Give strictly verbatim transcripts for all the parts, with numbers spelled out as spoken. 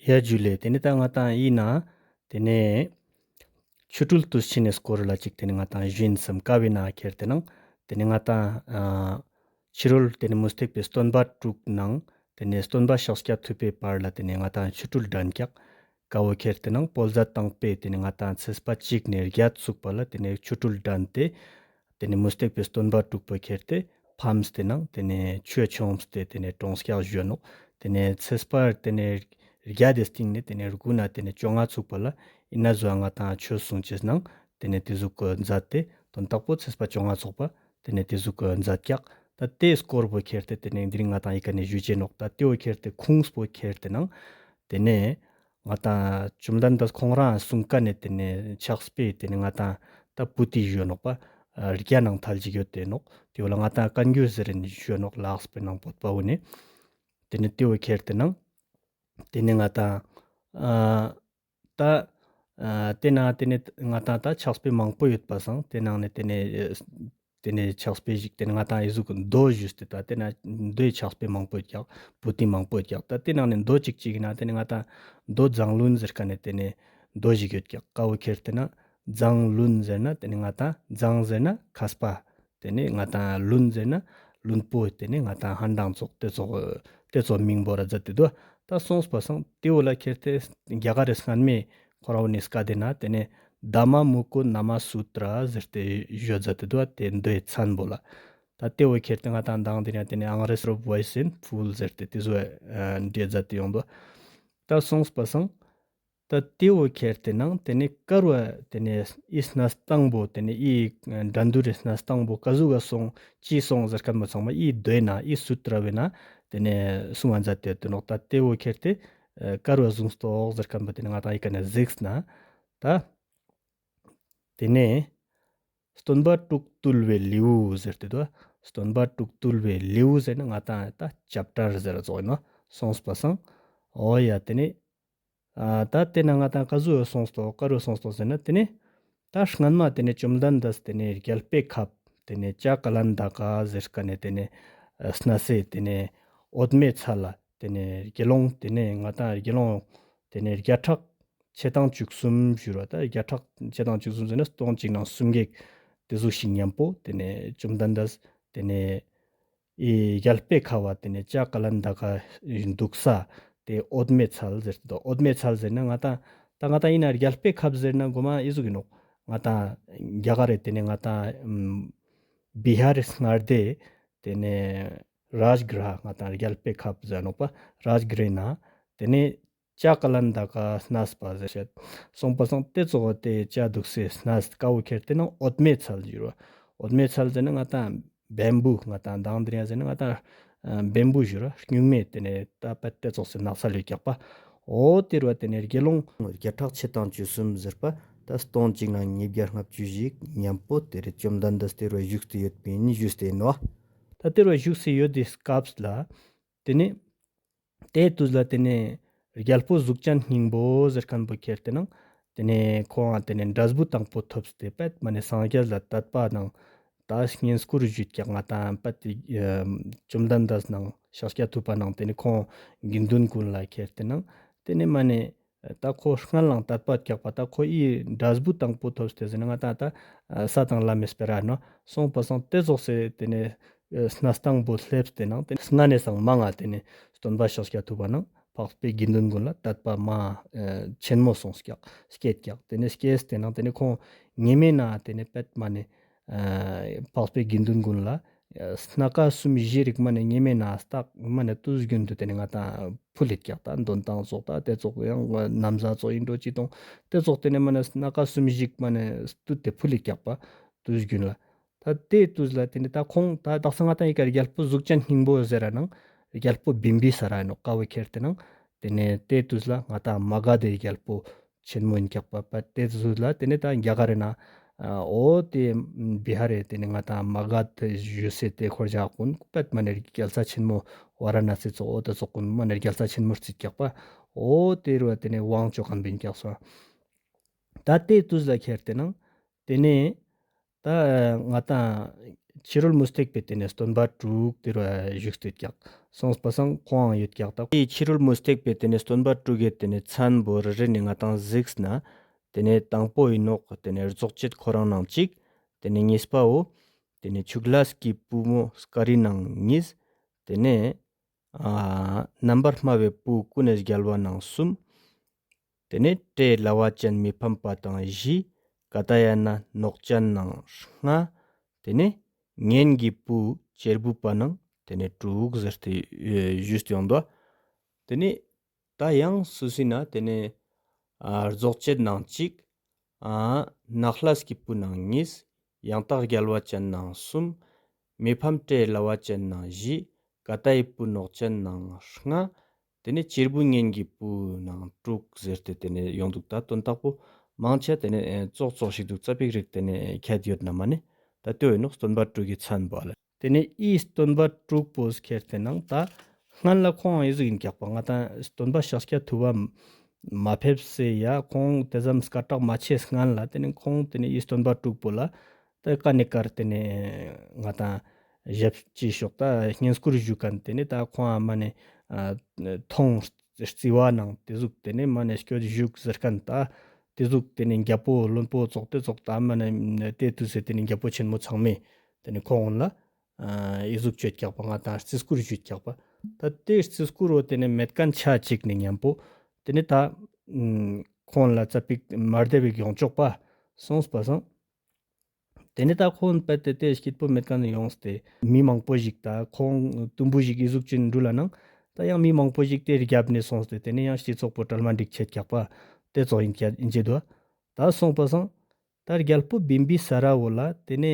ཡ་ཇུ་ལེ། ཏེ་ནེ་ད་ང་ཏང་ཨིན་ན་ཏེ་ནེ་ཆོ་འཕྲུལ་དུས་ཆེན་ནི་སྐོར་ལ་ཅིག་ཏེ་ནེ་ང་ཏང་ཞུ་ཨིན་སམ། ཀ་བོའེ་ནང་ཁྱེར་ཏེ་ནང་ཏེ་ནེ་ང་ཏང་ཨ་ཕྱི་རོལ་ཏེ་ནེ་མུ་སྟེགས་པའི་སྟོན་པ་དྲུག་ནང་ཏེ་ནེ་སྟོན་པ་ཤཱཀྱ་ཐུབ་པའི་བར་ལ་ཏེ་ནེ་ང་ཏང་ཆོ་འཕྲུལ་འགྲན་ཀྱག། ཀ་བོ་ཁྱེར་ཏེ་ནང་བོད་ཟླ་དང་པོའི་ཏེ་ནེ་ང་ཏང་ཚེས་པ་གཅིག་ནེ་བརྒྱད་ཚུག་པ་ལ་ཏེ་ནེ་ཆོ་འཕྲུལ་འགྲན་ཏེ། ཏེ་ནེ་མུ་སྟེགས་པའི་སྟོན་པ་དྲུག་པོ་ཁྱེར་ཏེ་ཕམ་སྟེ་ནང་ཏེ་ནེ་ཆོས་ཆོམས་ཏེ་ཏེ་ནེ་གྲོངས་ཀྱག་ཞུ་ནོག། ཏེ་ནེ་ཚེས་པ་ཏེ་ནེ་བརྒྱད་དེ་སྟིང་ནེ་ཏེ་ནེ་དགུ་ནེ་ཏེ་ནེ་བཅོ་ལྔ་ཚུག་པ་ལ་ཨིན་ན་ཟོ་ང་ཏང་ཆོས་གསུང་ཅེས་ནང་ཏེ་ནེ་ཏེ་ཟུག་གི་མཛད་དེ་དོན་དག་པོ་ཚེས་པ་བཅོ་ལྔ་ཚུག་པ་ཏེ་ནེ་ཏེ་ཟུག་གི་མཛད་ཀྱག། ད་ཏེའི་སྐོར་པོ་ཁྱེར་ཏེ་ཏེ་ནེ་དེ་རིང་ང་ཏང་ཨི་ཀ་ནེ་ཞུ་ཅེས་ནོག། ད་ཏེ་བོ་ཁྱེར་ཏེ་ཁུངས་པོ་ཁྱེར་ཏེ་ནང་ཏེ་ནེ་ང་ཏང་བཅོམ་ལྡན་འདས་ཁོང་རང་གསུང་ཀ་ནེ་ཏེ་ནེ་ཕྱག་དཔེ་ཏེ་ནེ་ང་ཏང་ད་པོ་ཏི་ཞུ་ནོག་པ། ཨ་བརྒྱ་ནང་ཐལ་ཅིག་ཡོད་དེ་ནོག། ཏེ་བོ་ལ་ང་ཏང་བཀའ་འགྱུར་ཟེར་རིན་ཞུ་ནོག་ལགས་པའི་ནང་བོད་པ་བོ་ནི། ཏེ་ནེ་ཏེ་བོ་ཁྱེར་ཏེ་ནང་ཏེ་ནེ་ང་ཏང་ཨ་ད་ཨ་ཏེ་ནང་ཏེ་ནེ་ང་ཏང་ད་ཕྱག་དཔེ་མང་པོ་ཡོད་པ་སང་ཏེ་ནང་ནེ་ཏེ་ནེ་ཨ་ཏེ་ནེ་ཕྱག་དཔེ་ཞིག་ཏེ་ནེ་ང་ཏང་ཨི་ཟུག་མདོ་ཞུས་ཏེ་ད་ཏེ་ནེ་མདོའི་ཕྱག་དཔེ་མང་པོ་ཡོད་ཀྱག། པོ་ཏི་མང་པོ་ཡོད་ཀྱག། ད་ཏེ་ནང་ནེ་མདོ་གཅིག་ཅིག་ཨིན་ན་ཏེ་ནེ་ང་ཏང་མདོ་མཛངས་བླུན་ཟེར་ཁན་ནི་ཏེ་ནེ་མདོ་ཞིག་ཡོད་ཀྱག། ཀ་བོ་ཁྱེར་ཏེ་ན་མཛངས་བླུན་ཟེར་ན་ཏེ་ནེ་ང་ཏང་མཛངས་ཟེར་ན་མཁས་པ། ཏེ་ནེ་ང་ཏང་བླུན་ཟེར་ན་བླུན་པོ། ཏེ་ནེ་ང་ཏང་ཧན་ཏང་ཙོགས་ཏེ་ཙོགས་ཏེ་ཙོགས་མིང་བོར་ར་མཛད་དེ་དུག། ད་སོང་པ་སང་ཏེ་བོ་ལ་ཁྱེར་ཏེ་རྒྱ་གར་རི་སྔན་མེ་ཁོ་རང་བོ་ནི་སྐད་དེ་ན་ཏེ་ནེ་དྷརྨ་མུ་ཀོ་ན་མ་སུ་ཏྲ་ཟེར་ཏེ་ཞུ་མཛད་དེ་དུག། ཏེ་མདོའི་མཚན་བོ་ལ། ད་ཏེ་བོ་ཁྱེར་ཏེ་ང་ཏང་མདང་དེ་རིང་ཏེ་ནེ་ཨང་རེ་སི་རི་བོའེ་སི་ཨིན་ཕུལ་ཟེར་ཏེ་ཏེ་ཟུག་འབྲི་མཛད་དེ་ཡོང་དུག། ད་སོང་པ་སང་ད་ཏེ་བོ་ཁྱེར་ཏེ་ནང་ཏེ་ནེ་ཀ་རུ་ཏེ་ནེ་ཨི་གནས་སྟངས་པོ་ཏེ་ནེ་ཨི་འགྲན་བསྡུར་རི་གནས་སྟངས་པོ་ཀ་ཟུག་ག་སོང་ཅི་སོང་ཟེར་ཁན་པོ་ཚང་མ་ཨི་མདོའི་ནང་ཨི་སུ་ཏྲ་བོའེ་ནང་ཏེ་ནེ་གསུང་བ་མཛད་དེ་ཡོད་དེ་ནོག། ད་ཏེ་བོ་ཁྱེར་ཏེ་ཀ་རུ་གསུངས་ཏོག་ཟེར་ཁན་པོ་ཏེ་ནེ་ང་ཏང་ཨི་ཀ་ནེ་གཟིགས་ན་ད་ཏེ་ནེ་སྟོན་པ་དྲུག་བཏུལ་བའི་ལེའུ་ཟེར་ཏེ་དུག། སྟོན་པ་དྲུག་བཏུལ་བའི་ལེའུ་ཟེར་ན་ང་ཏང་ད་ཅེབ་ཊར་ཟེར་ར་ཙོགས་ཨིན་ནོག། སོང་པ་སང་འོ་ཡ་ཏེ་ནེ་ཨ་ད་ཏེ་ན་ང་ཏང་ཀ་ཟུག་སོང་སྟོ་ཀ་རུ་སོང་སྟོ་ཟེར་ན་ཏེ་ནེ་ད་སྔན་མ་ཏེ་ནེ་བཅོམ་ལྡན་འདས་ཏེ་ནེ་རྒྱལ་པོའི་ཁབ་ཏེ་ནེ་བྱ་ཀ་ལན་ད་ཀ་ཟེར་ཁན་ནི་ཏེ་ནེ་ཨ་གནས་སི་ཏེ་ནེ་འོད་མའི་ཚལ་ལ་ཏེ་ནེ་དགེ་སློང་ཏེ་ནེ་ང་ཏང་དགེ་སློང་ཏེ་ནེ་བརྒྱ་ཕྲག་ཕྱེད་དང་བཅུ་གསུམ་ཞུ་ར། ད་བརྒྱ་ཕྲག་ཕྱེད་དང་བཅུ་གསུམ་ཟེར་ན་སྟོང་གཅིག་ནང་སུམ་བརྒྱ་ཏེ་ཟུག་ཞིག་ཉམ་པོ་ཏེ་ནེ་བཅོམ་ལྡན་འདས་ཏེ་ནེ་ཨི་རྒྱལ་པོའི་ཁབ་བ་ཏེ་ནེ་བྱ་ཀ་ལན་ད་ཀ་དུག་ས་ཏེ་འོད་མའི་ཚལ་ཟེར་ཏེ་དུག། འོད་མའི་ཚལ་ཟེར་ན་ང་ཏང་ད་ང་ཏང་ཨིན་ན་རྒྱལ་པོའི་ཁབ་ཟེར་ན་གོ་མ་ཨི་ཟུག་ཨིན་ནོག། ང་ཏང་རྒྱ་གར་རི་ཏེ་ནེ་ང་ཏང་ཨམ་བི་ཧར་རི་མངའ་སྡེ་ཏེ་ནེ་རཱཇ་གྲ་ང་ཏང་རྒྱལ་པོའི་ཁབ་ཟེར་ནོག་པ། རཱཇ་གྲའི་ནང་ཏེ་ནེ་བྱ་ཀ་ལན་ད་ཀ་གནས་པ་ཟེར་ཤད། སོང་པ་སང་ཏེ་ཙོགས་ཏེ་བྱ་དུག་སེ་གནས་ཀ་བོ་ཁྱེར་ཏེ་ནང་འོད་མའི་ཚལ་ཞུ་ར། འོད་མའི་ཚལ་ཟེར་ན་ང་ཏང་བེམ་བུ་ང་ཏང་མདང་དེ་རིང་ཟེར་ན་ང་ཏང་ཨ་བེམ་བུ་ཞུ་ར་སྨྱུག་མའི་ཏེ་ནེ་ད་པད་ཏེ་ཙོགས་སེ་ནགས་ཚལ་ཡོད་ཀྱག་པ། འོ་ཏེ་རུ་བ་ཏེ་ནེ་དགེ་སློང་བརྒྱ་ཕྲག་ཕྱེད་དང་བཅུ་གསུམ་ཟེར་པ་ད་སྟོང་གཅིག་ནང་ཉིས་བརྒྱ་ལྔ་བཅུ་ཞིག་ཉམ་པོ་ཏེ་རུ་བཅོམ་ལྡན་འདས་ཏེ་རུ་བ་བཞུགས་ཏེ་ཡོད་པིན་ཞུས་ཏེ་ཨིན་ནོག། ད་ཏེ་རུ་བ་བཞུགས་སེ་ཡོད་དེ་སྐབས་ལ་ཏེ་ནེ་ཏེ་དུས་ལ་ཏེ་ནེ་རྒྱལ་པོ་གཟུགས་ཅན་སྙིང་པོ་ཟེར་ཁན་བོ་ཁྱེར་ཏེ་ནང་ཏེ་ནེ་ཁོང་ང་ཏེ་ནེ་འབྲས་བུ་དང་པོ་ཐོབ་སྟེ་པད་མ་ནེ་སངས་རྒྱས་ལ་དད་པ་ནང་ད་བསྙེན་བཀུར་ཞུས་ཀྱག། ང་ཏང་པད་ཏེ་ཨ་བཅོམ་ལྡན་འདས་ནང་ཤཱཀྱ་ཐུབ་པ་ནང་ཏེ་ནེ་ཁོང་དགེ་འདུན་ཀུན་ལ་ཁྱེར་ཏེ་ནང་ཏེ་ནེ་མ་ནེ་ད་ཁོ་སྔན་ལ་དད་པ་ཀྱག་པ་ད་ཁོ་ཨི་འབྲས་བུ་དང་པོ་ཐོབ་སྟེ་ཟེར་ན་ང་ཏང་ད་ས་དང་ལམ་མེ་སྤེ་ར་ནོག། སོང་པ་སང་ཏེ་ཙོགས་སེ་ཏེ་ནེ་གནས་སྟངས་པོ་སླེབས་ཏེ་ནང་ཏེ་ནེ་སྔ་ནེ་སང་མང་ང་ཏེ་ནེ་སྟོན་པ་ཤཱཀྱ་ཐུབ་པ་ནང་འཕགས་པའི་དགེ་འདུན་ཀུན་ལ་དད་པ་མ་ཆེན་མོ་སོང་ཀྱག་སྐྱེས་ཀྱག། ཏེ་ནེ་སྐྱེས་ཏེ་ནང་ཏེ་ནེ་ཁོང་ཉེ་མེ་ན་ཏེ་ནེ་པད་མ་ནེ་འཕགས་པའི་དགེ་འདུན་ཀུན་ལ་སྣ་ཁ་གསུམ་བཞི་རིག་མ་ནེ་ཉེ་མེ་ན་སྟག་མ་ནེ་དུས་རྒྱུན་དུ་ཏེ་ནེ་ང་ཏང་ཕུལ་ལེད་ཀྱག། ད་འདོན་ཏང་ཙོགས་ད་ཏེ་ཙོགས་ཡང་ན་བཟའ་ཙོགས་ཨིན་འགྲོ་ཅི་ཏོང་ཏེ་ཙོགས་ཏེ་ནེ་མ་ནེ་སྣ་ཁ་གསུམ་བཞི་མ་ནེ་སྟུད་དེ་ཕུལ་ལེད་ཀྱག་པ་དུས་རྒྱུན་ལ། ད་ཏེ་དུས་ལ་ཏེ་ནེ་ད་ཁོང་ད་དག་ས་ང་ཏང་ཨི་ཀ་རྒྱལ་པོ་གཟུགས་ཅན་སྙིང་པོ་ཟེར་ར་ནང་རྒྱལ་པོ་བིམ་བི་ས་ར་ནོག་ཀ་བོ་ཁྱེར་ཏེ་ནང་ཏེ་ནེ་ཏེ་དུས་ལ་ང་ཏང་མ་ག་དྷའི་རྒྱལ་པོ་ཆེན་མོ་ཨིན་ཀྱག་པ། པད་ཏེ་དུས་ལ་ཏེ་ནེ་ད་རྒྱ་གར་རི་ན་འོ་ཏེ་བི་ཧར་རི་ཏེ་ནེ་ང་ཏང་མ་ག་དྷ་ཞུ་སེ་ཏེ་ཁོར་ཇག་ཀུན་པད་མ་ནེ་རྒྱལ་ས་ཆེན་མོ་ཝ་ར་ཎ་སི་ཙོགས་འོ་ཏེ་ཙོགས་ཀུན་མ་ནེ་རྒྱལ་ས་ཆེན་མོ་རྩིས་ཀྱག་པ། འོ་ཏེ་རུ་བ་ཏེ་ནེ་དབང་ཅོ་ཁན་བིན་ཀྱག་སོ། ད་ཏེ་དུས་ལ་ཁྱེར་ཏེ་ནང་ཏེ་ནེ་ད་ང་ཏང་ ཕྱི་རོལ་མུ་སྟེགས་པའི་ཏེ་ནེ་སྟོན་པ་དྲུག་ཏེ་རུ་བཞུགས་ཏེ་ཡོད་ཀྱག། སོང་པ་སང་ཁོང་ཡོད་ཀྱག། ད་ཕྱི་རོལ་མུ་སྟེགས་པའི་ཏེ་ནེ་སྟོན་པ་དྲུག་གི་ཏེ་ནེ་མཚན་པོ་རེ་རེ་ནེ་ང་དང་གཟིགས་ན་ཏེ་ནེ་དང་པོ་ཨིན་ནོག་ཏེ་ནེ་རྫོགས་བྱེད་ཁོ་རང་ནང་གཅིག། ཏེ་ནེ་གཉིས་པའོ་ཏེ་ནེ་ཆུ་ཀླུ་གི་བུ་མོ་སྐ་རི་ནང་གཉིས། ཏེ་ནེ་ཨ་རྣམ་པར་སྨྲ་བའི་བུ་ཀུན་ནས་རྒྱལ་བ་ནང་གསུམ། ཏེ་ནེ་སྤྲེའུ་ལ་བ་ཅན་མི་ཕམ་པ་དང་བཞི། ཀ་ཏ་ཡ་ན་ནོག་ཅན་ནང་ལྔ། ཏེ་ནེ་གཉེན་གྱི་བུ་གཅེར་བུ་པ་ནང་ཏེ་ནེ་དྲུག་ཟེར་ཏེ་ཨེ་ཞུས་ཏེ་ཡོང་དོ། ཏེ་ནེ་ད་ཡང་སུ་སི་ན་ཏེ་ནེ་ཨ་རྫོགས་བྱེད་ནང་གཅིག། ཨ་ནག་ལྷས་ཀྱི་བུ་ནང་གཉིས། ཡང་དག་རྒྱལ་བ་ཅན་ནང་གསུམ། མི་ཕམ་སྤྲེའུ་ལ་བ་ཅན་ནང་བཞི། ཀ་ཏ་ཡི་བུ་ནོག་ཅན་ནང་ལྔ། ཏེ་ནེ་གཅེར་བུ་གཉེན་གྱི་བུ་ནང་དྲུག་ཟེར་ཏེ་ཏེ་ནེ་ཡོང་དུག། ད་དོན་དག་པོ་མང་ཆེ་ཏེ་ནེ་ཨེ་ཙོགས་ཙོགས་ཤིག་དུག། ཙ་པིག་རིག་ཏེ་ནེ་ཁྱད་ཡོད་ན་མ་ནེ་ད་ལྟོས་ཨིན་ནོག་སྟོན་པ་དྲུག་གི་མཚན་པོ་ལ། ཏེ་ནེ་འི་སྟོན་པ་དྲུག་པོ་ཁྱེར་ཏེ་ནང་ད་སྔན་ལ་ཁོང་ཨི་ཟུག་ཨིན་ཀྱག་པ། ང་དང་སྟོན་པ་ཤཱཀྱ་ཐུབ་པ་མ་ཕེབས་སེ་ཡ་ཁོང་ཏེ་ཙམ་སྐད་གྲགས་མ་ཆེ་སྔན་ལ་ཏེ་ནེ་ཁོང་ཏེ་ནེ་འི་སྟོན་པ་དྲུག་པོ་ལ་ད་ཀ་ནེ་ཀར་ཏེ་ནེ་ང་དང་ཞབས་ཕྱི་ཞུགས་ད་བསྙེན་བཀུར་ཞུ་ཁན་ཏེ་ནེ་ད་ཁོང་ཨ་མ་ནེ་ཨ་ཐོང་རྩི་བ་ནང་ཏེ་ཟུག་ཏེ་ནེ་མ་ནེ་སྐྱོད་ཞུགས་ཟེར་ཁན་ད་ཏེ་ཟུག་ཏེ་ནེ་རྒྱལ་པོ་བློན་པོ་ཙོགས་ཏེ་ཙོགས་ད་མ་ནེ་ཏེ་དུས་སེ་ཏེ་ནེ་རྒྱལ་པོ་ཆེན་མོ་ཚང་མས་ཏེ་ནེ་ཁོང་ལ་ཨ་འི་ཟུག་ཅོ་ཡོད་ཀྱག་པ། ང་དང་རྩི་བཀུར་ཞུ་ཡོད་ཀྱག་པ། ད་ཏེ་རྩི་བཀུར་བོ་ཏེ་ནེ་མེད་ཁན་ཆ་ཅིག་ནེ་ཉམ་པོ་ཏེ་ནེ་ད་ཨ་ཁོང་ལ་ཙ་པིག་མ་བདེ་བའི་ཡོང་ཆོག་པ་སོང་པ་སང་། ཏེ་ནེ་ད་ཁོང་པད་ཏེ་ཏེ་སྐྱིད་པོ་མེད་ཁན་ནེ་ཡོངས་ཏེ་མི་མང་པོ་ཞིག་ད་ཁོང་དུམ་བུ་ཞིག་འི་ཟུག་ཅིག་འགྲུལ་ལ་ནང་ད་ཡང་མི་མང་པོ་ཞིག་ཏེ་རྒྱབ་ནེ་སོང་སྟེ་ཏེ་ནེ་ཡང་སྤྱི་ཚོགས་པོ་གྲལ་མ་འགྲིག་ཆེད་ཀྱག་པ་ཏེ་ཙོགས་ཨིན་ཀྱག་ཨིན་ཅེ་དོ། ད་སོང་པ་སང་། ད་རྒྱལ་པོ་བིམ་བི་ས་ར་བོ་ལ་ཏེ་ནེ་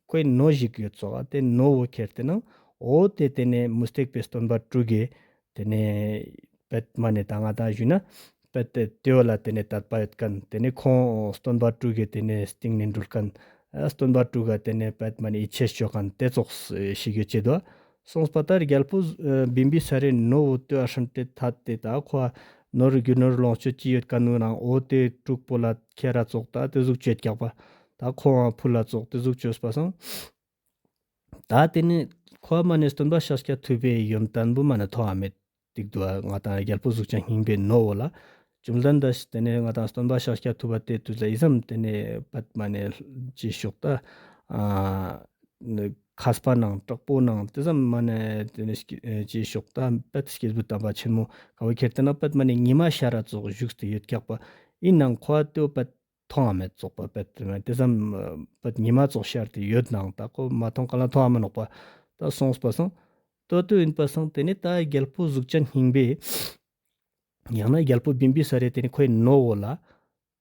ཁོའི་ནོ་ཞིག་ཡོད་ཙོག། ཏེ་ནོ་བོ་ཁྱེར་ཏེ་ནང་འོ་ཏེ་ཏེ་ནེ་མུ་སྟེགས་པའི་སྟོན་པ་དྲུག་གི་ཏེ་ནེ་པད་མ་ནེ་ད་ང་དང་ཞུས་ན་པད་ཏེ་ཏེ་བོ་ལ་ཏེ་ནེ་དད་པ་ཡོད་ཁན་ཏེ་ནེ་ཁོང་སྟོན་པ་དྲུག་གི་ཏེ་ནེ་སྟིང་ནེ་འགྲུལ་ཁན་ཨ་སྟོན་པ་དྲུག་ག་ཏེ་ནེ་པད་མ་ནེ་ཡིད་ཆེས་ཅོ་ཁན་ཏེ་ཙོགས་ཤིག་ཡོད་ཅེ་དོ། སོང་པ་ད་རྒྱལ་པོ་ཨ་བིམ་བི་ས་རའི་ནོ་བོ་ཏེ་ཨ་ཧྲན་ཏེ་ཐད་དེ་ད་ཁོ་ནོར་རྒྱུ་ནོར་ལོངས་སྤྱོད་ཅི་ཡོད་ཀ་ནུ་རང་འོ་ཏེ་དྲུག་པོ་ལ་ཁྱེར་ར་ཙོག་ད་ཏེ་ཟུག་ཅོ་ཡོད་ཀྱག་པ། ད་ཁོང་ཕུལ་ལ་ཙོག་ཏེ་ཟུག་ཅོས་པ་སང་། ད་ཏེ་ནེ་ཁོ་མ་ནེ་སྟོན་པ་ཤཱཀྱ་ཐུབ་པའི་ཡོན་ཏན་བོ་མ་ནེ་མཐོང་ང་མེད་ཏིག་དུག། ང་དང་རྒྱལ་པོ་གཟུགས་ཅན་སྙིང་པོའི་ནོ་བོ་ལ་བཅོམ་ལྡན་འདས་ཏེ་ནེ་ང་དང་སྟོན་པ་ཤཱཀྱ་ཐུབ་པ་ཏེ་དུས་ལ་ཨི་ཙམ་ཏེ་ནེ་པད་མ་ནེ་ཅི་ཤོག་ད་ཨ་མཁས་པ་ནང་དྲག་པོ་ནང་ཏེ་ཙམ་མ་ནེ་ཏེ་ནེ་ཅི་ཤོག་ད་པད་སྐྱེས་བུ་དམ་པ་ཆེན་མོ་ཀ་བོ་ཁྱེར་ཏེ་ན་པད་མ་ནེ་ཉི་མ་ཤར་ར་ཙོག་བཞུགས་ཏེ་ཡོད་ཀྱག་པ། ཨིན་ནའང་ཁོ་ཏེ་བོ་པད་མཐོང་ང་མེད་ཙོག་པ། པད་ཏེ་ཙམ་པད་ཉི་མ་ཙོག་ཤར་ཏེ་ཡོད་ནའང་ད་ཁོ་མ་མཐོང་ཁན་ལ་མཐོང་ང་མ་ནོག་པ། ད་སོང་པ་སང་ཏོ་ཏོ་ཨིན་པ་སང་ཏེ་ནེ་ད་རྒྱལ་པོ་གཟུགས་ཅན་སྙིང་པོའི་ཡང་ན་རྒྱལ་པོ་བིམ་བི་ས་རའི་ཏེ་ནེ་ཁོའི་ནོ་བོ་ལ་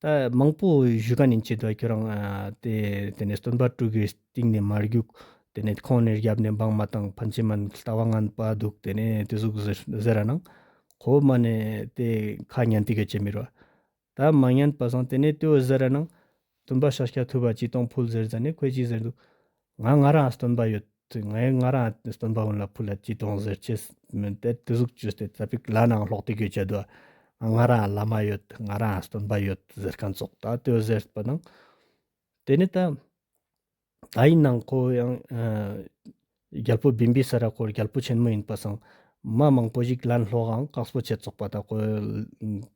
ད་མང་པོ་ཞུ་ཁན་ཨིན་ཅེ་དོ། ཁྱོ་རང་ཨ་ཏེ་ཏེ་ནེ་སྟོན་པ་དྲུག་གི་སྟིང་ནེ་མ་རྒྱུག། ཏེ་ནེ་ཁོང་ནེ་རྒྱབ་ནེ་བང་མ་ཏང་། ཕན་ཆད་མན་ལྟ་བ་ངན་པ་དུག། ཏེ་ནེ་ཏེ་ཟུག་ཟེར་ཟེར་ར་ནང་ཁོ་མ་ནེ་ཏེ་ཁ་ཉན་ཏེ་གི་ཅེ་མི་རོ། ད་མ་ཉན་པ་སང་ཏེ་ནེ་ཏེ་བོ་ཟེར་ར་ནང་སྟོན་པ་ཤཱཀྱ་ཐུབ་པ་ཅི་ཏོང་ཕུལ་ཟེར་ཟ་ནེ་ཁོས་ཅི་ཟེར་དུག། ང་ང་རང་སྟོན་པ་ཡོད། ང་ང་རང་སྟོན་པ་གུན་ལ་ཕུལ་ལ་ཅི་ཏོང་ཟེར་ཅེས་མེན། ཏེ་ཏེ་ཟུག་ཅོས་ཏེ་ཙ་པིག་ལ་ནང་ལོག་སྟེ་གི་ཅེ་དོ། ང་རང་བླ་མ་ཡོད། ང་རང་སྟོན་པ་ཡོད་ཟེར་ཁན་ཙོག་ད་ཏེ་བོ་ཟེར་པ་ནང་ཏེ་ནེ་ད་ད་ཨིན་ནའང་ཁོ་ཡང་ཨ་རྒྱལ་པོ་བིམ་བི་ས་ར་ཁོ་རྒྱལ་པོ་ཆེན་མོ་ཨིན་པ་སང་མ་མང་པོ་ཞིག་ལན་སློག་འང་དཀགས་པོ་ཆེ་ཙོག་པ། ད་ཁོ་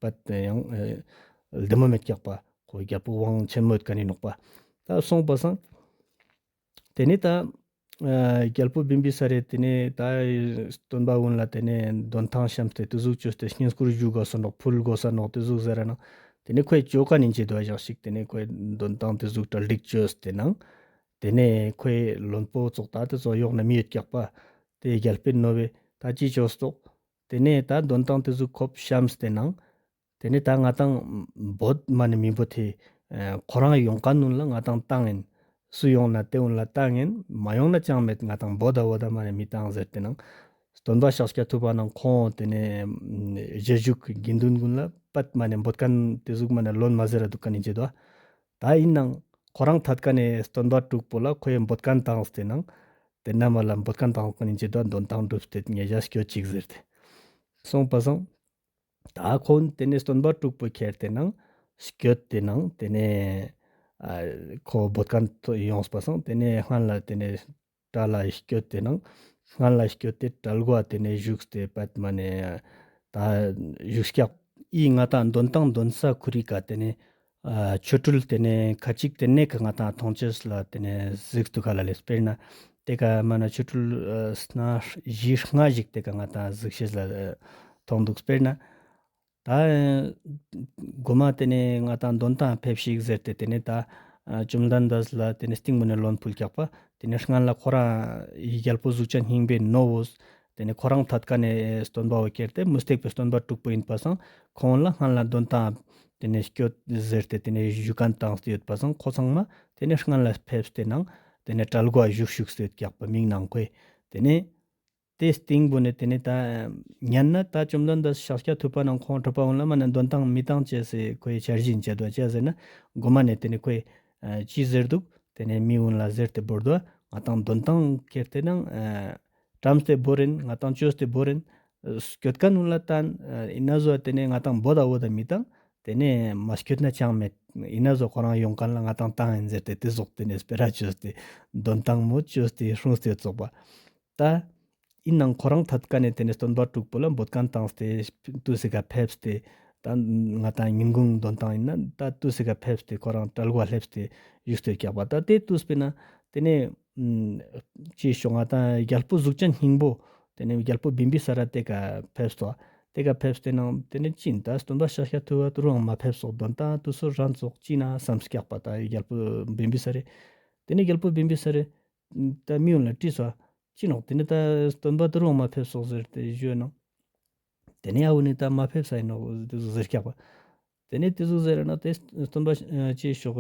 པད་ཡང་ཨ་ལྡེ་མོ་མེད་ཀྱག་པ། ཁོ་རྒྱལ་པོ་དབང་ཆེན་མོ་ཡོད་ཁན་ཨིན་ནོག་པ། ད་སོང་པ་སང་ཏེ་ནེ་ད་ཨ་རྒྱལ་པོ་བིམ་བི་ས་རེ་ཏེ་ནེ་ད་སྟོན་པ་གུན་ལ་ཏེ་ནེ་དོན་ཐང་ཤམས་ཏེ་ཏེ་ཟུག་ཅོས་ཏེ་བསྙེན་བཀུར་ཞུ་གོས་ས་ནོག། ཕུལ་གོས་ས་ནོག། ཏེ་ཟུག་ཟེར་ར་ནང་ཏེ་ནེ་ཁོའི་ཅོ་ཁན་ཨིན་ཅེ་དོ་ཞག་ཞིག་ཏེ་ནེ་ཁོའི་དོན་ཐང་ཏེ་ཟུག་གྲ་སྒྲིག་ཅོས་ཏེ་ནང་ཏེ་ནེ་ཁོའི་བློན་པོ་ཙོགས་ད་ཏེ་ཙོགས་ཡོག་ན་མི་ཡོད་ཀྱག་པ། ཏེ་རྒྱལ་པོའི་ནོ་བོའེ་ད་ཅི་ཅོས་ཏོག། ཏེ་ནེ་ད་དོན་ཐང་ཏེ་ཟུག་ཁོབ་ཤམས་ཏེ་ནང་ཏེ་ནེ་ད་ང་དང་བོད་མ་ནེ་མི་བོ་ཏེ་ཁོ་རང་ཡོང་ཁན་གུན་ལ་ང་དང་ཏང་ཨིན། སུ་ཡོང་ན་ཏེ་གུན་ལ་ཏང་ཨིན། མ་ཡོང་ན་ཅང་མེད། ང་དང་བོད་ད་བོད་ད་མ་ནེ་མི་ཏང་ཟེར་ཏེ་ནང་སྟོན་པ་ཤཱཀྱ་ཐུབ་པ་ནང་ཁོང་ཏེ་ནེ་རྗེས་འཇུག་དགེ་འདུན་གུན་ལ་པད་མ་ནེ་བོད་ཁན་ཏེ་ཟུག་མ་ནེ་ལོན་མ་ཟེར་ར་དུག་ཁན་ཨིན་ཅེ་དོ། ད་ཨིན་ནའང་ཁོ་རང་ཐད་ཁན་ནི་སྟོན་པ་དྲུག་པོ་ལ་ཁོའི་བོད་ཁན་ཏང་སྟེ་ནང་ཏེ་ན་མ་ལ་བོད་ཁན་ཏང་ཁན་ཨིན་ཅེ་དོ། དོན་ཐང་གྲུབ་སྟེ་ཉེ་ཞ་སྐྱོད་ཅིག་ཟེར་ཏེ་སོང་པ་སང་། ད་ཁོང་ཏེ་ནེ་སྟོན་པ་དྲུག་པོ་ཁྱེར་ཏེ་ནང་སྐྱོད་དེ་ནང་ཏེ་ནེ་ཨ་ཁོ་བོད་ཁན་ཡོངས་པ་སང་ཏེ་ནེ་སྔན་ལ་ཏེ་ནེ་ ལ་སྐྱོད་དེ་ནང་སྔན་ལ་སྐྱོད་དེ་གྲལ་གོ་ཏེ་ནེ་བཞུགས་ཏེ་པད་མ་ནེ་ད་བཞུགས་སྐྱག་ཨི་ང་ཏང་འདོན་ཏང་འདོན་ས་ཁུ་རི་ཀ་ཏེ་ནེ་ཨ་ཆོ་འཕྲུལ་ཏེ་ནེ་ཁ་ཅིག་ཏེ་ནེ་ཀ་ང་ཏང་མཐོང་ཅེས་ལ་ཏེ་ནེ་གཟིགས་ཏུ་ཁ་ལ་ལེ། སྤེར་ན་ཏེ་ཀ་མ་ན་ཆོ་འཕྲུལ་ཨ་སྣ་བཞི་ལྔ་ཞིག་ཏེ་ཀ་ང་ཏང་གཟིགས་ཤེས་ལ་ཨ་མཐོང་འདུག། སྤེར་ན་ད་གོ་མ་ཏེ་ནེ་ང་ཏང་འདོན་ཏང་ཕེབས་ཤིག་ཟེར་ཏེ་ཏེ་ནེ་ད་ཨ་བཅོམ་ལྡན་འདས་ལ་ཏེ་ནེ་སྟིང་མོ་ནེ་ལོན་ཕུལ་སྐྱག་པ། ཏེ་ནེ་སྔན་ལ་ཁོ་རང་ཨི་རྒྱལ་པོ་གཟུགས་ཅན་སྙིང་པོའི་ནོ་བོས་ཏེ་ནེ་ཁོ་རང་ཐད་ཀ་ནེ་སྟོན་པ་བོ་ཁྱེར་ཏེ་མུ་སྟེགས་པའི་སྟོན་པ་དྲུག་པོ་ཨིན་པ་སང་ཁོང་ལ་སྔན་ལ་འདོན་ཏང་ཏེ་ནེ་སྐྱོད་ཟེར་ཏེ་ཏེ་ནེ་ཞུ་མཁན་བཏང་སྟེ་ཡོད་པ་སང་ཁོ་ཚང་མ་ཏེ་ནེ་སྔན་ལ་ཕེབས་ཏེ་ནང་ཏེ་ནེ་གྲལ་གོ་བཞུགས་བཞུགས་ཏེ་ཡོད་སྐྱག་པ་མིག་ནང་ཁོས། ཏེ་ནེ་ཏེ་སྟིང་བོ་ནེ་ཏེ་ནེ་ད་ཉན་ན་ད་བཅོམ་ལྡན་འདས་ཤཱཀྱ་ཐུབ་པ་ནང་ཁོང་གྲུབ་པ་གུན་ལ་མ་ནེ་འདོན་ཏང་མི་ཏང་ཅེས་སི་ཁོའི་འཆར་གཞི་ཨིན་ཅེས་དོ། ཅི་ཟེར་ན་གོ་མ་ནེ་ཏེ་ནེ་ཁོས་ཨ་ཅི་ཟེར་འདུག། ཏེ་ནེ་མི་གུན་ལ་ཟེར་ཏེ་བོར་དོ། ང་ཏང་འདོན་ཏང་ཁྱེར་ཏེ་ནང་ཨ་བཀྲམས་ཏེ་བོར་ཨིན། ང་ཏང་བཅོས་ཏེ་བོར་ཨིན། སྐྱོད་མཁན་གུན་ལ་ཏང་ཨ་ཨིན་ན་ཟོ་ཏེ་ནེ་ང་ཏང་བོ་ད་བོ་ད་མི་ཏང་། ཏེ་ནེ་མ་སྐྱོད་ན་ཅང་མེད། ཨིན་ན་ཟོ་ཁོ་རང་ཡོང་མཁན་ལ་ང་ཏང་ཏང་ཨིན་ཟེར་ཏེ་ཏེ་ཟུག་ཏེ་ནེ་སྤེ་ར་བཅོས་ཏེ་འདོན་ཏང་མོ་བཅོས་ཏེ་སྲུངས་ཏེ་ཙོགས་པ། ད་ཨིན་ནང་ཁོ་རང་ཐད་ཀ་ནེ་ཏེ་ནེ་སྟོན་པ་དྲུག་པོ་ལ་འབོད་མཁན་བཏང་སྟེ་དུས་སི་ཀ་ཕེབས་ཏེ་ད་ང་ཏང་ཉིན་གུང་འདོན་ཏང་ཨིན་ན་ད་དུས་སི་ཀ་ཕེབས་ཏེ་ཁོ་རང་གྲལ་གོ་སླེབས་ཏེ་བཞུགས་ཏེ་སྐྱག་པ། ད་ཏེ་དུས་སྤེར་ན་ཏེ་ནེ་ཅི་ཞོག་ང་ཏང་རྒྱལ་པོ་གཟུགས་ཅན་སྙིང་པོ་ཏེ་ནེ་རྒྱལ་པོ་བིམ་བི་ས་ར་ཏེ་ཀ་ཕེབས་ཏོ། ཏེ་ཀ་ཕེབས་ཏེ་ནང་ཏེ་ནེ་ཅི་ཨིན་ད་སྟོན་པ་ཤཱཀྱ་ཐུབ་པ་ཏུ་རུང་མ་ཕེབས་སོག། འདོན་ཏང་དུས་སུ་རན་སོག་ཅི་ན་བསམ་སྐྱག་པ། ད་རྒྱལ་པོ་བིམ་བི་ས་རེ་ཏེ་ནེ་རྒྱལ་པོ་བིམ་བི་ས་རེ་ད་མི་གུན་ལ་དྲིས་སོ། ཅི་ནོག་ཏེ་ནེ་ད་སྟོན་པ་ཏུ་རུང་མ་ཕེབས་སོག་ཟེར་ཏེ་ཞུས་ནང་ཏེ་ནེ་ཨ་བོ་ནི་ད་མ་ཕེབས་ས་ཨིན་ནོག་ཏེ་ཟུག་ཟེར་སྐྱག་པ། ཏེ་ནེ་ཏེ་ཟུག་ཟེར་ན་ཏེ་སྟོན་པ་ཅི་ཞོག་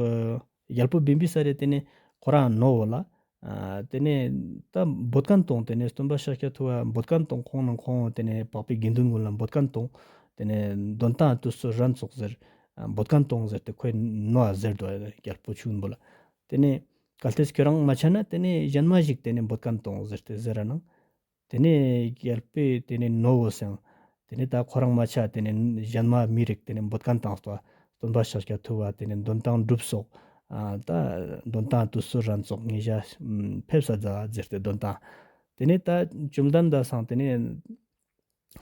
རྒྱལ་པོ་བིམ་བི་ས་རེ་ཏེ་ནེ་ཁོ་རང་ནོ་བོ་ལ་ཨ་ཏེ་ནེ་ད་འབོད་མཁན་བཏང་། ཏེ་ནེ་སྟོན་པ་ཤཱཀྱ་ཐུབ་པ་འབོད་མཁན་བཏང་། ཁོང་ནང་ཁོང་ཏེ་ནེ་འཕགས་པའི་དགེ་འདུན་གུན་ལ་འབོད་མཁན་བཏང་། ཏེ་ནེ་འདོན་ཏང་དུས་སུ་རན་སོག་ཟེར་ཨ་འབོད་མཁན་བཏང་ཟེར་ཏེ་ཁོའི་ནོ་ཨ་ཟེར་དོ་རྒྱལ་པོ་ཆུང་བོ་ལ། ཏེ་ནེ་གལ་ཏེ་ཁྱོ་རང་མ་ཆ་ན་ཏེ་ནེ་ཞན་མ་ཞིག་ཏེ་ནེ་འབོད་མཁན་བཏང་ཟེར་ཏེ་ཟེར་ར་ནང་། ཏེ་ནེ་རྒྱལ་པོའི་ཏེ་ནེ་ནོ་བོ་སང་ཏེ་ནེ་ད་ཁོ་རང་མ་ཆ་ཏེ་ནེ་ཞན་མ་མི་རིགས་ཏེ་ནེ་འབོད་མཁན་བཏང་སྟོ། སྟོན་པ་ཤཱཀྱ་ཐུབ་པ་ཏེ་ནེ་འདོན་ཏང་གྲུབ་སོག། ཨ་ད་འདོན་ཏང་དུས་སུ་རན་སོག། ངེ་ཞ་ཕེབས་ས་མཛད་ཟེར་ཏེ་འདོན་ཏང་། ཏེ་ནེ་ད་བཅོམ་ལྡན་འདས་སང་ཏེ་ནེ་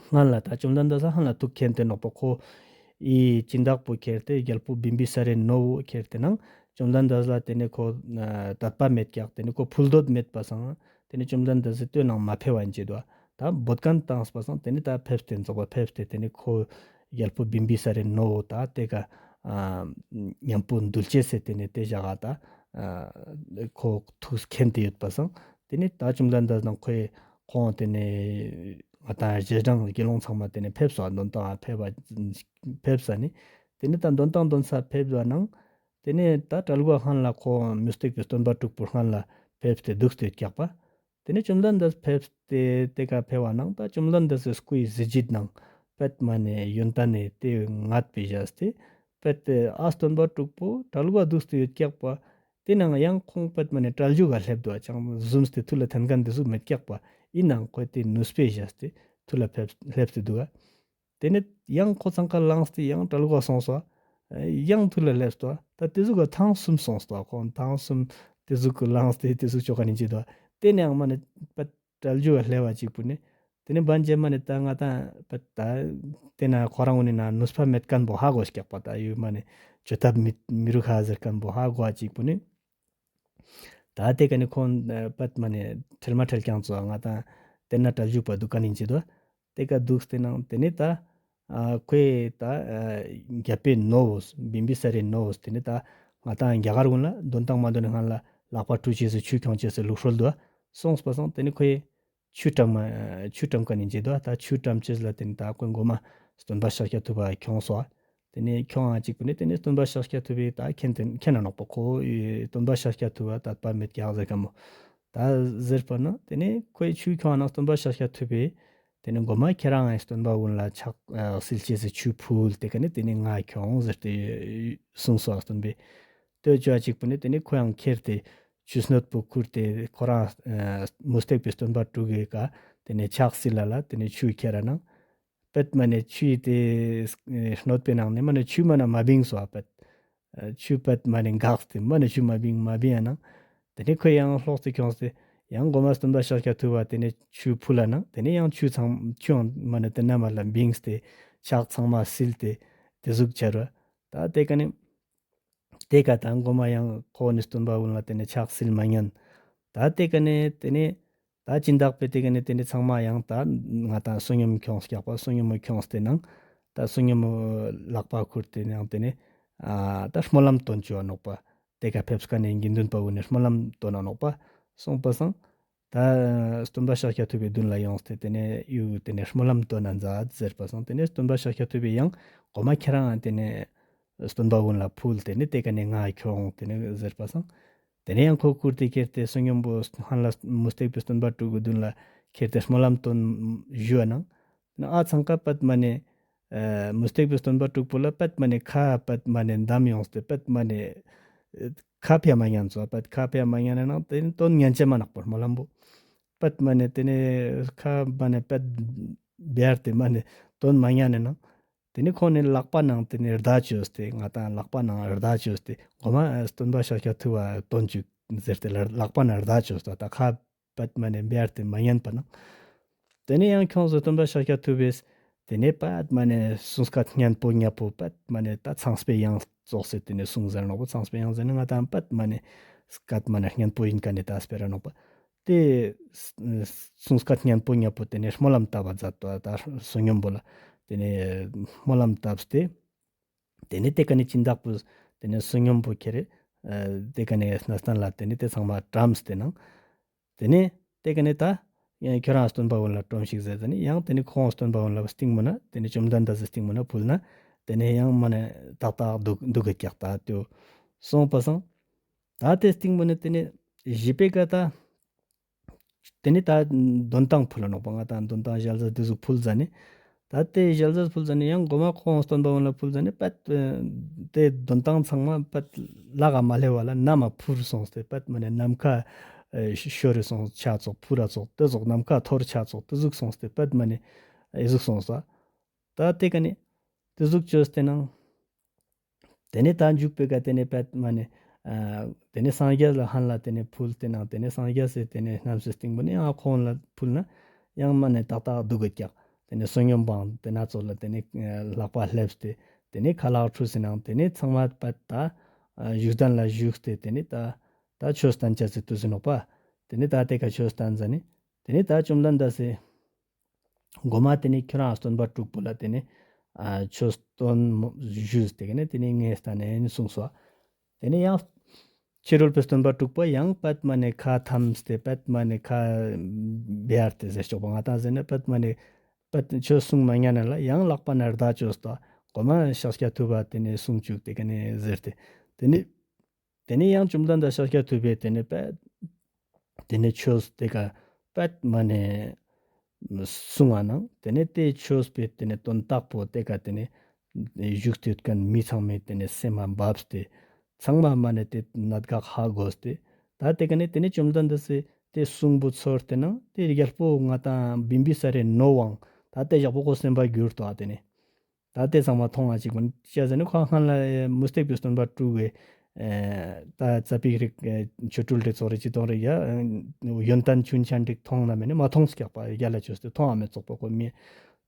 སྔན་ལ་ད་བཅོམ་ལྡན་འདས་སང་སྔན་ལ་ཐུགས་མཁྱེན་ཏེ་ནོག་པ། ཁོ་ཨི་སྦྱིན་བདག་པོ་ཁྱེར་ཏེ་རྒྱལ་པོ་བིམ་བི་ས་རའི་ནོ་བོ་ཁྱེར་ཏེ་ནང་བཅོམ་ལྡན་འདས་ལ་ཏེ་ནེ་ཁོ་ཨ་དད་པ་མེད་ཀྱག། ཏེ་ནེ་ཁོ་ཕུལ་འདོད་མེད་པ་སང་ཏེ་ནེ་བཅོམ་ལྡན་འདས་སི་སྟོད་ནང་མ་ཕེབས་པ་ཨིན་ཅེ་དོ། ད་འབོད་མཁན་བཏང་པ་སང་ཏེ་ནེ་ད་ཕེབས་ཏེ་ཙོགས་པ་ཕེབས་ཏེ་ཏེ་ནེ་ཁོ་རྒྱལ་པོ་བིམ་བི་ས་རའི་ནོ་བོ་ད་ཏེ་ཀ་ཨ་མཉམ་པོ་འདུལ་ཅེས་སི་ཏེ་ནེ་ཏེ་ཞག་ག་ད་ཨ་ཁོ་ཐུགས་མཁྱེན་ཏེ་ཡོད་པ་སང་ཏེ་ནེ་ད་བཅོམ་ལྡན་འདས་དང་ཁོའི་ཁོང་ཏེ་ནེ་ང་ཏང་རྗེས་འབྲང་དགེ་སློང་ཚང་མ་ཏེ་ནེ་ཕེབས་སོ། འདོན་ཏང་ཕེབས་པ་ཕེབས་ས་ནི་ཏེ་ནེ་ད་འདོན་ཏང་འདོན་ས་ཕེབས་པ་ནང་ཏེ་ནེ་ད་གྲལ་གོ་སྔན་ལ་ཁོ་མུ་སྟེགས་པའི་སྟོན་པ་དྲུག་པོ་སྔན་ལ་ཕེབས་ཏེ་འདུག་སྟེ་ཡོད་ཀྱག་པ། ཏེ་ནེ་བཅོམ་ལྡན་འདས་ཕེབས་ཏེ་ཏེ་ཀ་ཕེབས་པ་ནང་ད་བཅོམ་ལྡན་འདས་སི་སྐུའི་གཟི་བརྗིད་ནང་པད་མ་ནེ་ཡོན་ཏན་ནེ་ཏེ་ངད་པའི་བཞག་སྟེ་པད་ཨ་སྟོན་པ་དྲུག་པོ་གྲལ་གོ་འདུག་སྟེ་ཡོད་ཀྱག་པ། ཏེ་ནང་ཡང་ཁོང་པད་མ་ནེ་གྲལ་མཇུག་ག་སླེབས་དོ། ཅང་ཟུམས་ཏེ་ཐུར་ལ་འཐེན་མཁན་ཏེ་ཟུག་མེད་ཀྱག་པ། ཨིན་ནང་ཁོ་ཏེ་ནུས་པའི་བཞག་སྟེ་ཐུར་ལ་ཕེབས་སླེབས་ཏེ་འདུག་ག། ཏེ་ནེ་ཡང་ཁོ་ཚང་ཀ་ལངས་ཏེ་ཡང་གྲལ་གོ་སོང་སོ། ཡང་ཐུར་ལ་སླེབས་སོ། ད་ཏེ་ཟུག་ག་ཐེངས་གསུམ་སོང་སོ། ཁོང་ཐེངས་གསུམ་ཏེ་ཟུག་གི་ལངས་ཏེ་ཏེ་ཟུག་ཅོ་མཁན་ཨིན་ཅེ་དོ། ཏེ་ནེ་ཡང་མ་ནེ་པད་གྲལ་མཇུག་ག་སླེབས་པ་ཅིག་པོ་ནེ་ཏེ་ནེ་བན་ཇེ་མ་ནེ་ད་ང་ཏང་པད་ད་ཏེ་ན་ཁོ་རང་གུན་ནི་ན་ནུས་པ་མེད་མཁན་པོ་ཧ་གོ་ཀྱག་པ། ད་ཡོད་མ་ནེ་ཅོ་ཐབས་མི་མི་རུག་ཧ་ཟེར་མཁན་པོ་ཧ་གོ་ཅིག་པོ་ནེ་ད་ཏེ་ཀ་ནེ་ཁོང་པད་མ་ནེ་ཁྲེལ་མ་ཁྲེལ་རྐྱང་ཙོགས་ང་ཏང་ཏེ་ན་གྲལ་མཇུག་པ་འདུག་མཁན་ཨིན་ཅེ་དོ། ཏེ་ཀ་འདུག་སྟེ་ནང་ཏེ་ནེ་ད་ཨ་ཁོའི་ད་ཨ་རྒྱལ་པོའི་ནོ་བོས་བིམ་བི་ས་རའི་ནོ་བོས་ཏེ་ནེ་ད་ང་ཏང་རྒྱ་གར་གུན་ལ་འདོན་ཏང་མ་འདོན་ནི་སྔན་ལ་ལག་པ་བཀྲུ་ཅེས་སི་ཆུ་ཁྱོང་ཅེས་སི་ལུགས་སྲོལ་དུག་ག། སོང་པ་སང་ཏེ་ནེ་ཁོའི་ཆུ་བཀྲམ་ཆུ་བཀྲམ་མཁན་ཨིན་ཅེ་དོ། ད་ཆུ་བཀྲམ་ཅེས་ལ་ཏེ་ནེ་ད་ཁོའི་མགོ་མ་སྟོན་པ་ཤཱཀྱ་ཐུབ་པ་ཁྱོང་སོ། ཏེ་ནེ་ཁྱོང་ང་ཅིག་པོ་ནེ་ཏེ་ནེ་སྟོན་པ་ཤཱཀྱ་ཐུབ་པའི་ད་མཁྱེན་ཏེ་མཁྱེན་ན་ནོག་པ། ཁོ་སྟོན་པ་ཤཱཀྱ་ཐུབ་པ་དད་པ་མེད་ཀྱག་ཟེར་མཁན་མོ་ད་ཟེར་པ་ན་ཏེ་ནེ་ཁོའི་ཆུ་ཁྱོང་ན་སྟོན་པ་ཤཱཀྱ་ཐུབ་པའི་ཏེ་ནེ་མགོ་མ་ཁྱེ་རང་ངི་སྟོན་པ་གུན་ལ་ཕྱག་སིལ་ཅེས་སི་ཆུ་ཕུལ་ཏེ་ཀ་ནེ་ཏེ་ནེ་ང་ཁྱོང་ཟེར་ཏེ་གསུངས་སོ་སྟོན་པས། ཏེ་ཅོ་ཅིག་པོ་ནེ་ཏེ་ནེ་ཁོ་ཡང་ཁྱེར་ཏེ་ཆུ་སྣོད་པོ་ཁུར་ཏེ་ཁོ་རང་མུ་སྟེགས་པའི་སྟོན་པ་དྲུག་གི་ཀ་ཏེ་ནེ་ཕྱག་སིལ་ལ་ལ་ཏེ་ནེ་ཆུ་ཁྱེར་ར་ནང་པད་མ་ནེ་ཆུའི་ཏེ་སྣོད་པའི་ནང་ནེ་མ་ནེ་ཆུ་མ་ནེ་མ་བིང་སོ་ཨ་པད། ཆུ་པད་མ་ནེ་འགགས་ཏེ་མ་ནེ་ཆུ་མ་བིང་མ་བིང་ཡ་ནང་ཏེ་ནེ་ཁོ་ཡང་ལོག་སྟེ་ཁྱོངས་ཏེ་ ཡང་གོ་མ་སྟོན་པ་ཤཱཀྱ་ཐུབ་པ་ཏེ་ནེ་ཆུ་ཕུལ་ལ་ནང་ཏེ་ནེ་ཡང་ཆུ་ཚང་ཆུའང་མ་ནེ་ཏེ་ན་མ་ལ་བིངས་ཏེ་ཕྱག་ཚང་མ་བསིལ་ཏེ་ཏེ་ཟུག་ཆ་རུ་ད་ཏེ་ཀ་ནེ་ཏེ་ཀ་ད་གོ་མ་ཡང་ཁོ་ནི་སྟོན་པ་གུན་ལ་ཏེ་ནེ་ཕྱག་བསིལ་མ་ཉན། ད་ཏེ་ཀ་ནེ་ཏེ་ནེ་ད་སྦྱིན་བདག་པོ་ཏེ་ཀ་ནེ་ཏེ་ནེ་ཚང་མ་ཡང་ད་ང་ཏང་བསོད་སྙོམས་ཁྱོངས་སྐྱག་པ་བསོད་སྙོམས་ཁྱོངས་ཏེ་ནང་ད་བསོད་སྙོམས་ལག་པ་ཁུར་ཏེ་ནང་ཏེ་ནེ་ཨ་ད་སྨོན་ལམ་བཏོན་ཅུག་ནོག་པ། ཏེ་ཀ་ཕེབས་ཀ་ནེ་དགེ་འདུན་པ་གུན་ནི་སྨོན་ལམ་བཏོན་ན་ནོག་པ། སོང་པ་སང་ད་སྟོན་པ་ཤཱཀྱ་ཐུབ་པའི་མདུན་ལ་ཡོངས་ཏེ་ཏེ་ནེ་ཡུ་ཏེ་ནེ་སྨོན་ལམ་བཏོན་ན་མཛད་ཟེར་པ་སང་ཏེ་ནེ་སྟོན་པ་ཤཱཀྱ་ཐུབ་པའི་ཡང་གོ་མ་ཁྱེ་རང་ཏེ་ནེ་སྟོན་པ་གུན་ལ་ཕུལ་ཏེ་ནེ་ཏེ་ཀ་ནེ་ང་ཁྱོངས་ཏེ་ནེ་ཟེར་པ་སང་ཏེ་ནེ་ཡང་ཁོ་བཀུར་ཏེ་ཁྱེར་ཏེ་བསོད་སྙོམས་པོ་ཧན་ལ་མུ་སྟེགས་པའི་སྟོན་པ་དྲུག་གི་མདུན་ལ་ཁྱེར་ཏེ་སྨོན་ལམ་བཏོན་ཞུ་བ་ནང་ཨ་ཚང་ཀ་པད་མ་ནེ་ཨ་མུ་སྟེགས་པའི་སྟོན་པ་དྲུག་པོ་ལ་པད་མ་ནེ་ཁ་པད་མ་ནེ་འདམ་ཡོངས་ཏེ་པད་མ་ནེ་ཨ་ཁ་ཕྱེ་མ་ཉན་ཙོགས་པད་ཁ་ཕྱེ་མ་ཉན་ནང་ཏེ་ནེ་དོན་ཉན་ཅེས་མ་ནོག་པ་སྨོན་ལམ་པོ། པད་མ་ནེ་ཏེ་ནེ་ཁ་མ་ནེ་པད་བེར་ཏེ་མ་ནེ་དོན་མ་ཉན་ནང་ཏེ་ནེ་ཁོང་ནི་ལག་པ་ནང་ཏེ་ནེ་བརྡ་བཅོས་ཏེ་ང་ཏང་ལག་པ་ནང་བརྡ་བཅོས་ཏེ་གོ་མ་སྟོན་པ་ཤཱཀྱ་ཐུབ་པ་བཏོན་ཅུག་ཟེར་ཏེ་ལ་ལག་པ་ནང་བརྡ་བཅོས་ཏེ་ད་ཁ་པད་མ་ནེ་བེར་ཏེ་མ་ཉན་པ་ནང་། ཏེ་ནེ་ཡང་ཁྱོངས་སོ་སྟོན་པ་ཤཱཀྱ་ཐུབ་པས་ཏེ་ནེ་པད་མ་ནེ་གསུང་སྐད་སྙན་པོ་ཉབ་པོ་པད་མ་ནེ་ད་ཚངས་པའི་དབྱངས་ཙོགས་སེ་ཏེ་ནེ་གསུངས་ཟེར་ནོག་པ། ཚངས་པའི་དབྱངས་ཟེར་ན་ང་ཏང་པད་མ་ནེ་སྐད་མ་ནེ་སྙན་པོ་ཨིན་ཀ་ནེ་ད་སྤེ་ར་ནོག་པ། ཏེ་གསུང་སྐད་སྙན་པོ་ཉབ་པོ་ཏེ་ནེ་སྨོན་ལམ་བཏབ་པ་མཛད་དོ། ད་བསོད་སྙོམས་པོ་ལ་ཏེ་ནེ་སྨོན་ལམ་བཏབ་སྟེ་ཏེ་ནེ་ཏེ་ཀ་ནེ་སྦྱིན་བདག་པོས་ཏེ་ནེ་བསོད་སྙོམས་པོ་ཁྱེར་ཏེ་ཏེ་ཀ་ནེ་སྣ་སྟན་ལ་ཏེ་ནེ་ཏེ་ཚང་མ་བཀྲམས་ཏེ་ནང་ཏེ་ནེ་ཏེ་ཀ་ནེ་ད་ཁྱོ་རང་སྟོན་པ་གུན་ལ་བཀྲོམ་ཞིག་ཟེར་ཏེ་ནེ་ཡང་ཏེ་ནེ་ཁོང་སྟོན་པ་གུན་ལ་སྟིང་མོ་ན་ཏེ་ནེ་བཅོམ་ལྡན་འདས་སི་སྟིང་མོ་ན་ཕུལ་ན་ཏེ་ནེ་ཡང་མ་ནེ་ཏག་ཏག་འདུག་འདུག་གི་ཀྱག་ད་ཏེ་སོང་པ་སང་། ད་ཏེ་སྟིང་མོ་ནེ་ཏེ་ནེ་བཞི་པའི་ཀ་ད་ཏེ་ནེ་ད་དོན་ཏང་ཕུལ་ལ་ནོག་པ། ང་ཏང་དོན་ཏང་ཞལ་ཟས་ཏེ་ཟུག་ཕུལ་ཟ་ནེ། ད་ཏེ་ཞལ་ཟས་ཕུལ་ཟ་ནེ་ཡང་གོ་མ་ཁོང་སྟོན་པ་གུན་ལ་ཕུལ་ཟ་ནེ་པད་ཏེ་དོན་ཏང་ཚང་མ་པད་ལག་ག་མ་ལེབ་པ་ལ་ནམ་མ་ཕུར་སོང་སྟེ་པད་མ་ནེ་ནམ་མཁའ་ཤོར་རེ་སོང་ཆ་ཙོགས་ཕུར་ར་ཙོགས་ཏེ་ཙོགས་ནམ་མཁའ་འཐོར་ཆ་ཙོགས་ཏེ་ཟུག་སོང་སྟེ་པད་མ་ནེ་ཨེ་ཟུག་སོང་ས། ད་ཏེ་ཀ་ནེ་ཏེ་ཟུག་ཅོས་ཏེ་ནང་ཏེ་ནེ་ད་མཇུག་པའི་ཀ་ཏེ་ནེ་པད་མ་ནེ་ཨ་ཏེ་ནེ་སངས་རྒྱས་ལ་ཧན་ལ་ཏེ་ནེ་ཕུལ་ཏེ་ནང་ཏེ་ནེ་སངས་རྒྱས་སི་ཏེ་ནེ་རྣམ་སེ་སྟིང་པོ་ནེ་ཡང་ཁོང་ལ་ཕུལ་ན་ཡང་མ་ནེ་ཏག་ཏག་འདུག་གི་ཀྱག། ཏེ་ནེ་བསོད་སྙོམས་པོའང་ཏེ་ན་ཙོགས་ལ་ཏེ་ནེ་ལག་པ་ལེབས་ཏེ་ཏེ་ནེ་ཁ་ལག་ཁྲུས་སེ་ནང་ཏེ་ནེ་ཚང་མ་པད་ད་ཨ་བཞུགས་གདན་ལ་བཞུགས་ཏེ་ཏེ་ནེ་ད་ད་ཆོས་བསྟན་ཅེས་སི་ཏུས་ཟིན་ནོག་པ། ཏེ་ནེ་ད་ཏེ་ཀ་ཆོས་བསྟན་ཟ་ནེ་ཏེ་ནེ་ད་བཅོམ་ལྡན་འདས་སི་གོ་མ་ཏེ་ནེ་ཁྱོ་རང་སྟོན་པ་དྲུག་པོ་ལ་ཏེ་ནེ་ཨ་ཆོས་སྟོན་ཞུས་ཏེ་ཀ་ནེ་ཏེ་ནེ་ངས་བསྟན་ནེ་གསུངས་སོ། ཏེ་ནེ་ཡང་ཕྱི་རོལ་པའི་སྟོན་པ་དྲུག་པོ་ཡང་པད་མ་ནེ་ཁ་ཐམས་ཏེ་པད་མ་ནེ་ཁ་བེར་ཏེ་ཟེར་ཆོག་པ་ང་ཏང་ཟེར་ན་པད་མ་ནེ་པད་ཆོས་གསུང་མ་ཉན་ན་ལ་ཡང་ལག་པ་ནེ་བརྡ་ཅོས་ཏོ། གོ་མ་ཤཱཀྱ་ཐུབ་པ་ཏེ་ནེ་གསུང་ཅུག་ཏེ་ཀ་ནེ་ཟེར་ཏེ་ཏེ་ནེ་ཏེ་ནེ་ཡང་བཅོམ་ལྡན་འདས་ཤཱཀྱ་ཐུབ་པས་ཏེ་ནེ་པད་ཏེ་ནེ་ཆོས་ཏེ་ཀ་པད་མ་ནེ་གསུང་བ་ནང་ཏེ་ནེ་ཏེ་ཆོས་པོའི་ཏེ་ནེ་དོན་དག་པོ་ཏེ་ཀ་ཏེ་ནེ་བཞུགས་ཏེ་ཡོད་ཁན་མི་ཚང་མའི་ཏེ་ནེ་སེམས་མ་བབས་ཏེ་ཚང་མ་མ་ནེ་ཏེ་གནད་འགག་ཧ་གོ་སྟེ་ད་ཏེ་ཀ་ནེ་ཏེ་ནེ་བཅོམ་ལྡན་འདས་སི་ཏེ་གསུང་པོ་ཚོར་ཏེ་ནང་ཏེ་རྒྱལ་པོ་ང་ཏང་བིམ་བི་ས་རའི་ནོར་བའང་ད་ཏེ་ཞག་པོ་ཁོ་སེམས་པ་འགྱུར་ཏོ་ཨ་ཏེ་ནེ། ད་ཏེ་ཚང་མ་མཐོང་ང་ཅིག་པོ་ཅི་ཟེར་ན་ཁོ་སྔན་ལ་མུ་སྟེགས་པའི་སྟོན་པ་དྲུག་གི་ཨེ་ད་ཙ་པིག་རིག་ཨེ་ཆོ་འཕྲུལ་རེ་ཙོགས་རེ་ཅི་གཏོང་རེ་ཡ་ཨེ་ཡོན་ཏན་ཆུན་ཆན་རིག་མཐོང་ན་མེད་ན་མ་མཐོང་སྐྱག་པ་རྒྱལ་ལ་ཆོས་ཏེ་མཐོང་ང་མེད་ཙོགས་པ་ཁོ་མི་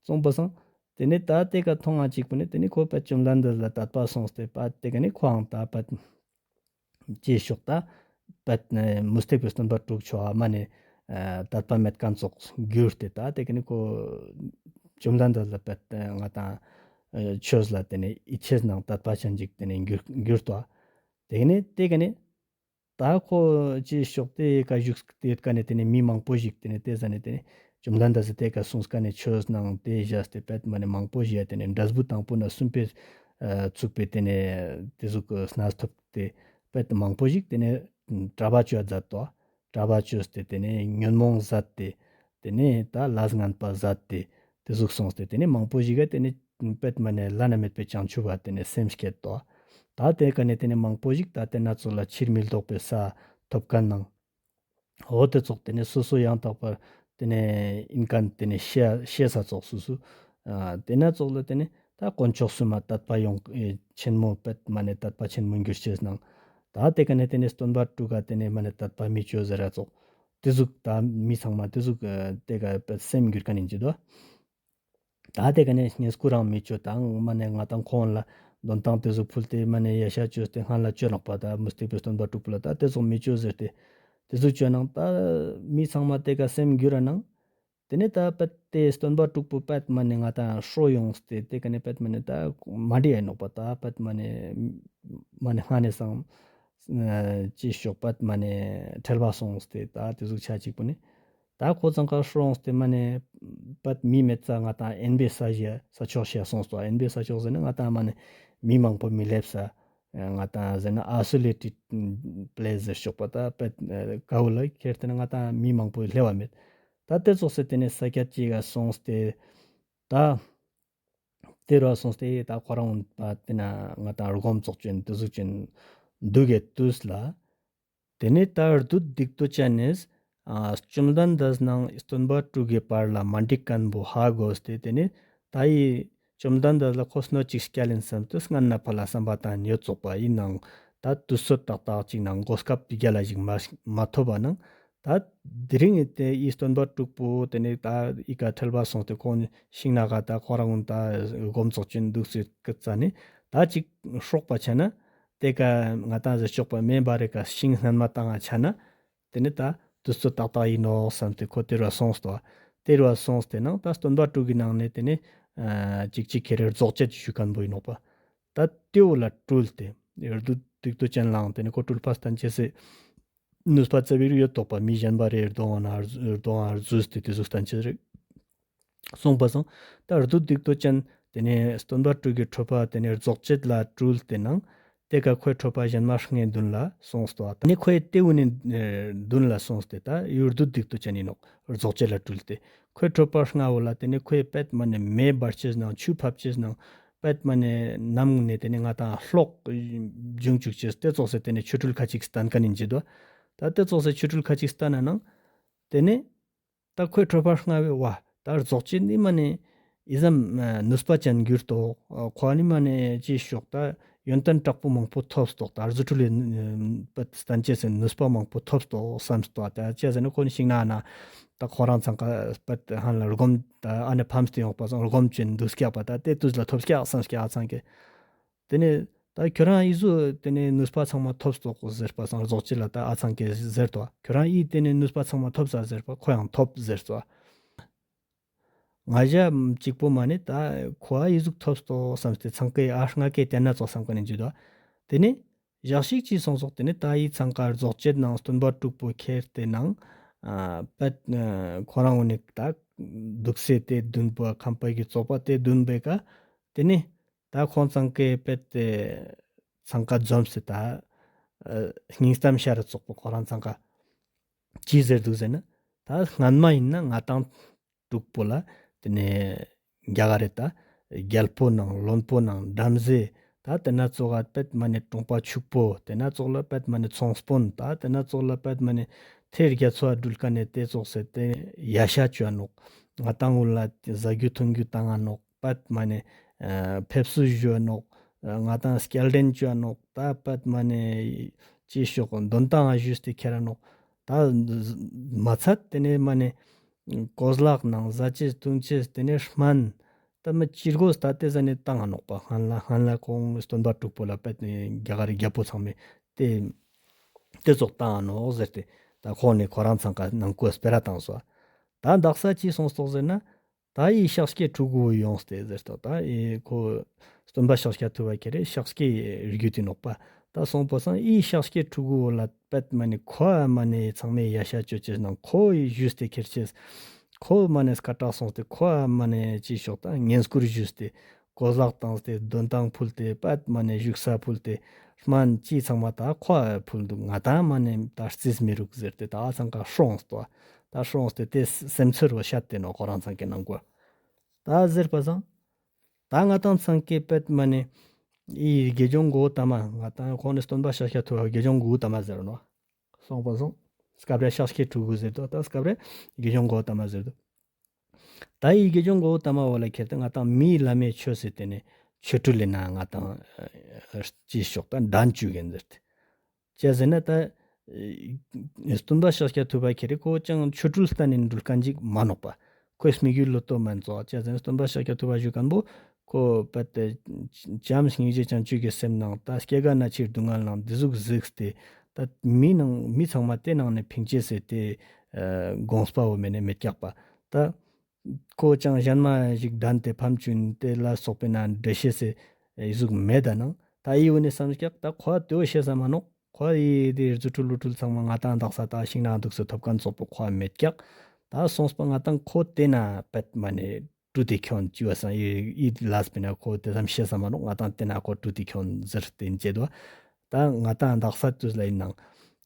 གསུངས་པ་སང་། ཏེ་ནེ་ད་ཏེ་ཀ་མཐོང་ང་ཅིག་པོ་ནེ་ཏེ་ནེ་ཁོ་པད་བཅོམ་ལྡན་འདས་ལ་དད་པ་སོང་སྟེ་པད་ཏེ་ཀ་ནེ་ཁོའང་ད་པད་ཅེས་ཤོག་ད་པད་མུ་སྟེགས་པའི་སྟོན་པ་དྲུག་ཆོ་ཨ་མ་ནེ་ཨ་དད་པ་མེད་ཁན་ཙོགས་གྱུར་ཏེ་ད་ཏེ་ཀ་ནེ་ཁོ་བཅོམ་ལྡན་འདས་ལ་པད་ང་ཏང་ཨ་ཆོས་ལ་ཏེ་ནེ་ཡིད་ཆེས་ནང་དད་པ་ཅན་ཅིག་ཏེ་ནེ་གྱུར་གྱུར་ཏོ། ཏེ་ནེ་ཏེ་ཀ་ནེ་ད་ཁོ་ཅེས་ཤོག་ཏེ་ཀ་བཞུགས་ཏེ་ཡོད་ཀ་ནེ་ཏེ་ནེ་མི་མང་པོ་ཞིག་ཏེ་ནེ་ཏེ་ཟ་ནེ་ཏེ་ནེ་བཅོམ་ལྡན་འདས་སི་ཏེ་ཀ་གསུངས་ཀ་ནེ་ཆོས་ནང་ཏེ་བཞག་སྟེ་པད་མ་ནེ་མང་པོ་ཞིག་ཡ་ཏེ་ནེ་འབྲས་བུ་དང་པོ་ནེ་གསུམ་པའི་ཨ་ཚུགས་པའི་ཏེ་ནེ་ཏེ་ཟུག་གི་གནས་ཐོབ་སྟེ་པད་མང་པོ་ཞིག་ཏེ་ནེ་གྲྭ་པ་ཅོ་ཡ་མཛད་དོ། གྲྭ་པ་ཅོས་ཏེ་ཏེ་ནེ་ཉོན་མོངས་ཟད་དེ་ཏེ་ནེ་ད་ལས་ངན་པ་ཟད་དེ་ཏེ་ཟུག་སོང་སྟེ་ཏེ་ནེ་མང་པོ་ཞིག་ག་ཏེ་ནེ་པད་མ་ནེ་བླ་ན་མེད་པའི་བྱང་ཆུབ་པ་ཏེ་ནེ་སེམས་བསྐྱེད་དོ། ད་ཏེ་ཀ་ནེ་ཏེ་ནེ་མང་པོ་ཞིག་ད་ཏེ་ན་ཙོགས་ལ་ཕྱིར་མི་ལྡོག་པའི་ས་ཐོབ་ཁན་ནང་འོ་ཏེ་ཙོགས་ཏེ་ནེ་སོ་སོ་ཡང་དག་པར་ཏེ་ནེ་ཨིན་ཁན་ཏེ་ནེ་ཤེས་ཤེས་ས་ཙོགས་སོ་སོ་ཨ་ཏེ་ན་ཙོགས་ལ་ཏེ་ནེ་ད་དཀོན་མཆོག་གསུམ་མ་དད་པ་ཡོང་ཨེ་ཆེན་མོ་པད་མ་ནེ་དད་པ་ཆེན་མོ་གྱུར་ཅེས་ནང་ད་ཏེ་ཀ་ནེ་ཏེ་ནེ་སྟོན་པ་དྲུག་ག་ཏེ་ནེ་མ་ནེ་དད་པ་མི་ཅོ་ཟེར་ར་ཙོགས། ཏེ་ཟུག་ད་མི་ཚང་མ་ཏེ་ཟུག་ཨ་ཏེ་ཀ་སེམས་འགྱུར་ཁན་ཨིན་ཅི་དོ། ད་ཏེ་ཀ་ནེ་ངས་སྐུ་རང་མི་ཅོ་དང་མ་ནེ་ང་དང་ཁོང་ལ་དོན་ཏང་ཏེ་ཟུག་ཕུལ་ཏེ་མ་ནེ་ཡ་ཤ་ཅོས་ཏེ་སྔན་ལ་ཅོ་ནོག་པ། ད་མུ་སྟེགས་པའི་སྟོན་པ་དྲུག་པོ་ལ་ད་ཏེ་ཟུག་མི་ཅོ་ཟེར་ཏེ་ཏེ་ཟུག་ཅོ་ནང་ད་མི་ཚང་མ་ཏེ་ཀ་སེམས་འགྱུར་ར་ནང་། ཏེ་ནེ་ད་པད་ཏེ་སྟོན་པ་དྲུག་པོ་པད་མ་ནེ་ང་དང་ཧྲོ་ཡོངས་ཏེ་ཏེ་ཀ་ནེ་པད་མ་ནེ་ད་མ་འདྲི་ཡ་ནོག་པ། ད་པད་མ་ནེ་མ་ནེ་སྔ་ནེ་སང་ཅི་ཤོག་པད་མ་ནེ་ཁྲེལ་བ་སོང་སྟེ་ད་ཏེ་ཟུག་ཆ་ཅིག་པོ་ནེ་ད་ཁོ་ཚང་ཀ་ཧྲོ་ཡོངས་ཏེ་མ་ནེ་པད་མི་མེད་ས་ང་དང་དབེན་པའི་ས་ཞིག་ས་ཕྱོགས་ཤིག་སོང་སྟོ། དབེན་པའི་ས་ཕྱོགས་ཟེར་ན་ང་དང་མ་ནེ་མི་མང་པོ་མི་ལེབ་ས་ང་དང་ཟེར་ན་ཨའི་སོ་ལེ་ཊེཌ་པི་ལེས་ཟེར་ཤོག་པ། ད་པད་ཀ་བོ་ལ་ཁྱེར་ཏེ་ན་ང་དང་མི་མང་པོ་ལེབ་བ་མེད། ད་ཏེ་ཙོགས་སེ་ཏེ་ནེ་ས་ཀྱད་ཅིག་ག་སོང་སྟེ་ད་ཏེ་རུ་སོང་སྟེ་ད་ཁོ་རང་པ་ཏེ་ན་ང་དང་སྒོམ་ཙོགས་ཅན་ཏེ་ཟུག་ཅན་དུག་གི་ཏུས་ལ། ཏེ་ནེ་ད་བདུད་སྡིག་ཏོ་ཅན་ནེ་ཨ་བཅོམ་ལྡན་འདས་ནང་སྟོན་པ་དྲུག་གི་བར་ལ་མ་འགྲིག་ཁན་བོ་ཧ་གོ་སྟེ་ཏེ་ནེ་ད་འི་བཅོམ་ལྡན་འདས་ལ་ཁོ་གནོད་ཅིག་སྐྱལ་ཨིན་སམ་སྟེ་སྔན་ན་ཕར་ལ་སམ་པ་ཏང་ཡོད་ཙོག་པ་ཨིན་ནང་ད་ཏུས་ཚོད་ཏག་ཏག་ཅིག་ནང་གོ་སྐབས་རྒྱལ་ལ་ཞིག་མ་མ་ཐོབ་པ་ནང་ད་དེ་རིང་ཏེ་འི་སྟོན་པ་དྲུག་པོ་ཏེ་ནེ་ད་འི་ཀ་ཁྲེལ་བ་སོང་སྟེ་ཁོང་ཤིང་ནགས་ཀ་ད་ཁོ་རང་ད་སྒོམ་ཙོགས་ཅན་དུག་སེ་སྐུ་ཙ་ནེ་ད་ཅིག་ཧྲོག་པ་ཆ་ན་ཏེ་ཀ་ང་དང་ཟེར་ཆོག་པ་མེ་འབར་རེ་ཀ་ཤིང་སྣན་མ་ཏང་ང་ཆ་ན། ཏེ་ནེ་ད་ཏུས་ཚོད་ཏག་ཏག་ཨིན་ནོག་སམ་སྟེ་ཁོ་ཏེ་རུ་སོང་སྟོ། ཏེ་རུ་སོང་སྟེ་ནང་ད་སྟོན་པ་དྲུག་གི་ནང་ནེ་ཏེ་ནེ་ཨ་ཅིག་ཅིག་ཁེ་རེ་རྫོགས་བྱེད་ཞུ་ཁན་བོ་ཨིན་ནོག་པ། ད་ཏེ་བོ་ལ་སྤྲུལ་ཏེ་བདུད་སྡིག་ཏོ་ཅན་ལའང་ཏེ་ནེ་ཁོ་སྤྲུལ་པ་སྟན་ཅེས་སི་ནུས་པ་ཙ་བིར་ཡོད་ཏོག་པ། མི་ཞན་པ་རེ་རྡོ་ཨ་ན་རྡོ་ཨ་རྫུས་ཏེ་ཏེ་ཟུག་སྟན་ཅེས་རེ་སོང་པ་སང་ད་བདུད་སྡིག་ཏོ་ཅན་ཏེ་ནེ་སྟོན་པ་དྲུག་གི་ཁྲོད་པ་ཏེ་ནེ་རྫོགས་བྱེད་ལ་སྤྲུལ་ཏེ་ནང་ཏེ་ཀ་ཁོའི་ཁྲོད་པ་ཞན་མ་ལྔའི་མདུན་ལ་སོང་སྟོ། ཏེ་ནེ་ཁོའི་ཏེ་བོ་ནེ་མདུན་ལ་སོང་སྟེ་ད་འི་བདུད་སྡིག་ཏོ་ཅན་ཨིན་ནོག་རྫོགས་བྱེད་ལ་སྤྲུལ་ཏེ་ཁོའི་ཁྲོད་པ་ལྔ་བོ་ལ་ཏེ་ནེ་ཁོའི་པད་མ་ནེ་མེ་འབར་ཅེས་ནང་ཆུ་ཕབ་ཅེས་ནང་པད་མ་ནེ་ནམ་ནེ་ཏེ་ནེ་ང་དང་གློག་འབྱུང་ཅུག་ཅེས་ཏེ་ཙོགས་སེ་ཏེ་ནེ་ཆོ་འཕྲུལ་ཁ་ཅིག་སྟན་ཁན་ཨིན་ཅི་དོ། ད་ཏེ་ཙོགས་སེ་ཆོ་འཕྲུལ་ཁ་ཅིག་སྟན་ན་ནང་ཏེ་ནེ་ད་ཁོའི་ཁྲོད་པ་ལྔ་བོའི་བ་ད་རྫོགས་བྱེད་ནི་མ་ནེ་འི་ཙམ་ནུས་པ་ཅན་གྱུར་ཏོག། ཁོ་ནི་མ་ནེ་ཅི་ཤོག་ད་ཡོན་ཏན་དྲག་པོ་མང་པོ་ཐོབ་སྟོག། ད་རྫུ་འཕྲུལ་ལས་པད་སྟན་ཅེས་སི་ནུས་པ་མང་པོ་ཐོབ་སྟོག་སམ་སྟོ། ད་ཅི་ཟེར་ན་ཁོ་ནི་ཤིང་ནགས་ན་ད་ཁོ་རང་ཚང་ཀ་པད་ཧན་ལ་སྒོམ་ད་ཨ་ནེ་ཕམ་སྟེ་ཡོང་པ་སང་སྒོམ་ཅན་དུག་སྐྱག་པ་ད་ཏེ་ཏུས་ལ་ཐོབ་སྐྱག་སམ་སྐྱག་ཨ་ཚང་ཀེ། ཏེ་ནེ་ད་ཁྱོ་རང་འི་ཟུག་ཏེ་ནེ་ནུས་པ་ཚང་མ་ཐོབ་སྟོག་ཟེར་པ་སང་རྫོགས་བྱེད་ལ་ད་ཨ་ཚང་ཀེ་ཟེར་ཏོ། ཁྱོ་རང་འི་ཏེ་ནེ་ནུས་པ་ཚང་མ་ཐོབ་ས་ཟེར་པ་ཁོ་ཡང་ཐོབ་ཟེར་ཏོ། ང་ཞ་ཅིག་པོ་མ་ནེ་ད་ཁོ་ཨ་འི་ཟུག་ཐོབ་སྟོག་སམ་སྟེ་ཚང་ཀེ་ཨ་ལྔ་ཀེ་ཏེ་ན་ཙོགས་སམ་ཁན་ཨིན་ཅི་དོ། ཏེ་ནེ་ཞག་ཞིག་ཅིག་སོང་སོག་ཏེ་ནེ་ད་འི་ཚང་ཀ་རྫོགས་བྱེད་ནང་སྟོན་པ་དྲུག་པོ་ཁྱེར་ཏེ་ནང་ཨ་པད་ཨ་ཁོ་རང་འོ་ནེ་ད་དུག་སེ་ཏེ་དུན་པོ་ཁམས་པ་གི་ཙོགས་པ་ཏེ་དུན་པེ་ཀ་ཏེ་ནེ་ད་ཁོང་ཚང་ཀེ་པད་ཏེ་ཚང་ཀ་འཛོམས་སེ་ད་ཨ་སྙིང་གཏམ་ཤར་ར་ཙོག་པོ་ཁོ་རང་ཚང་ཀ་ཅི་ཟེར་དུག་ཟེར་ན་ད་སྔན་མ་ཨིན་ན་ང་དང་དྲུག་པོ་ལ་ཏེ་ནེ་རྒྱ་གར་རི་ད་རྒྱལ་པོ་ནང་བློན་པོ་ནང་བྲམ་ཟེ་ད་ཏེ་ན་ཙོགས་ལ་པད་མ་ནེ་གྲོང་པ་ཕྱུག་པོ་ཏེ་ན་ཙོགས་ལ་པད་མ་ནེ་ཚོང་དཔོན་ད་ཏེ་ན་ཙོགས་ལ་པད་མ་ནེ་ཐེར་རྒྱ་མཚོ་འགྲུལ་ཀ་ནེ་ཏེ་ཙོགས་སེ་ཏེ་ཡ་ཤ་ཅོ་ནོག། ང་དང་འོ་ལ་ཟ་རྒྱུ་འཐུང་རྒྱུ་ཏང་ང་ནོག། པད་མ་ནེ་ཨ་ཕེབས་བསུ་ཞུ་ནོག། ཨ་ང་དང་སྐྱེལ་འདྲེན་ཅོ་ནོག། ད་པད་མ་ནེ་ཅི་ཤོག་དོན་ཏང་ང་ཞུས་ཏེ་ཁྱེར་ར་ནོག། ད་མ་ཚད་ཏེ་ནེ་མ་ནེ་གོས་ལག་ནང་ཟ་ཅེས་འཐུང་ཅེས་ཏེ་ནེ་སྨན་ད་མ་ཅི་དགོས་ད་ཏེ་ཟ་ནེ་ཏང་ང་ནོག་པ། སྔན་ལ་སྔན་ལ་ཁོང་སྟོན་པ་དྲུག་པོ་ལ་པད་ནེ་རྒྱ་གར་རི་རྒྱལ་པོ་ཚང་མེ་ཏེ་ཏེ་ཙོགས་ཏང་ང་ནོག་ཟེར་ཏེ་ད་ཁོང་ནེ་ཁོ་རང་ཚང་ཀ་ནང་ཀོ་སྤེ་ར་ཏང་སོ། ད་དག་ས་ཅི་སོང་སོག་ཟེར་ན། ད་འི་ཤཱཀྱའི་ཕྲུ་གུ་ཡོངས་ཏེ་ཟེར་ཏོ། ད་འི་ཁོ་སྟོན་པ་ཤཱཀྱ་ཐུབ་པ་ཁྱེར་རེ་ཤཱཀྱའི་རྒྱུད་དེ་ནོག་པ། ད་སོང་པ་སང་འི་ཤཱཀྱའི་ཕྲུ་གུ་བོ་ལ་པད་མ་ནེ་ཁོ་ཨ་མ་ནེ་ཚང་མའི་ཡ་ཤ་ཅོ་ཅེས་ནང་ཁོ་ཡི་ཞུས་ཏེ་ཁྱེར་ཅེས། ཁོ་མ་ནེ་སྐད་གྲགས་སོང་སྟེ་ཁོ་ཨ་མ་ནེ་ཅི་ཤོག་ད་བསྙེན་བཀུར་ཞུས་ཏེ་གོས་ལག་བཏང་སྟེ་དོན་ཏང་ཕུལ་ཏེ་པད་མ་ནེ་བཞུགས་ས་ཕུལ་ཏེ་སྨན་ཅི་ཚང་མ་ད་ཁོ་ཨ་ཕུལ་དུག། ང་ད་མ་ནེ་ད་རྩིས་མི་རུག་ཟེར་ཏེ་ད་ཨ་ཚང་ཀ་ཧྲོངས་ཏོ། ད་ཧྲོངས་ཏེ་ཏེ་སེམས་ཚོར་བོ་ཤད་དེ་ནོག་ཁོ་རང་ཚང་ཀེ་ནང་ཀོ། ད་ཟེར་པ་སང་། ད་ང་དང་ཚང་ཀེ་པད་མ་ནེ་འི་དགེ་སྦྱོང་གོའུ་ཏ་མ་ང་དང་ཁོང་ནི་སྟོན་པ་ཤཱཀྱ་ཐུབ་པ་དགེ་སྦྱོང་གོའུ་ཏ་མ་ཟེར་ནོག། སོང་པ་སང་སྐབས་རེ་ཤཱཀྱའི་ཕྲུ་གུ་ཟེར་དོ། ད་སྐབས་རེ་དགེ་སྦྱོང་གོའུ་ཏ་མ་ཟེར་དོ། ད་འི་དགེ་སྦྱོང་གོའུ་ཏ་མ་བོ་ལ་ཁྱེར་ཏེ་ང་དང་མིའི་བླ་མའི་ཆོས་ཟེར་ཏེ་ནེ་ཆོ་འཕྲུལ་ལས་ན་ང་དང་ཅི་ཤོག་ད་འགྲན་ཅུག་གིན་ཟེར་ཏེ། ཅི་ཟེར་ན་ད་ སྟོན་པ་ཤཱཀྱ་ཐུབ་པ་ཁྱེར་ཏེ་ཁོ་ཅང་ཆོ་འཕྲུལ་སྟན་ནེ་འགྲུལ་ཁན་ཅིག་མ་ནོག་པ། ཁོའི་དམིགས་ཡུལ་ལོ་ཏོ་མན་ཙོགས་ཅི་ཟེར་ན་སྟོན་པ་ཤཱཀྱ་ཐུབ་པ་ཞུ་ཁན་བོ་ཁོ་པད་དེ་བྱམས་སྙིང་རྗེ་བྱང་ཆུབ་ཀྱི་སེམས་ནང་ད་སྐྱེ་རྒ་ན་འཆིའི་སྡུག་བསྔལ་ནང་འདི་ཟུག་གཟིགས་ཏེ་ད་མི་ནང་མི་ཚང་མ་དེ་ནང་ནེ་ཕིང་ཅེས་སི་དེ་དགོངས་པ་བོ་མེད་ནེ་མེད་ཀྱག་པ། ད་ཁོ་ཅང་གཞན་མ་ཞིག་འགྲན་ཏེ་ཕམ་བཅུག་ཏེ་ལ་སོགས་པའི་ནང་འགྲེལ་ཤེས་སི་ཟུག་མེད་ད་ནང་ད་ཨི་བོ་ནེ་བསམ་ཀྱག་ད་ཁོ་དེ་བོ་ཤེས་ས་མ་ནོག། ཁོ་ཨི་དེ་རྫུ་འཕྲུལ་ལུ་འཕྲུལ་ཚང་མ་ང་ཏང་དག་ས་ད་ཤིང་ནགས་འདུག་སེ་ཐོབ་ཁན་ཙོགས་པོ་ཁོ་མེད་ཀྱག། ད་སོང་པ་ང་ཏང་ཁོ་དེ་ན་པད་མ་ནེ་གྲུ་དེ་ཁྱོན་ཅི་བ་སང་ཨི་ལས་པའི་ནང་ཁོ་དེ་ཙམ་ཤེས་ས་མ་ནོག། ང་ཏང་དེ་ན་ཁོ་གྲུ་དེ་ཁྱོན་ཟེར་ཏེ་ཨིན་ཅེ་དོ། ད་ང་ཏང་དག་ས་དུས་ལ་ཨིན་ནང་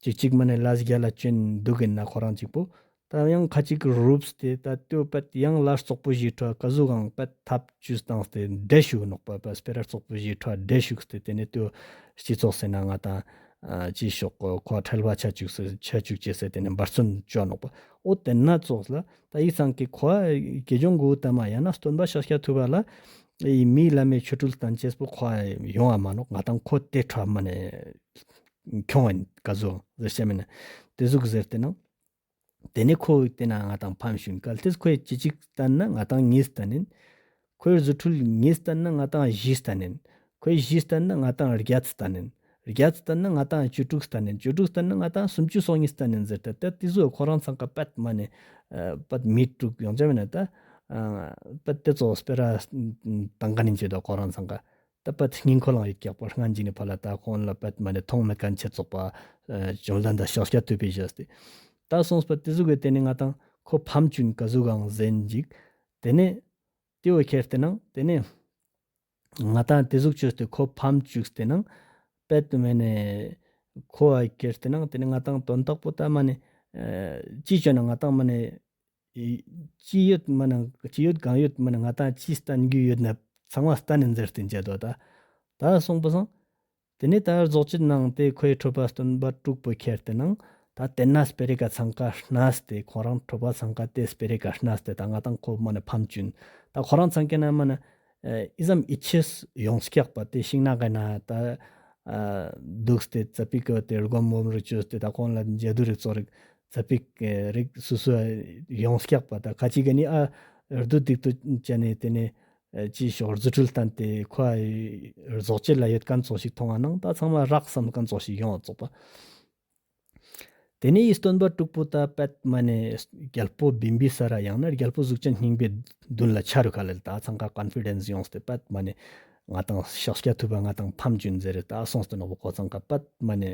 ཅིག་ཅིག་མ་ནེ་ལས་རྒྱལ་ལ་ཅོན་འདུག་ཨིན་ན་ཁོ་རང་ཅིག་པོ། ད་ཡང་ཁ་ཅིག་རུབ་སྟེ་ད་དེ་བོ་པད་ཡང་ལས་རྩོག་པོ་ཞིག་ཁྲོད་ཀ་ཟུག་གང་པད་ཐབས་ཇུས་བཏང་སྟེ་འགྲེལ་ཞུགས་ནོག་པ། པད་སྤེ་ར་རྩོག་པོ་ཞིག་ཁྲོད་འགྲེལ་ཞུགས་ཏེ་དེ་ནེ་དེ་བོ་སྤྱི་ཚོགས་སི་ནང་ང་ཏང་ཅི་ཤོག་ཁོ་ཁྲེལ་བ་ཆ་བཅུག་སེ་ཆ་བཅུག་ཅེས་སི་དེ་ནེ་འབད་བརྩོན་ཅོ་ནོག་པ། འོ་དེ་ན་ཙོགས་ལ་ད་ཡིག་ཚང་གི་ཁོ་དགེ་སྦྱོང་གོའུ་ཏ་མ་ཡང་ན་སྟོན་པ་ཤཱཀྱ་ཐུབ་པ་ལ་ཨི་མིའི་ལམ་མི་ཆོ་འཕྲུལ་སྟན་ཅེས་པོ་ཁོ་ཡོང་བ་མ་ནོག། ང་ཏང་ཁོ་དེ་ཁྲོད་མ་ནེ་ཁྱོང་ཨིན་ཀ་ཟུག་ཟེར་ཤེས་མེད་ན་དེ་ཟུག་ཟེར་ཏེ་ནང་དེ་ནེ་ཁོ་དེ་ན་ང་ཏང་ཕམ་ཞུན་གལ་ཏེ་ཁོའི་ཅི་ཅིག་སྟན་ན་ང་ཏང་ཉིས་སྟན་ཨིན། ཁོའི་རྫུ་འཕྲུལ་ཉིས་སྟན་ན་ང་ཏང་བཞི་སྟན་ཨིན། ཁོའི་བཞི་སྟན་ན་ང་ཏང་བརྒྱད་སྟན་ཨིན། བརྒྱད་སྟན་ན་ང་ཏང་བཅུ་དྲུག་སྟན་ཨིན། བཅུ་དྲུག་སྟན་ན་ང་ཏང་སུམ་ཅུ་སོ་གཉིས་སྟན་ཨིན་ཟེར་ཏེ་ད་དེ་ཟུག་ཁོ་རང་ཚང་ཀ་པད་མ་ནེ་པད་མི་དྲུག་ཡོང་ཅེས་མེད་ན་ད་པད་དེ་ཙོགས་སྤེ་ར་བཏང་ཁན་ཨིན་ཅེ་དོ་ཁོ་རང་ཚང་ཀ། ད་པད་སྙིང་ཁོ་ལང་ཡོད་ཀྱག་པ་སྔན་ཅིག་ནེ་ཕར་ལ་ད་ཁོང་ལ་པད་མ་ནེ་མཐོང་མེད་ཁན་ཆེ་ཙོགས་པ་བཅོམ་ལྡན་འདས་ཤཱཀྱ་ཐུབ་པའི་ཞེས་ཏེ། ད་སོང་པ་དེ་ཟུག་གི་དེ་ནེ་ང་ཏང་ཁོ་ཕམ་བཅུག་ཀ་ཟུག་གང་ཟེན་ཅིག། དེ་ནེ་དེ་བོ་ཁྱེར་ཏེ་ནང་དེ་ནེ་ང་ཏང་དེ་ཟུག་ཅོས་ཏེ་ཁོ་ཕམ་བཅུག་སྟེ་ནང་པད་མ་ནེ་ཁོ་ཨ་ཁྱེར་ཏེ་ནང་དེ་ནེ་ང་ཏང་དོན་དག་པོ་ད་མ་ནེ་ཅི་ཅོ་ན་ང་ཏང་མ་ནེ་ཅི་ཡོད་མ་ན་ཅི་ཡོད་གང་ཡོད་མ་ན་ང་ཏང་ཅི་སྟན་རྒྱུ་ཡོད་ན་ཚང་མ་སྟན་ཨིན་ཟེར་ཏེ་ཨིན་ཅེ་དོ་ད། ད་སོང་པ་སང་དེ་ནེ་ད་རྫོགས་བྱེད་ནང་དེ་ཁོའི་ཁྲོད་པ་སྟོན་པ་དྲུག་པོ་ཁྱེར་ཏེ་ནང་ད་དེ་ན་སྤེ་ར་ཀ་ཚང་ཀ་གནས་ཏེ་ཁོ་རང་ཁྲོད་པ་ཚང་ཀ་དེ་སྤེ་ར་ཀ་གནས་ཏེ་ད་ང་ཏང་ཁོ་མ་ནེ་ཕམ་བཅུག་ད་ཁོ་རང་ཚང་ཀ་ན་མ་ནེ་ཨི་ཙམ་ཡིད་ཆེས་ཡོངས་ཀྱག་པ་དེ་ཤིང་ནགས་ཀ་ན་ད་འདུག་སྟེ་ཙ་པིག་གི་དེ་སྒོམ་སྒོམ་རུ་ཅོས་ཏེ་ད་ཁོང་ལ་འཇའ་དུ་རིག་ཙོགས་རིག་ཙ་པིག་རིག་སུ་སུ་ཡོངས་ཀྱག་པ་ད་ཁ་ཅིག་གི་ནི་ཨ་རྡུ་ཏིག་ཏུ་ཅན་ནེ་དེ་ནེ་ཅི་ཤོག་རྫུ་འཕྲུལ་སྟན་ཏེ་ཁོ་རྫོགས་བྱེད་ལ་ཡོད་ཁན་ཙོགས་ཤིག་མཐོང་བ་ནང་ད་ཚང་མ་རག་བསམ་ཁན་ཙོགས་ཤིག་ཡོང་བ་ཙོགས་པ། དེ་ནེ་ཡི་སྟོན་པ་དྲུག་པོ་ད་པད་མ་ནེ་རྒྱལ་པོ་བིམ་བི་ས་ར་ཡང་ན་རྒྱལ་པོ་གཟུགས་ཅན་སྙིང་པོའི་མདུན་ལ་ཆ་རུ་ཁ་ལ་ད་ཚང་ཀ་ཀོན་ཕི་ཌེནས་ཡོངས་ཏེ་པད་མ་ནེ་ང་ཏང་ཤཱཀྱ་ཐུབ་པ་ང་ཏང་ཕམ་བཅུག་ཟེར་ད་སོང་སྟེ་ནོག་པོ་ཁོ་ཚང་ཀ་པད་མ་ནེ་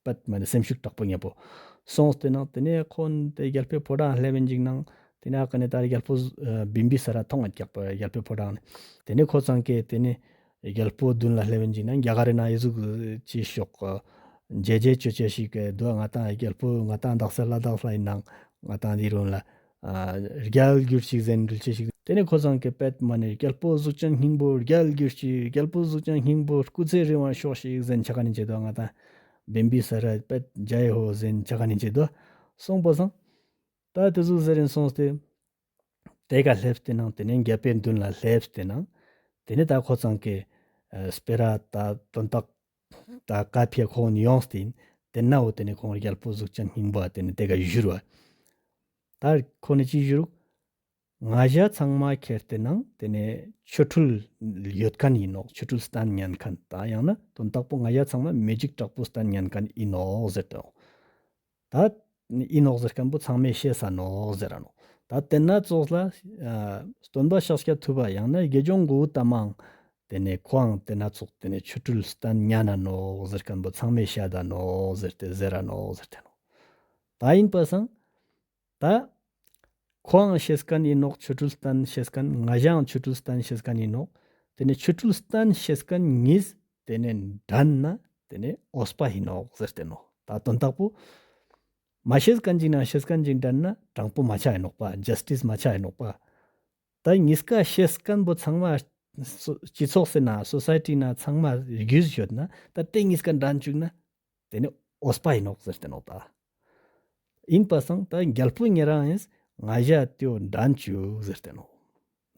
པད་མ་ནེ་སེམས་ཤུགས་དྲག་པོ་ཉམ་པོ་སོང་སྟེ་ནང་དེ་ནེ་ཁོང་དེ་རྒྱལ་པོའི་ཕོ་བྲང་སླེབས་ཨིན་ཅིག་ནང་དེ་ནེ་ཨ་ཀ་ནེ་ད་རྒྱལ་པོ་བིམ་བི་ས་ར་མཐོང་ཨིན་ཀྱག་པ་རྒྱལ་པོའི་ཕོ་བྲང་ནེ་དེ་ནེ་ཁོ་ཚང་ཀེ་དེ་ནེ་རྒྱལ་པོ་མདུན་ལ་སླེབས་ཨིན་ཅིག་ན་རྒྱ་གར་ན་ཨི་ཟུག་ཅི་ཤོག་འཇལ་འཇལ་ཅོ་ཅེས་ཤིག་དུག་ང་ཏང་རྒྱལ་པོ་ང་ཏང་དག་ས་ལ་དྭགས་ལ་ཨིན་ནང་ང་ཏང་འདི་རུ་ལ་རྒྱལ་གྱུར་ཅིག་ཟེར་འདྲི་ཅེས་ཤིག། དེ་ནེ་ཁོ་ཚང་ཀེ་པད་མ་ནེ་རྒྱལ་པོ་གཟུགས་ཅན་སྙིང་པོ་རྒྱལ་གྱུར་ཅིག་རྒྱལ་པོ་གཟུགས་ཅན་སྙིང་པོ་སྐུ་ཚེ་རིང་བར་ཤོག་ཤིག་ཟེར་ཆ་ཁན་ཨིན་ཅེ་དུག་ང་ཏང་བིམ་བི་ས་ར་པད་ཇའི་ཧོ་ཟེར་ཆ་ཁན་ཨིན་ཅེ་དུག་སོང་པ་སང་། ད་དེ་ཟུག་ཟེར་ཨིན་སོང་སྟེ། དེ་ཀ་སླེབས་ཏེ་ནང་དེ་ནེ་རྒྱལ་པོའི་མདུན་ལ་སླེབས་ཏེ་ནང་དེ་ནེ་ད་ཁོ་ཚང་ཀེ་སྤེ་ར་ད་དོན་དག་ད་ཀ་ཕི་ཁོང་ཡོངས་ཏེ་དེ་ནའོ་དེ་ནེ་ཁོང་རྒྱལ་པོ་གཟུགས་ཅན་སྙིང་པོ་དེ་ནེ་དེ་ཀ་ཞུ་རུ་བ། ད་ཁོ་ནེ་ཅི་ཞུ་རུ། ང་ཞ་ཚང་མ་ཁྱེར་ཏེ་ནང་དེ་ནེ་ཆོ་འཕྲུལ་ཡོད་ཁན་ཨིན་ནོག་ཆོ་འཕྲུལ་སྟན་ཉན་ཁན་ད་ཡང་ན་དོན་དག་པོ་ང་ཞ་ཚང་མ་མེ་ཇིག་དྲག་པོ་སྟན་ཉན་ཁན་ཨིན་ནོག་ཟེར་ཏེ་ནོག་ད་ཨིན་ནོག་ཟེར་ཁན་པོ་ཚང་མས་ཤེས་ས་ནོག་ཟེར་ར་ནོག་ད་དེ་ན་ཙོགས་ལ་སྟོན་པ་ཤཱཀྱ་ཐུབ་པ་ཡང་ན་དགེ་སྦྱོང་གོའུ་ཏ་མའང་དེ་ནེ་ཁོའང་དེ་ན་ཙོགས་དེ་ནེ་ཆོ་འཕྲུལ་སྟན་ཉན་ན་ནོག་ཟེར་ཁན་པོ་ཚང་མས་ཤད་ད་ནོག་ཟེར་ཏེ་ཟེར་ར་ནོག་ཟེར་ཏེ་ནོག་ད་ཨིན་པ་སང་ད་ཁོའང་ཤེས་ཁན་ཨིན་ནོག་ཆོ་འཕྲུལ་སྟན་ཤེས་ཁན་ང་ཞའང་ཆོ་འཕྲུལ་སྟན་ཤེས་ཁན་ཨིན་ནོག་དེ་ནེ་ཆོ་འཕྲུལ་སྟན་ཤེས་ཁན་ཉིས་དེ་ནེ་འགྲན་ན་དེ་ནེ་འོས་པ་ཨིན་ནོག་ཟེར་ཏེ་ནོག་ད་དོན་དག་པོ་མ་ཤེས་ཁན་ཅིག་ན་ཤེས་ཁན་ཅིག་འགྲན་ན་དྲང་པོ་མ་ཆ་ཨིན་ནོག་པ། ཇས་ཊིས་མ་ཆ་ཨིན་ནོག་པ། ད་ཉིས་ཀ་ཤེས་ཁན་པོ་ཚང་མ་སྤྱི་ཚོགས་སི་ན་སོ་སའི་ཊི་ན་ཚང་མ་རྒྱུས་ཡོད་ན་ད་དེ་ཉིས་ཀ་འགྲན་ཅུག་ན་དེ་ནེ་འོས་པ་ཨིན་ནོག་ཟེར་ཏེ་ནོག་ད། ཨིན་པ་སང་ད་རྒྱལ་པོ་ཉེ་རང་ཨིན་ང་ཞ་དེའོ་འགྲན་ཅུག་ཟེར་ཏེ་ནོག་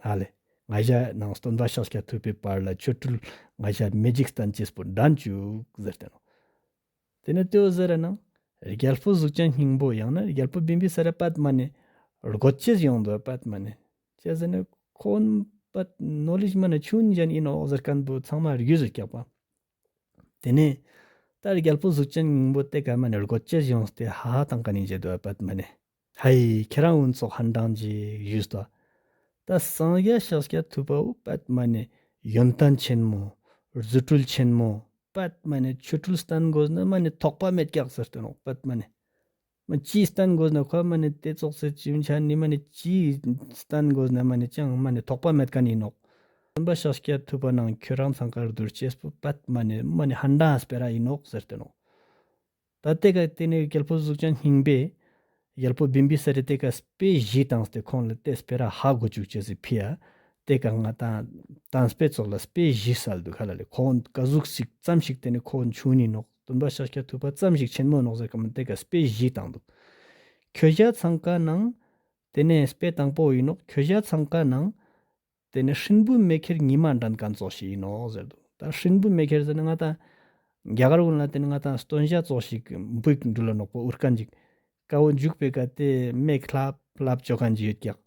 ཧ་ལེ། ང་ཞ་ནང་སྟོན་པ་ཤཱཀྱ་ཐུབ་པའི་བར་ལ་ཆོ་འཕྲུལ་ང་ཞ་མེ་ཇིག་སྟན་ཅེས་པོ་འགྲན་ཅུག་ཟེར་ཏེ་ནོག་དེ་ནེ་དེའོ་ཟེར་ར་ནང་ རྒྱལ་པོ་གཟུགས་ཅན་སྙིང་པོ་ཡང་ན་རྒྱལ་པོ་བིམ་བི་ས་ར་པད་མ་ནེ་རྒོད་ཅེས་ཡོང་དུག་པད་མ་ནེ། ཅི་ཟེར་ན་ཁོང་པད་ནོ་ལེཇ་མ་ནེ་ཆུང་ཅན་ཨིན་ནོག་ཟེར་ཁན་བོ་ཚང་མ་རྒྱུས་ཟེར་ཀྱག་པ། ཏེ་ནེ་ད་རྒྱལ་པོ་གཟུགས་ཅན་སྙིང་པོ་ཏེ་ཀ་མ་ནེ་རྒོད་ཅེས་ཡོངས་ཏེ་ཧ་ཧ་ཏང་ཁན་ཨིན་ཟེར་དུག་པད་མ་ནེ། ཧའི་ཁྱེ་རང་འུ་ཚོགས་ཧན་ཏང་ཅིག་ཞུས་ཏོ། ད་སངས་རྒྱས་ཤཱཀྱ་ཐུབ་པ་བོ་པད་མ་ནེ་ཡོན་ཏན་ཆེན་མོ་རྫུ་འཕྲུལ་ཆེན་མོ་པད་མ་ནེ་ཆོ་འཕྲུལ་སྟན་གོས་ན་མ་ནེ་ཐོགས་པ་མེད་ཀྱག་ཟེར་ཏེ་ནོག་པད་མ་ནེ། མ་ཅི་སྟན་གོས་ན་ཁོ་མ་ནེ་ཏེ་ཙོགས་སེ་ཅིམ་ཆ་ནི་མ་ནེ་ཅི་སྟན་གོས་ན་མ་ནེ་ཅང་མ་ནེ་ཐོགས་པ་མེད་ཁན་ཨིན་ནོག། སྟོན་པ་ཤཱཀྱ་ཐུབ་པ་ནང་ཁྱོ་རང་ཚང་ཀ་རྡུར་ཅེས་པོ་པད་མ་ནེ་མ་ནེ་ཧན་ཏང་སྤེ་ར་ཨིན་ནོག་ཟེར་ཏེ་ནོག། ད་ཏེ་ཀ་ཏེ་ནེ་རྒྱལ་པོ་གཟུགས་ཅན་སྙིང་པོས་རྒྱལ་པོ་བིམ་བི་ས་རེ་ཏེ་ཀ་དཔེ་བཞི་ཏངས་ཏེ་ཁོང་ལ་ཏེ་སྤེ་ར་ཧ་གོ་ཅུག་ཅེས་སི་ཕི་ཡ། ཏེ་ཀ་ང་ཏང་ཏང་དཔེ་ཙོགས་ལ་དཔེ་བཞི་སལ་དུག་ཧ་ལ་ལེ། ཁོང་ཀ་ཟུག་ཞིག་ཙམ་ཞིག་ཏེ་ནེ་ཁོང་ཆུང་ཨིན་ནོག། སྟོན་པ་ཤཱཀྱ་ཐུབ་པ་ཙམ་ཞིག་ཆེན་མོ་ནོག་ཟེར་ཁན་ཏེ་ཀ་དཔེ་བཞི་ཏང་དུག། ཁྱོ་ཞ་ཚང་ཀ་ནང་ཏེ་ནེ་དཔེ་དང་པོ་ཨིན་ནོག། ཁྱོ་ཞ་ཚང་ཀ་ནང་ཏེ་ནེ་སྲིན་བུ་མེ་ཁྱེར་ཉི་མ་འགྲན་ཁན་ཙོགས་ཤིག་ཨིན་ནོག་ཟེར་དུག། ད་སྲིན་བུ་མེ་ཁྱེར་ཟེར་ན་ང་ཏང་རྒྱ་གར་གུན་ལ་ཏེ་ནེ་ང་ཏང་སྟོན་ཞ་ཙོགས་ཤིག་འབུ་ཞིག་འགྲུལ་ལ་ནོག་པོ་འུར་ཁན་ཅིག་ཀ་བོ་འཇུག་པའི་ཀ་ཏེ་མེ་ལྷབ་ལྷབ་ཅོ་ཁན་ཅིག་ཡོད་ཀྱག།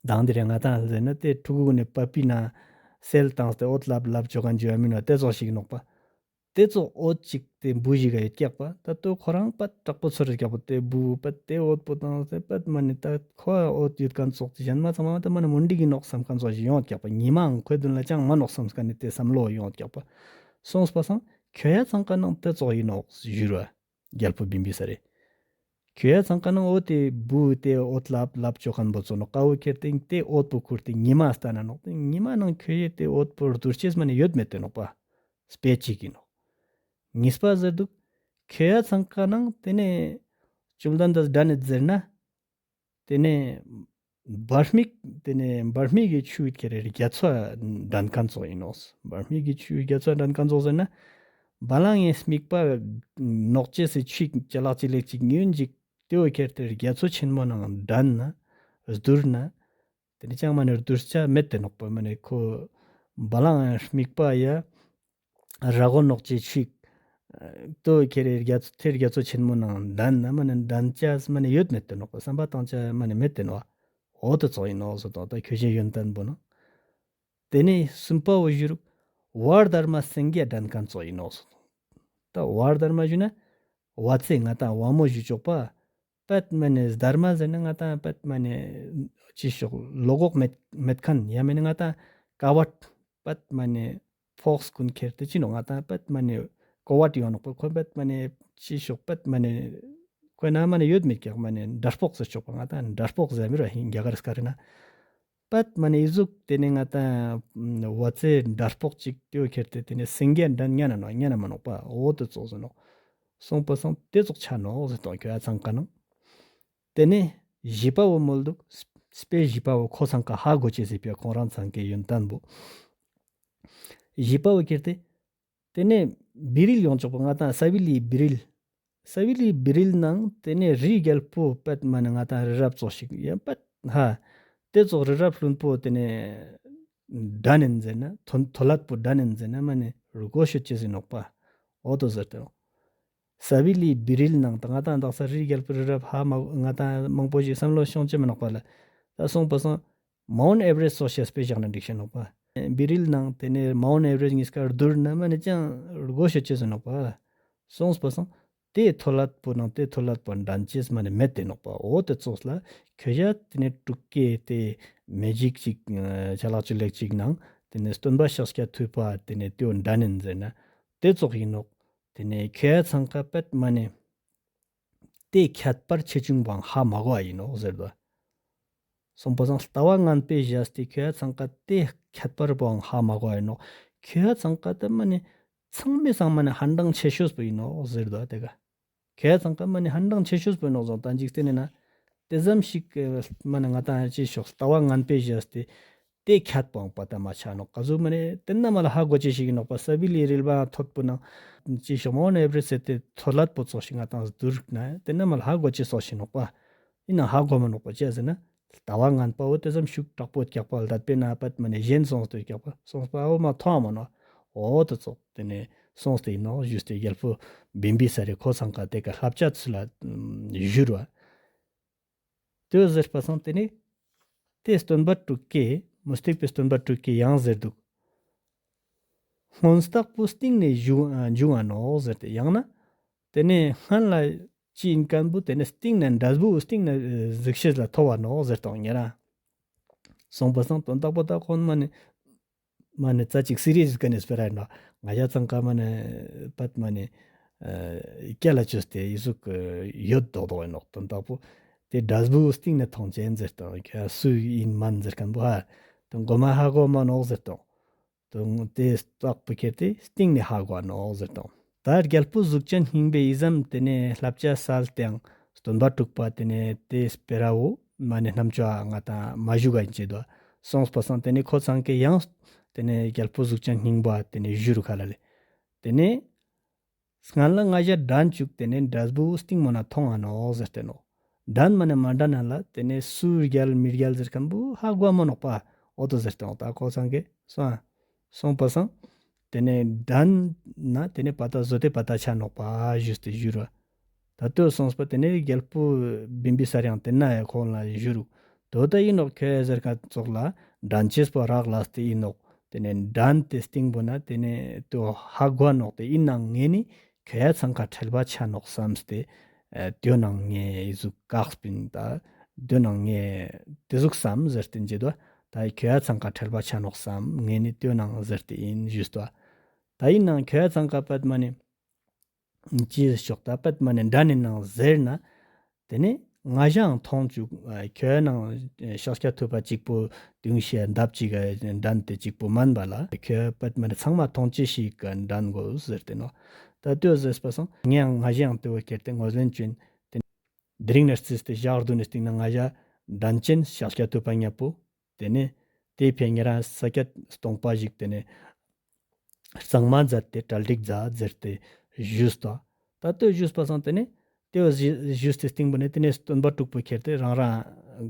དང་དེ་རིང་ང་ཏང་ཟེར་ན་ཏེ་ཕྲུ་གུ་གུན་ནི་པ་པི་ནང་སེལ་ཏངས་ཏེ་འོད་ལྷབ་ལྷབ་ཅོ་ཁན་ཅིག་ཡོད་མིན་ནོག། ཏེ་ཙོགས་ཤིག་ནོག་པ། ཏེ་ཙོགས་འོད་ཅིག་ཏེ་འབུ་ཞིག་ག་ཡོད་ཀྱག་པ། ད་ལྟོ་ཁོ་རང་པད་དྲག་པོ་ཚོར་ཀྱག་པ། ཏེ་འབུ་པད་ཏེ་འོད་པོ་ཏང་སྟེ་པད་མ་ནེ་ད་ཁོ་འོད་ཡོད་ཁན་ཙོགས་ཏེ་ཞན་མ་ཚང་མ་ད་མ་ནེ་མུན་དིག་གི་ནོག་སམ་ཁན་ཙོགས་ཤིག་ཡོང་ཀྱག་པ། ཉི་མའང་ཁོའི་དུན་ལ་ཅང་མ་ནོག་སམ་ཁན་ནི་ཏེ་སམ་བློ་ཡོང་ཀྱག་པ། སོང་པ་སང་ཁྱོ་ཞ་ཚང་ཀ་ནང་ཏེ་ཙོགས་ཨིན་ནོག་ཞུ་ར། རྒྱལ་པོ་བིམ་བི་ས་རེ། ཁྱོ་ཞ་ཚང་ཀ་ནང་འོ་ཏེ་འབུ་ཏེ་འོད་ལྷབ་ལྷབ་ཅོ་ཁན་བོ་ཙོགས་ནོག། ཀ་བོ་ཁྱེར་ཏེ་ཏེ་འོད་པོ་ཁུར་ཏེ་ཉི་མ་སྟན་ན་ནོག། ཏེ་ཉི་མ་ནང་ཁྱོ་ཞ་ཏེ་འོད་པོ་རྡུར་ཅེས་མ་ནེ་ཡོད་མེད་ཏེ་ནོག་པ། དཔེ་ཅིག་ཨིན་ནོག། ཉིས་པ་ཟེར་དུག། ཁྱོ་ཞ་ཚང་ཀ་ནང་ཏེ་ནེ་བཅོམ་ལྡན་འདས་འགྲན་ནི་ཟེར་ན། ཏེ་ནེ་བར་སྨྲིག་ཏེ་ནེ་བར་སྨྲིག་གི་ཆུ་ཁྱེར་རྒྱ་མཚོ་འགྲན་ཁན་ཙོགས་ཨིན་ནོག། བར་སྨྲིག་གི་ཆུ་རྒྱ་མཚོ་འགྲན་ཁན་ཙོགས་ཟེར་ན། བ་ལང་ངི་སྨིག་པ་ནོག་ཅེས་སི་ཆུ་ཅ་ལག་ཅི་ལེགས་ཅིག་ཉུན་ཅིག་ཏེ་བོ་ཁྱེར་ཏེ་རྒྱ་མཚོ་ཆེན་མོ་ནང་འགྲན་ན་རྡུར་ན། ཏེ་ནེ་ཅང་མ་ནེ་རྡུར་ཅེས་མེད་ཏེ་ནོག་པ། མ་ནེ་ཁོ་བ་ལང་ངི་སྨིག་པ་ཡ་ར་གོ་ནོག་ཅེས་ཆུ་ཏེ་བོ་ཁྱེར་རྒྱ་མཚོ་ཏེ་རྒྱ་མཚོ་ཆེན་མོ་ནང་འགྲན་ན་མ་ནེ་འགྲན་ཅེས་མ་ནེ་ཡོད་མེད་ཏེ་ནོག་པ། སམ་པ་ཏང་ཅེས་མ་ནེ་མེད་ཏེ་ནོག། འོ་ཏེ་ཙོགས་ཨིན་ནོག་ཟེར་དོ། ད་ཁྱོ་ཞའི་ཡོན་ཏན་བོ་ནང་། ཏེ་ནེ་སུམ་པ་བོ་ཞུ་རུག། བར་དར་མ་སེང་གེ་འགྲན་ཁན་ཙོགས་ཨིན་ནོག་ཟེར་དོ། ད་བར་དར་མ་ཞུ་ན་བ་ཚེ་ང་ཏང་བ་མོ་ཞུ་ཆོག་པ། པད་མ་ནེ་སྡར་མ་ཟེར་ན་ང་ཏང་པད་མ་ནེ་ཅི་ཤོག་ལོ་གོག་མེད་མེད་ཁན་ཡང་མེན་ན་ང་ཏང་ཀ་བད་པད་མ་ནེ་ཕོགས་གུན་ཁྱེར་ཏེ་ཅི་ནོག་ང་ཏང་པད་མ་ནེ་ཀོ་བད་ཡོང་ནོག་པ། ཁོ་པད་མ་ནེ་ཅི་ཤོག་པད་མ་ནེ་ཁོའི་ནང་མ་ནེ་ཡོད་མེད་ཀྱག་མ་ནེ་དྲ་ཕོགས་ཟེར་ཆོག་པ། ང་ཏང་དྲ་ཕོགས་ཟེར་མི་ར་ཧིན་རྒྱ་གར་སྐད་རེ་ན། པད་མ་ནེ་ཨི་ཟུག་ཏེ་ནེ་ང་ཏང་བ་ཚེ་དྲ་ཕོགས་ཅིག་ཏེ་བོ་ཁྱེར་ཏེ་ཏེ་ནེ་སེང་གེ་འགྲན་ཉན་ན་ནོག་ཉན་ན་མ་ནོག་པ། འོ་ཏེ་ཙོགས་ཟེར་ནོག། སོང་པ་སང་ཏེ་ཙོགས་ཆ་ནོག་ཟེར་དོ་ཁྱོ་ཞ་ཚང་ཀ་ནང་། ཏེ་ནེ་བཞི་པ་བོ་མོལ་དུག། དཔེ་བཞི་པ་བོ་ཁོ་ཚང་ཀ་ཧ་གོ་ཅེས་སི་ཕི་ཡ་ཁོང་རང་ཚང་ཀའི་ཡོན་ཏན་བོ། བཞི་པ་བོ་ཁྱེར་ཏེ། ཏེ་ནེ་བི་རིལ་ཡོང་ཆོག་པ། ང་ཏང་ས་བི་ལིའི་བི་རིལ། ས་བི་ལིའི་བི་རིལ་ནང་ཏེ་ནེ་རི་རྒྱལ་པོ་པད་མ་ནེ་ང་ཏང་རི་རབ་ཙོགས་ཤིག་ཡང་པད་ཧ། ཏེ་ཙོགས་རི་རབ་ལྷུན་པོ་ཏེ་ནེ་འགྲན་ཨིན་ཟེར་ན་ཐོ་ཐོ་ལད་པོ་འགྲན་ཨིན་ཟེར་ན་མ་ནེ་རྒོ་ཤོད་ཅེས་ཨིན་ནོག་པ། འོ་ཏོ་ཟེར་ཏེ་ནོག། ས་བི་ལིའི་བི་རིལ་ནང་ད་ང་ཏང་དག་ས་རི་རྒྱལ་པོ་རི་རབ་ཧ་མ་ང་ཏང་མང་པོ་ཞིག་སམ་བློ་ཤོང་ཅེས་མ་ནོག་པ་ལ། ད་སོང་པ་སང་མའུན་ཨེ་ཝ་རེས་ཙོགས་ཤིག་དཔེ་བཞག་ན་འགྲིག་ཤེས་ནོག་པ། བི་རིལ་ནང་ཏེ་ནེ་མའུན་ཨེ་ཝ་རེས་ཉིས་ཀ་རྡུར་ན་མ་ནེ་ཅང་རྒོ་ཤོད་ཅེས་ཨིན་ནོག་པ། སོང་པ་སང་ཏེ་ཐོ་ལད་པོ་ནང་ཏེ་ཐོ་ལད་པོ་འགྲན་ཅེས་མ་ནེ་མེད་ཏེ་ནོག་པ། འོ་ཏེ་ཙོགས་ལ་ཁྱོ་ཞ་ཏེ་ནེ་དྲུག་ཀའི་ཏེ་མེ་ཇིག་ཅིག་ཆ་ལག་ཅི་ལེགས་ཅིག་ནང་ཏེ་ནེ་སྟོན་པ་ཤཱཀྱ་ཐུབ་པ་ཏེ་ནེ་ཏེའོ་འགྲན་ཨིན་ཟེར་ན་ཏེ་ཙོགས་ཨིན་ནོག། ཏེ་ནེ་ཁྱོ་ཞ་ཚང་ཀ་པད་མ་ནེ་ཏེ་ཁྱད་པར་ཆེ་ཆུང་བོའང་ཧ་མ་གོ་བ་ཨིན་ནོག་ཟེར་དོ། སོང་པ་སང་ལྟ་བ་ངན་པའི་ཞག་སྟེ་ཁྱོ་ཞ་ཚང་ཀ་ཏེ་ཁྱད་པར་བོའང་ཧ་མ་གོ་བ་ཨིན་ནོག། ཁྱོ་ཞ་ཚང་ཀ་ཏེ་མ་ནེ་ཚང་མའི་སང་མ་ནེ་ཧན་ཏང་ཆེ་ཤོས་པོ་ཨིན་ནོག་ཟེར་དོ་ཏེ་ཀ། ཁྱོ་ཞ་ཚང་ཀ་མ་ནེ་ཧན་ཏང་ཆེ་ཤོས་པོ་ཨིན་ནོག་ཟེར་ཏེ་འཇིག་རྟེན་ན་ཏེ་ཙམ་ཞིག་མ་ནེ་ང་ཏང་ཅི་ཤོག་ལྟ་བ་ངན་པའི་ཞག་སྟེ་ཏེ་ཁྱད་པོའང་པ་ཏ་མ་ཆ་ནོག། ག་ཟུག་མ་ནེ་ཏེ་ན་མ་ལ་ཧ་གོ་ཅེས་ཤིག་ཨིན་ནོག་པ། ས་བི་ལིའི་རིལ་བ་ཐོད་པོ་ནང་ཅི་ཤོག་མའུན་ཨེ་ཝ་རེས་ཟེར་ཏེ་ཐོ་ལད་པོ་ཙོགས་ཤིག་ང་ཏང་རྡུར་ན་ཏེ་ན་མ་ལ་ཧ་གོ་ཅེས་ཙོགས་ཤིག་ཨིན་ནོག་པ། ཨིན་ན་ཧ་གོ་མ་ནོག་པ་ཅི་ཟེར་ན་ལྟ་བ་ངན་པ་བོ་ཏེ་ཙམ་ཤུགས་དྲག་པོ་ཀྱག་པ་ལ་དད་པའི་ན་པད་མ་ནེ་ཞན་སོང་སྟེ་ཀྱག་པ་སོང་པ་བོ་མ་ཐོང་མ་ནོག། འོ་ཏེ་ཙོགས་ཏེ་ནེ་ སོང་སྟེ་ཨིན་ནོག་ཞུས་ཏེ་རྒྱལ་པོ་བིམ་བི་ས་རེ་ཁོ་ཚང་ཀ་ཏེ་ཀ་བསླབ་བྱ་ཚུལ་ལ་ཞུར་བ། ཏེ་ཟེར་པ་སང་ཏེ་ནེ་ཏེ་སྟོན་པ་དྲུག་གི་མུ་སྟེགས་པའི་སྟོན་པ་དྲུག་གི་ཡང་ཟེར་དུག་སྔོན་རྟགས་པོ་སྟིང་ནེ་བྱུང་བྱུང་ང་ནོག་ཟེར་ཏེ་ཡང་ན་ཏེ་ནེ་སྔན་ལ་ཅི་ཨིན་ཁན་བོ་ཏེ་ནེ་སྟིང་ནེ་འབྲས་བུ་སྟིང་ནེ་གཟིགས་ཤེས་ལ་ཐོབ་བ་ནོག་ཟེར་དང་ཉེ་རང་། སོང་པ་སང་དོན་དག་པོ་ད་ཁོང་མ་ནེ་མ་ནེ་ཙ་ཅིག་སི་རི་ཡས་ཀ་ནེ་སྤེ་ར་ཨིན་ནོག་ང་ཞ་ཚང་ཀ་མ་ནེ་པད་མ་ནེ་སྐྱ་ལ་ཅོས་ཏེ་ཨི་ཟུག་ཡོད་དོག་དོག་ཨིན་ནོག་དོན་དག་པོ་ཏེ་འབྲས་བུ་སྟིང་ནེ་ཐོང་ཅེན་ཟེར་དང་ཁྱོད་སུ་ཨིན་མན་ཟེར་ཁན་བོ་ཧ་ཏེ་གོ་མ་ཧ་གོ་མ་ནོག་ཟེར་དང་། ཏེ་ཏེ་རྟགས་པོ་ཁྱེར་ཏེ་སྟིང་ནེ་ཧ་གོ་ནོག་ཟེར་དང་། ད་རྒྱལ་པོ་གཟུགས་ཅན་སྙིང་པོའི་ཨི་ཙམ་ཏེ་ནེ་བསླབ་བྱ་སལ་ཏེའང་སྟོན་པ་དྲུག་པ་ཏེ་ནེ་ཏེ་སྤེ་ར་བོ་མ་ནེ་རྣམ་ཅོ་ང་ཏང་མ་ཞུ་ག་ཨིན་ཅེ་དོ། སོང་པ་སང་ཏེ་ནེ་ཁོ་ཚང་ཀེ་ཡང་ཏེ་ནེ་རྒྱལ་པོ་གཟུགས་ཅན་སྙིང་པོ་ཏེ་ནེ་ཞུ་རུ་ཁ་ལ་ལེ། ཏེ་ནེ་སྔན་ལ་ང་ཞ་འགྲན་ཅུག་ཏེ་ནེ་འབྲས་བུ་སྟིང་མོ་ན་ཐོང་ང་ནོག་ཟེར་ཏེ་ནོག་འགྲན་མ་ནེ་མ་འགྲན་ན་ལ་ཏེ་ནེ་སུ་རྒྱལ་མི་རྒྱལ་ཟེར་ཁན་བོ་ཧ་གོ་མ་ནོག་པ་འོ་དོ་ཟེར་ཏེ་ནོག་ད་ཁོ་ཚང་ཀེ་སོང་སོང་པ་སང་ཏེ་ནེ་འགྲན་ན་ཏེ་ནེ་པ་ཏ་ཟོ་ཏེ་པ་ཏ་ཆ་ནོག་པ་ཞུས་ཏེ་ཞུ་རུ་བ། ད་ལྟོས་སོང་པ་ཏེ་ནེ་རྒྱལ་པོ་བིམ་བི་ས་རེའང་ཏེ་ན་ཡ་ཁོང་ལ་ཞུ་རུ་དོ་ད་ཨིན་ནོག་ཁྱོད་ཟེར་ཁན་ཙོགས་ལ་འགྲན་ཅེས་པོ་རག་ལས་ཏེ་ཨིན་ནོག་ཏེ་ནེ་འགྲན་ཏེ་སྟིང་པོ་ན་ཏེ་ནེ་ཏོ་ཧ་གོ་ནོག་ཏེ་ཨིན་ནའང་ངས་ནི་ཁྱོད་ཡ་ཚང་ཀ་ཁྲེལ་བ་ཆ་ནོག་སམས་ཏེ་ཨ་ཏེའོ་ནང་ངས་ཨི་ཟུག་ཀག་སྤིན་ད་ཏེའོ་ནང་ངས་ཏེ་ཟུག་སམ་ཟེར་ཏེ་འཇེ་དོ། ད་ཁྱོད་ཡ་ཚང་ཀ་ཁྲེལ་བ་ཆ་ནོག་སམ་ངས་ནི་ཏེའོ་ནང་ཟེར་ཏེ་ཨིན་ཞུས་ཏོ། ད་ཨིན་ནའང་ཁྱོད་ཡ་ཚང་ཀ་པད་མ་ནེ་ཅི་ཤོག་ད་པད་མ་ནེ་འགྲན་ནི་ནང་ཟེར་ན། ཏེ་ནེ་ང་ཞའང་ཐོང་ཅུག་ཁྱོད་ནང་ཤཱཀྱ་ཐུབ་པ་གཅིག་པོ་དུང་ཤེས་འདབ་གཅིག་ག་འགྲན་ཏེ་གཅིག་པོ་མན་པ་ལ་ཁྱོད་པད་མ་ནེ་ཚང་མ་ཐོང་ཅེས་ཤིག་ག་འགྲན་གོས་ཟེར་ཏེ་ནོག་ད་ལྟོས་ཟེར་པ་སང་ངས་ང་ཞའང་ཏེ་བོ་ཁྱེར་ཏེ་ངོས་ལེན་ཅོ་ཨིན། ཏེ་ནེ་དེ་རིང་ནེ་རྩིས་ཏེ་ཞག་བདུན་ནི་སྟིང་ནེ་ང་ཞ་འགྲན་ཅེན་ཤཱཀྱ་ཐུབ་པ་ཉམ་པོ། ཏེ་ནེ་ཏེ་ཕིའ་ཉེ་རང་ས་ཀྱད་སྟོང་པ་ཞིག་ཏེ་ནེ་གཙང་མ་མཛད་དེ་གྲ་སྒྲིག་མཛད་ཟེར་ཏེ་ཞུས་ཏོ། ད་ལྟོས་ཞུས་པ་སང་ཏེ་ནེ་ཏེ་བོ་ཞུས་ཏེ་སྟིང་པོ་ནེ་ཏེ་ནེ་སྟོན་པ་དྲུག་པོ་ཁྱེར་ཏེ་རང་རང་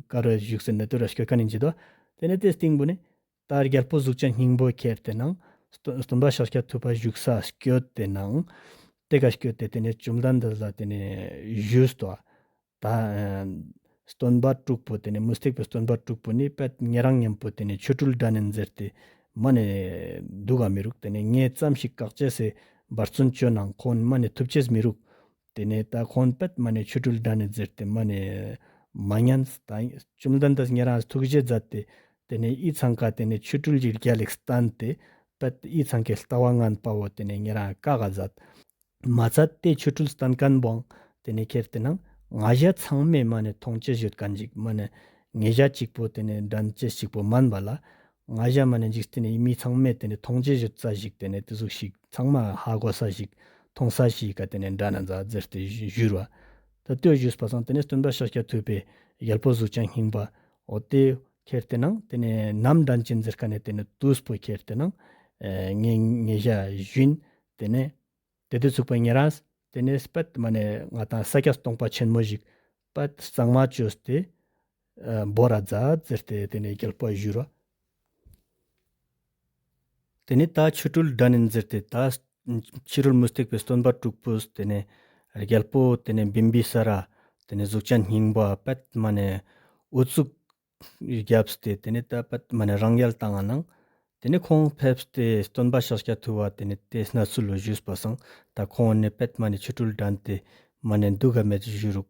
ཀ་རུ་བཞུགས་ཟེར་ནེ་ཏེ་རུ་སྐྱོད་ཁན་ཨིན་ཅེ་དོ། ཏེ་ནེ་ཏེ་སྟིང་པོ་ནེ་ད་རྒྱལ་པོ་གཟུགས་ཅན་སྙིང་པོ་ཁྱེར་ཏེ་ནང་སྟོན་སྟོན་པ་ཤཱཀྱ་ཐུབ་པ་བཞུགས་ས་སྐྱོད་དེ་ནང་ཏེ་ཀ་སྐྱོད་དེ་ཏེ་ནེ་བཅོམ་ལྡན་འདས་ལ་ཏེ་ནེ་ཞུས་ཏོ། ད་ཨ་སྟོན་པ་དྲུག་པོ་ཏེ་ནེ་མུ་སྟེགས་པའི་སྟོན་པ་དྲུག་པོ་ནི་པད་ཉེ་རང་ཉམ་པོ་ཏེ་ནེ་ཆོ་འཕྲུལ་འགྲན་ནིན་ཟེར་ཏེ་མ་ནེ་དུག་ག་མི་རུག་ཏེ་ནེ་ངས་ཙམ་ཞིག་བཀག་ཅེས་སི་འབད་བརྩོན་ཅོ་ནའང་ཁོང་མ་ནེ་ཐུབ་ཅེས་མི་རུག་ཏེ་ནེ་ད་ཁོང་པད་མ་ནེ་ཆོ་འཕྲུལ་འགྲན་ནིན་ཟེར་ཏེ་མ་ནེ་མ་ཉན། ད་བཅོམ་ལྡན་འདས་ཉེ་རང་ཐུགས་རྗེ་མཛད་དེ་ཏེ་ནེ་ཨི་ཚང་ཀ་ཏེ་ནེ་ཆོ་འཕྲུལ་གྱི་རྒྱལ་ལ་སྟན་ཏེ་པད་ཨི་ཚང་ཀའི་ལྟ་བ་ངན་པ་བོ་ཏེ་ནེ་ཉེ་རང་བཀག་ག་མཛད། མ་ཚད་ཏེ་ཆོ་འཕྲུལ་སྟན་ཁན་བོའང་ཏེ་ནེ་ཁྱེར་ཏེ་ནང་ང་ཞ་ཚང་མས་མ་ནེ་ཐོང་ཅེས་ཡོད་ཁན་ཅིག་མ་ནེ་ངེ་ཞ་གཅིག་པོ་ཏེ་ནེ་འགྲན་ཅེས་གཅིག་པོ་མན་པ་ལ་ང་ཞ་མ་ནེ་འཇིག་རྟེན་ནི་མི་ཚང་མས་ཏེ་ནེ་ཐོང་ཅེས་ཡོད་ས་ཞིག་ཏེ་ནེ་ཏེ་ཟུག་ཞིག་ཚང་མ་ཧ་གོ་ས་ཞིག་ཐོང་ས་ཞིག་ག་ཏེ་ནེ་འགྲན་ན་མཛད་ཟེར་ཏེ་ཞུ་རུ་བ། ད་ལྟོས་ཞུས་པ་སང་ཏེ་ནེ་སྟོན་པ་ཤཱཀྱ་ཐུབ་པའི་རྒྱལ་པོ་གཟུགས་ཅན་སྙིང་པོ་འོ་ཏེ་ཁྱེར་ཏེ་ནང་ཏེ་ནེ་ནམ་འགྲན་ཅེན་ཟེར་ཁན་ནི་ཏེ་ནེ་ཏུས་པོ་ཁྱེར་ཏེ་ནང་ཨེ་ངེ་ངེ་ཞ་ཞུན་ཏེ་ནེ་ཏེ་ཏེ་ཚུགས་པ་ཉེ་རང་ཏེ་ནེ་པད་མ་ནེ་ང་ཏང་ས་ཀྱད་སྟོང་པ་ཆེན་མོ་ཞིག་པད་གཙང་མ་ཅོས་ཏེ་ཨ་བོར་ར་མཛད་ཟེར་ཏེ་ཏེ་ནེ་རྒྱལ་པོ་ཞུ་རོ། ཏེ་ནེ་ད་ཆོ་འཕྲུལ་འགྲན་ནིན་ཟེར་ཏེ་ད་ཕྱི་རོལ་མུ་སྟེགས་པའི་སྟོན་པ་དྲུག་པོས་ཏེ་ནེ་རྒྱལ་པོ་ཏེ་ནེ་བིམ་བི་ས་ར་ཏེ་ནེ་གཟུགས་ཅན་སྙིང་པོ་པད་མ་ནེ་ཨུ་ཚུགས་རྒྱབ་སྟེ་ཏེ་ནེ་ད་པད་མ་ནེ་རང་ཡལ་བཏང་ང་ནང་ཏེ་ནེ་ཁོང་ཕེབས་ཏེ་སྟོན་པ་ཤཱཀྱ་ཐུབ་པ་ཏེ་ནེ་ཏེ་གནས་ཚུལ་ལོ་ཞུས་པ་སང་ད་ཁོང་ནེ་པད་མ་ནེ་ཆོ་འཕྲུལ་འགྲན་ཏེ་མ་ནེ་དུག་ག་མེད་ཞུ་རུག་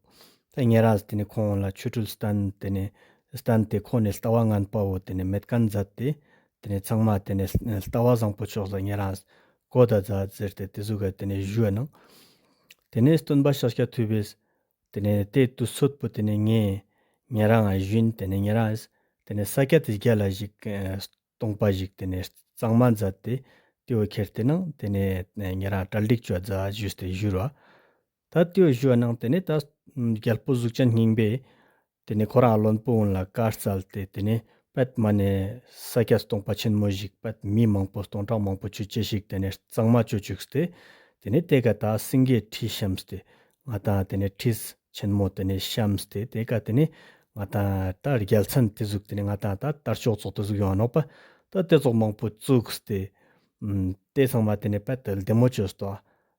ད་ཉེ་རང་ཏེ་ནེ་ཁོང་ལ་ཆོ་འཕྲུལ་སྟན་ཏེ་ནེ་སྟན་ཏེ་ཁོང་ནེ་ལྟ་བ་ངན་པ་བོ་ཏེ་ནེ་མེད་ཁན་མཛད་དེ་ཏེ་ནེ་ཚང་མ་ཏེ་ནེ་ལྟ་བ་བཟང་པོ་ཕྱོགས་ལ་ཉེ་རང་གོ་ད་མཛད་ཟེར་ཏེ་ཏེ་ཟུག་ག་ཏེ་ནེ་ཞུ་བ་ནང་ཏེ་ནེ་སྟོན་པ་ཤཱཀྱ་ཐུབ་པས་ཏེ་ནེ་ཏེ་ཏུས་ཚོད་པོ་ཏེ་ནེ་ངེ་ཉེ་རང་ང་ཞུན་ཏེ་ནེ་ཉེ་རང་ཏེ་ནེ་ས་ཀྱད་ཏེ་རྒྱལ་ལ་ཞིག་ཨ་སྟོང་པ་ཞིག་ཏེ་ནེ་གཙང་མ་མཛད་དེ་ཏེ་བོ་ཁྱེར་ཏེ་ནང་ཏེ་ནེ་ཉེ་རང་གྲ་སྒྲིག་ཅོ་མཛད་ཞུས་ཏེ་ཞུ་རོ། ད་ཏེ་བོ་ཞུ་བ་ནང་ཏེ་ནེ་ད་རྒྱལ་པོ་གཟུགས་ཅན་སྙིང་པོས་ཏེ་ནེ་ཁོ་རང་བློན་པོ་གུན་ལ་བཀའ་སྩལ་ཏེ་ཏེ་ནེ་པད་མ་ནེ་ས་ཀྱད་སྟོང་པ་ཆེན་མོ་ཞིག་པད་མི་མང་པོ་སྟོང་ཕྲག་མང་པོ་ཆུ་ཅེས་ཤིག་ཏེ་ནེ་གཙང་མ་ཅོ་ཅུག་སྟེ་ཏེ་ནེ་ཏེ་ཀ་ད་སེང་གེའི་ཁྲི་བཤམས་ཏེ་ང་ཏང་ཏེ་ནེ་ཁྲི་ཆེན་མོ་ཏེ་ནེ་བཤམས་ཏེ་ཏེ་ཀ་ཏེ་ནེ་ང་ཏང་ད་རྒྱལ་མཚན་ཏེ་ཟུག་ཏེ་ནེ་ང་ཏང་ད་དར་ལྕོག་ཙོགས་ཏེ་ཟུག་ཡོང་ནོག་པ། ད་ཏེ་ཙོགས་མང་པོ་བཙུགས་ཏེ་ ཨུམ་ཏེ་ཚང་མ་ཏེ་ནེ་པད་ལྡེ་མོ་ཅོས་ཏོ།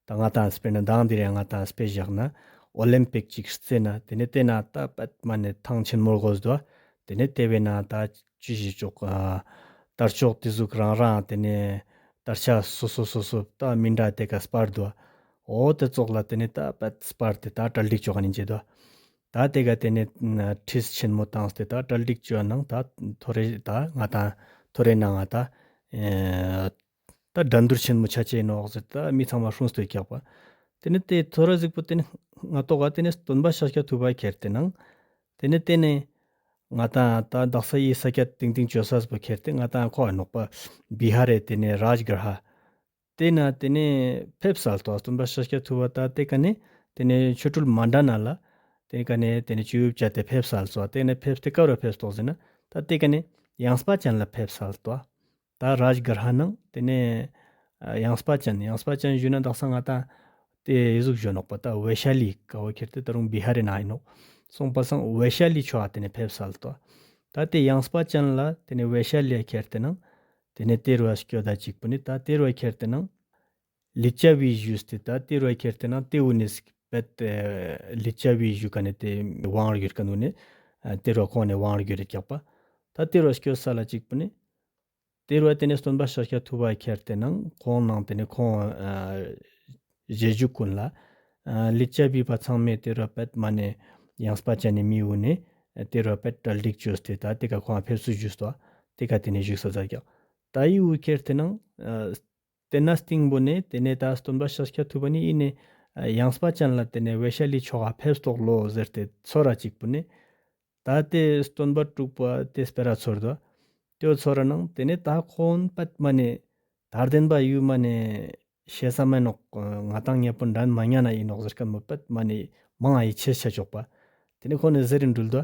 ཏ་ང་ཏང་སྤེར་ན་མདང་འདི་རེ་ང་ཏང་སྤེ་བཞག་ན་ཨོ་ལིམ་པིག་ཅིག་རྩེ་ན་ཏེ་ནེ་ཏེ་ན་ཏ་པད་མ་ནེ་ཐང་ཆེན་མོ་རྒོས་དོ། ཏེ་ནེ་ཏེ་བས་ན་ཏ་ཅི་ཞིག་ཅོག་ཨ་དར་ལྕོག་ཏེ་ཟུག་རང་རང་ཏེ་ནེ་དར་ཆ་སོ་སོ་སོ་སོ་ཏ་མི་འདྲ་ཏེ་ཀ་སྤར་དོ། འོ་ཏེ་ཙོགས་ལ་ཏེ་ནེ་ཏ་པད་སྤར་ཏེ་ཏ་གྲ་སྒྲིག་ཅོ་ཁན་ཨིན་ཅེ་དོ། ཏ་ཏེ་ཀ་ཏེ་ནེ་ཁྲིས་ཆེན་མོ་ཏང་སྟེ་ཏ་གྲ་སྒྲིག་ཅོ་ནང་ཏ་ཐོ་རེ་ཏ་ང་ཏང་ཐོ་རེ་ནང་ང་ཏ་ཨེ་ཏ་འགྲན་བསྡུར་ཆེན་མོ་ཆ་ཅེས་ནོག་ཟེར་ཏ་མི་ཚང་མ་སྲུང་སྟེ་ཀྱག་པ། ཏེ་ནེ་ཏེ་ཐོ་རེ་ཟིག་པོ་ཏེ་ནེ་ང་ཏོག་ག་ཏེ་ནེ་སྟོན་པ་ཤཱཀྱ་ཐུབ་པ་ཁྱེར་ཏེ་ནང་ཏེ་ནེ་ཏེ་ནེ་ང་ཏང་ཏ་དག་ས་ཡི་ས་ཀྱད་ཏིང་ཏིང་ཅོ་ས་པོ་ཁྱེར་ཏེ་ང་ཏང་ཁོ་ཨ་ནོག་པ་བི་ཧར་རེ་ཏེ་ནེ་རཱཇ་གར་ཧ། ཏེ་ན་ཏེ་ནེ་ཕེབས་སལ་ཏོ། སྟོན་པ་ཤཱཀྱ་ཐུབ་པ་ཏ་ཏེ་ཀ་ནེ་ཏེ་ནེ་ཆོ་འཕྲུལ་མ་འདྲ་ན་ལ་ཏེ་ཀ་ནེ་ཏེ་ནེ་ཅི་ཡུབ་ཅ་ཏེ་ཕེབས་སལ་ཏོ། ཏེ་ནེ་ཕེབས་ཏེ་ཀ་རུ་ཕེབས་ཏོག་ཟེར་ན་ཏ་ཏེ་ཀ་ནེ་ཡངས་པ་ཅན་ལ་ཕེབས་སལ་ཏོ། ཏ་རཱཇ་གར་ཧ་ནང་ཏེ་ནེ་ཨ་ཡངས་པ་ཅན་ཡངས་པ་ཅན་ཞུ་ན་དག་ས་ང་ཏང་ཏེ་ཟུག་ཞུ་ནོག་པ་ཏ་ཝེ་ཤ་ལི་ཀ་བོ་ཁྱེར་ཏེ་ཏ་རུང་བི་ཧར་རེ་ན་ཨིན་ནོག། སོང་པ་སང་ཝེ་ཤ་ལི་ཕྱོགས་ཏེ་ནེ་ཕེབས་སལ་ཏོ། ཏ་ཏེ་ཡངས་པ་ཅན་ལ་ཏེ་ནེ་ཝེ་ཤ་ལི་ཁྱེར་ཏེ་ནང་ཏེ་ནེ་ཏེ་རུ་ཨ་སྐྱོད་ད་ཅིག་པོ་ནི་ཏ་ཏེ་རུ་ཨ་ཁྱེར་ཏེ་ནང་ལི་ཙ་བི་ཞུས་ཏེ་ཏ་ཏེ་རུ་ཨ་ཁྱེར་ཏེ་ནང་ཏེ་བོ་ནེ་པད་ལི་ཙ་བི་ཞུ་ཀ་ནེ་ཏེ་ཝང་རུ་གྱུར་ཀ་ནུ་ནེ་ཏེ་རུ་ཁོང་ནེ་ཝང་རུ་གྱུར་རེ་ཀྱག་པ། ཏ་ཏེ་རུ་སྐྱོད་ས་ལ་ཅིག་པོ་ནེ་ཏེ་རུ་ཏེ་ནེ་སྟོན་པ་ཤཱཀྱ་ཐུབ་པ་ཁྱེར་ཏེ་ནང་ཁོང་ནང་ཏེ་ནེ་ཁོང་རྗེས་འཇུག་ཀུན་ལ་ལི་ཙ་བི་པ་ཚང་མེ་ཏེ་རུ་པད་མ་ནེ་ཡངས་པ་ཅན་ནི་མི་བོ་ནེ་ཏེ་རུ་པད་གྲ་སྒྲིག་ཅོས་ཏེ་ཏ་ཏེ་ཀ་ཁོང་ཕེབས་བསུ་ཞུས་ཏོ། ཏེ་ཀ་ཏེ་ནེ་བཞུགས་ས་ཛད་ཀྱག། ཏ་ཡི་བོ་ཁྱེར་ཏེ་ནང་ཏེ་ན་སྟིང་བོ་ནེ་ཏེ་ནེ་ཏ་སྟོན་པ་ཤཱཀྱ་ཐུབ་པ་ནི་ཨི་ནེ་ཡངས་པ་ཅན་ལ་ཏེ་ནེ་ཝེ་ཤ་ལི་ཕྱོགས་ཕེབས་ཏོག་ལོ་ཟེར་ཏེ་ཚོར་ར་ཅིག་པོ་ནེ་ཏ་ཏེ་སྟོན་པ་དྲུག་པོ་ཏེ་སྤེ་ར་ཚོར་དོ། ཏེ་བོ་ཚོར་ར་ནང་ཏེ་ནེ་ཏ་ཁོང་པད་མ་ནེ་ཏ་བདེན་པ་ཡུ་མ་ནེ་ཤེས་ས་མེ་ནོག། ང་ཏང་ཉེ་པོ་འགྲན་མ་ཉན་ན་ཨིན་ནོག་ཟེར་ཁན་བོ་པད་མ་ནེ་མང་ང་ཡིད་ཆེས་ཆ་ཅོག་པ། ཏེ་ནེ་ཁོང་ནེ་ཟེར་རིན་འགྲུལ་དོ།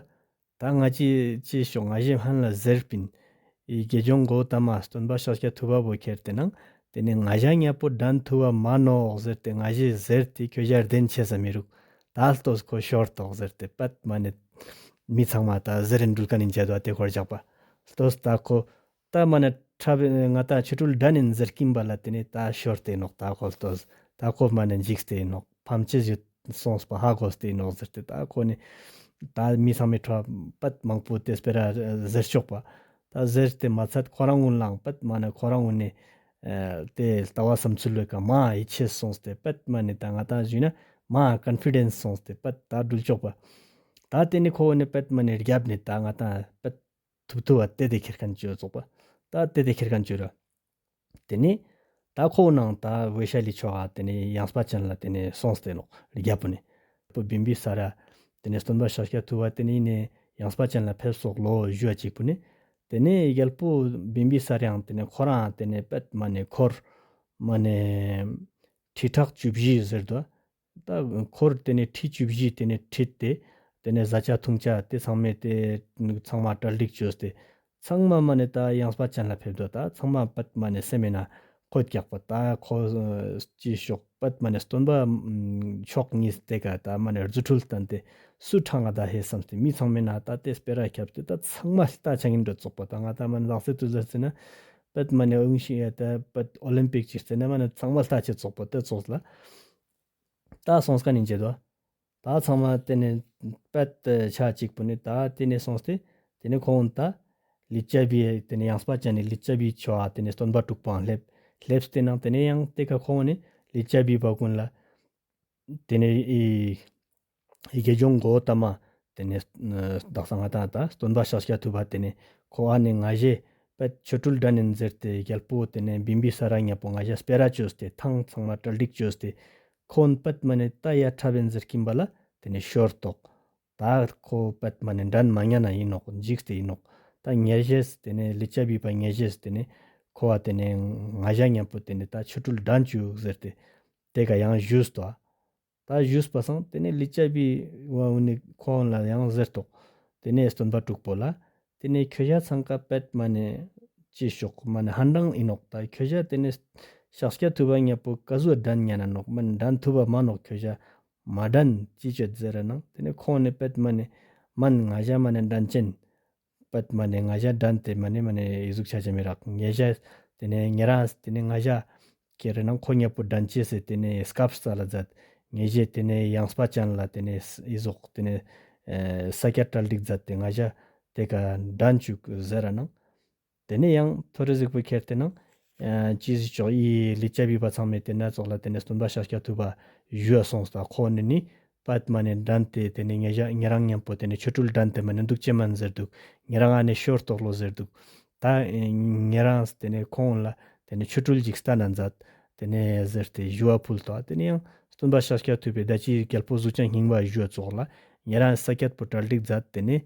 ཏ་ང་ཅི་ཅི་ཤོག་ང་ཞེ་ཧན་ལ་ཟེར་པིན། ཨི་དགེ་སྦྱོང་གོ་ཏ་མ་སྟོན་པ་ཤཱཀྱ་ཐུབ་པ་བོ་ཁྱེར་ཏེ་ནང་ཏེ་ནེ་ང་ཞ་ཉེ་པོ་འགྲན་ཐུབ་བ་མ་ནོག་ཟེར་ཏེ་ང་ཞེ་ཟེར་ཏེ་ཁྱོ་ཞ་བདེན་ཆེ་ས་མི་རུག། ཏ་ལྟོས་ཁོ་ཤོར་ཏོག་ཟེར་ཏེ་པད་མ་ནེ་མི་ཚང་མ་ཏ་ཟེར་རིན་འགྲུལ་ཀ་ནེ་ཇད་དོ་ཏེ་ཁོར་ཇག་པ། ལྟོས་ཏ་ཁོ་ཏ་མ་ནེ་ཁྲབ་ང་ཏང་ཆོ་འཕྲུལ་འགྲན་ཨིན་ཟེར་ཀིན་པ་ལ་ཏེ་ནེ་ཏ་ཤོར་ཏེ་ནོག། ཏ་ཁོ་ལྟོས་ཏ་ཁོ་མ་ནེ་འཇིགས་ཏེ་ནོག། ཕམ་ཅེས་ཡོད་སོང་པ་ཧ་གོ་སྟེ་ནོག་ཟེར་ཏེ་ཏ་ཁོ་ནེ་ཏ་མི་ཚང་མེ་ཁྲོ་པད་མང་པོ་ཏེ་སྤེ་ར་ཟེར་ཆོག་པ། ཏ་ཟེར་ཏེ་མ་ཚད་ཁོ་རང་གུན་ལའང་པད་མ་ནེ་ཁོ་རང་གུན་ནེ་ཨ་ཏེ་ལྟ་བ་བསམ་ཚུལ་ལོས་ཀ་མ་ཡིད་ཆེས་སོང་སྟེ་པད་མ་ནེ་ཏ་ང་ཏང་ཞུས་ན་མ་ཀོན་ཕི་ཌེནས་སོང་སྟེ་པད་ཏ་འགྲུལ་ཆོག་པ། ཏ་ཏེ་ནེ་ཁོ་ནེ་པད་མ་ནེ་རྒྱབ་ནེ་ཏ་ང་ཏང་པད་ཐུབ་ཐུབ་བ་ཏེ་ཏེ་ཁྱེར་ཁན་ཅོ་ཙོག་པ། ཏ་ཏེ་ཏེ་ཁྱེར་ཁན་ཅོ་ར། ཏེ་ནེ་ཏ་ཁོ་ནང་ཏ་ཝེ་ཤ་ལི་ཕྱོགས་ཏེ་ནེ་ཡངས་པ་ཅན་ལ་ཏེ་ནེ་སོང་སྟེ་ནོག་རྒྱལ་པོ་ནེ། བིམ་བི་ས་ར་ཏེ་ནེ་སྟོན་པ་ཤཱཀྱ་ཐུབ་པ་ཏེ་ནེ་ཡང་ནེ་ཡངས་པ་ཅན་ལ་ཕེབས་སོག་ལོ་ཞུ་བ་ཅིག་པོ་ནེ། ཏེ་ནེ་རྒྱལ་པོ་བིམ་བི་ས་ར་ཡང་ཏེ་ནེ་ཁོ་རང་ཏེ་ནེ་པད་མ་ནེ་འཁོར་མ་ནེ་ཁྲི་ཕྲག་བཅུ་བཞི་ཟེར་དོ། ཏ་འཁོར་ཏེ་ནེ་ཁྲི་བཅུ་བཞི་ཏེ་ནེ་ཁྲིད་དེ་ཏེ་ནེ་ཟ་ཆ་འཐུང་ཆ་ཏེ་ཚང་མ་ཏེ་ཚང་མ་གྲ་སྒྲིག་བཅོས་ཏེ་ཚང་མ་མ་ནེ་ཏ་ཡངས་པ་ཅན་ལ་ཕེབས་དོ། ཏ་ཚང་མ་པད་མ་ནེ་སེམས་མེད་ན་ཁོད་ཀྱག་པ། ཏ་ཁོ་ཅི་ཤོག་པད་མ་ནེ་སྟོན་པ་ཕྱོགས་གཉིས་ཏེ་ཀ་ཏ་མ་ནེ་རྫུ་འཕྲུལ་སྟན་ཏེ་སུ་ཕྲང་ང་ཏ་ཧེ་བསམས་ཏེ་མི་ཚང་མེད་ན་ཏ་ཏེ་སྤེ་ར་ཁྱབ་སྟེ་ཏ་ཚང་མ་ལྟ་ཆ་ངིན་འགྲོ་ཙོག་པ། ཏ་ང་ཏ་མ་ནེ་ལག་རྩེད་ཏུ་ཟེར་ཟེར་ན་པད་མ་ནེ་ཨུང་ཤི་ཡ་ཏ་པད་ཨོ་ལིམ་པིག་ཅིག་ཟེར་ན་མ་ནེ་ཚང་མ་ལྟ་ཆ་ཙོག་པ་ཏེ་ཙོག་ལ། ཏ་སོང་སྐ་ནེ་ཅི་དོ། ཏ་ཚང་མ་ཏེ་ནེ་པད་ཆ་ཅིག་པོ་ནེ་ཏ་ཏེ་ནེ་སོང་སྟེ་ཏེ་ནེ་ཁོང་ཏ་ལི་ཙ་བི་ཏེ་ནེ་ཡངས་པ་ཅན་ནེ་ལི་ཙ་བི་ཕྱོགས་ཏེ་ནེ་སྟོན་པ་དྲུག་པོའང་སླེབས་སླེབས་ཏེ་ནང་ཏེ་ནེ་ཡང་ཏེ་ཀ་ཁོང་ནེ་ལི་ཙ་བི་པ་གུན་ལ་ཏེ་ནེ་ཨི་དགེ་སྦྱོང་གོ་ཏ་མ་ཏེ་ནེ་དག་ས་ང་ཏང་ཏ་སྟོན་པ་ཤཱཀྱ་ཐུབ་པ་ཏེ་ནེ་ཁོ་ཨ་ནེ་ང་ཞེ་པད་ཆོ་འཕྲུལ་འགྲན་ཨིན་ཟེར་ཏེ་རྒྱལ་པོ་ཏེ་ནེ་བིམ་བི་ས་ར་ཉམ་པོ་ང་ཞ་སྤེ་ར་བཅོས་ཏེ་ཐང་ཚང་མ་གྲ་སྒྲིག་བཅོས་ཏེ་ཁོང་པད་མ་ནེ་ཏ་ཡ་ཁྲབ་ཨིན་ཟེར་ཀིན་པ་ལ་ཏེ་ནེ་ཤོར་ཏོག། ཏ་ཁོ་པད་མ་ནེ་འགྲན་མ་ཉན་ན་ཨིན་ནོག་འཇིགས་ཏེ་ཨིན་ནོག། ཏ་ཉེ་ཞེས་ཏེ་ནེ་ལི་ཙ་བི་པ་ཉེ་ཞེས་ཏེ་ནེ་ཁོ་བ་ཏེ་ནེ་ང་ཞ་ཉམ་པོ་ཏེ་ནེ་ཏ་ཆོ་འཕྲུལ་འགྲན་བཅུག་ཟེར་ཏེ་ཏེ་ཀ་ཡང་ཞུས་ཏོ། ཏ་ཞུས་པ་སང་ཏེ་ནེ་ལི་ཙ་བི་བ་འུ་ནེ་ཁོང་ལ་ཡང་ཟེར་ཏོག། ཏེ་ནེ་སྟོན་པ་དྲུག་པོ་ལ་ཏེ་ནེ་ཁྱོ་ཞ་ཚང་ཀ་པད་མ་ནེ་ཅི་ཤོག་མ་ནེ་ཧན་དང་ཨིན་ནོག། ཏ་ཁྱོ་ཞ་ཏེ་ནེ་ཤཱཀྱ་ཐུབ་པ་ཉམ་པོ་ཀ་ཟུག་འགྲན་ཉན་ན་ནོག་མ་ནེ་འགྲན་ཐུབ་པ་མ་ནོག། ཁྱོ་ཞ་མ་འགྲན་ཅི་ཅོད་ཟེར་ར་ནང་ཏེ་ནེ་ཁོང་ནེ་པད་མ་ནེ་མན་ང་ཞ་མ་ནེ་འགྲན་ཅན། པད་མ་ནེ་ང་ཞ་འགྲན་ཏེ་མ་ནེ་མ་ནེ་ཨི་ཟུག་ཆ་ཆ་མི་རག། ང་ཞ་ ཏེ་ནེ་ཉེ་རང་ཏེ་ནེ་ང་ཞ་ཁྱེར་ན་ཁོ་ཉེ་པོ་འགྲན་ཅེས་སི་ཏེ་ནེ་སྐབས་སལ་ལ་ཛད། ངེ་ཞེ་ཏེ་ནེ་ཡངས་པ་ཅན་ལ་ཏེ་ནེ་ཨི་ཟོག་ཏེ་ནེ་ས་ཀྱད་གྲ་སྒྲིག་ཛད་དེ་ང་ཞ་ཏེ་ཀ་འགྲན་ཅུག་ཟེར་ར་ནང་། ཏེ་ནེ་ཡང་ཐོ་རེ་ཟིག་པོ་ཁྱེར་ཏེ་ནང་ཅི་ཟིག་ཅོག་ཨི་ལི་ཅ་བི་པ་ཚང་མེ་ཏེ་ན་ཙོགས་ལ་ཏེ་ནེ་སྟོན་པ་ཤཱཀྱ་ཐུབ་པ་ཞུའ་སོང་སྟེ་ཁོ་ནི་ནི་པད་མ་ནེ་འགྲན་ཏེ་ཏེ་ནེ་ཉེ་ཞ་ཉེ་རང་ཉམ་པོ་ཏེ་ནེ་ཆོ་འཕྲུལ་འགྲན་ཏེ་མ་ནེ་དུག་ཅེས་མན་ཟེར་དུག། ཉེ་རང་ཨ་ནེ་ཤོར་ཏོག་ལོ་ཟེར་དུག། ད་ཉེ་རང་ཏེ་ནེ་ཁོང་ལ་ཏེ་ནེ་ཆོ་འཕྲུལ་ཅིག་སྟན་ན་ཛད། ཏེ་ནེ་ཟེར་ཏེ་ཞུའ་ཕུལ་ཏོ། ཏེ་ནེ་ཡང་སྟོན་པ་ཤཱཀྱ་ཐུབ་པེ་ད་ཅི་གྱལ་པོ་གཟུགས་ཅན་སྙིང་པོའ་ཞུའ་ཙོགས་ལ་ཉེ་རང་ས་ཀྱད་པོ་གྲ་སྒྲིག་ཛད། ཏེ་ནེ་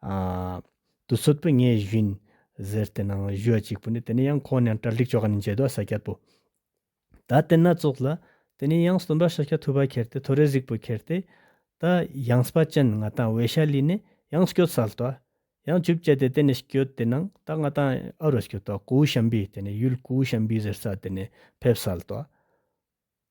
ཨ་དུས་ཚོད་པོ་ངའེ་ཞུ་ཨིན་ཟེར་ཏེ་ནང་ཞུའ་ཅིག་པོ་ནེ་ཏེ་ནེ་ཡང་ཁོང་ནེ་གྲ་སྒྲིག་ཅོ་ཁན་ནི་ཅེ་དོ་ས་ཀྱད་པོ། ད་ཏེ་ན་ཙོགས་ལ་ཏེ་ནེ་ཡང་སྟོན་པ་ཤཱཀྱ་ཐུབ་པ་ཁྱེར་ཏེ་ཐོ་རེ་ཟིག་པོ་ཁྱེར་ཏེ་ད་ཡངས་པ་ཅན་ང་ཏང་བེ་ཤ་ལི་ནེ་ཡང་སྐྱོད་སལ་ཏོ། ཡང་ཆུབ་ཅེས་ཏེ་ཏེ་ནེ་སྐྱོད་དེ་ནང་ད་ང་ཏང་ཨ་རུ་སྐྱོད་ཏོ། གུ་ཤམ་བི་ཏེ་ནེ་ཡུལ་གུ་ཤམ་བི་ཟེར་ས་ཏེ་ནེ་ཕེབས་སལ་ཏོ།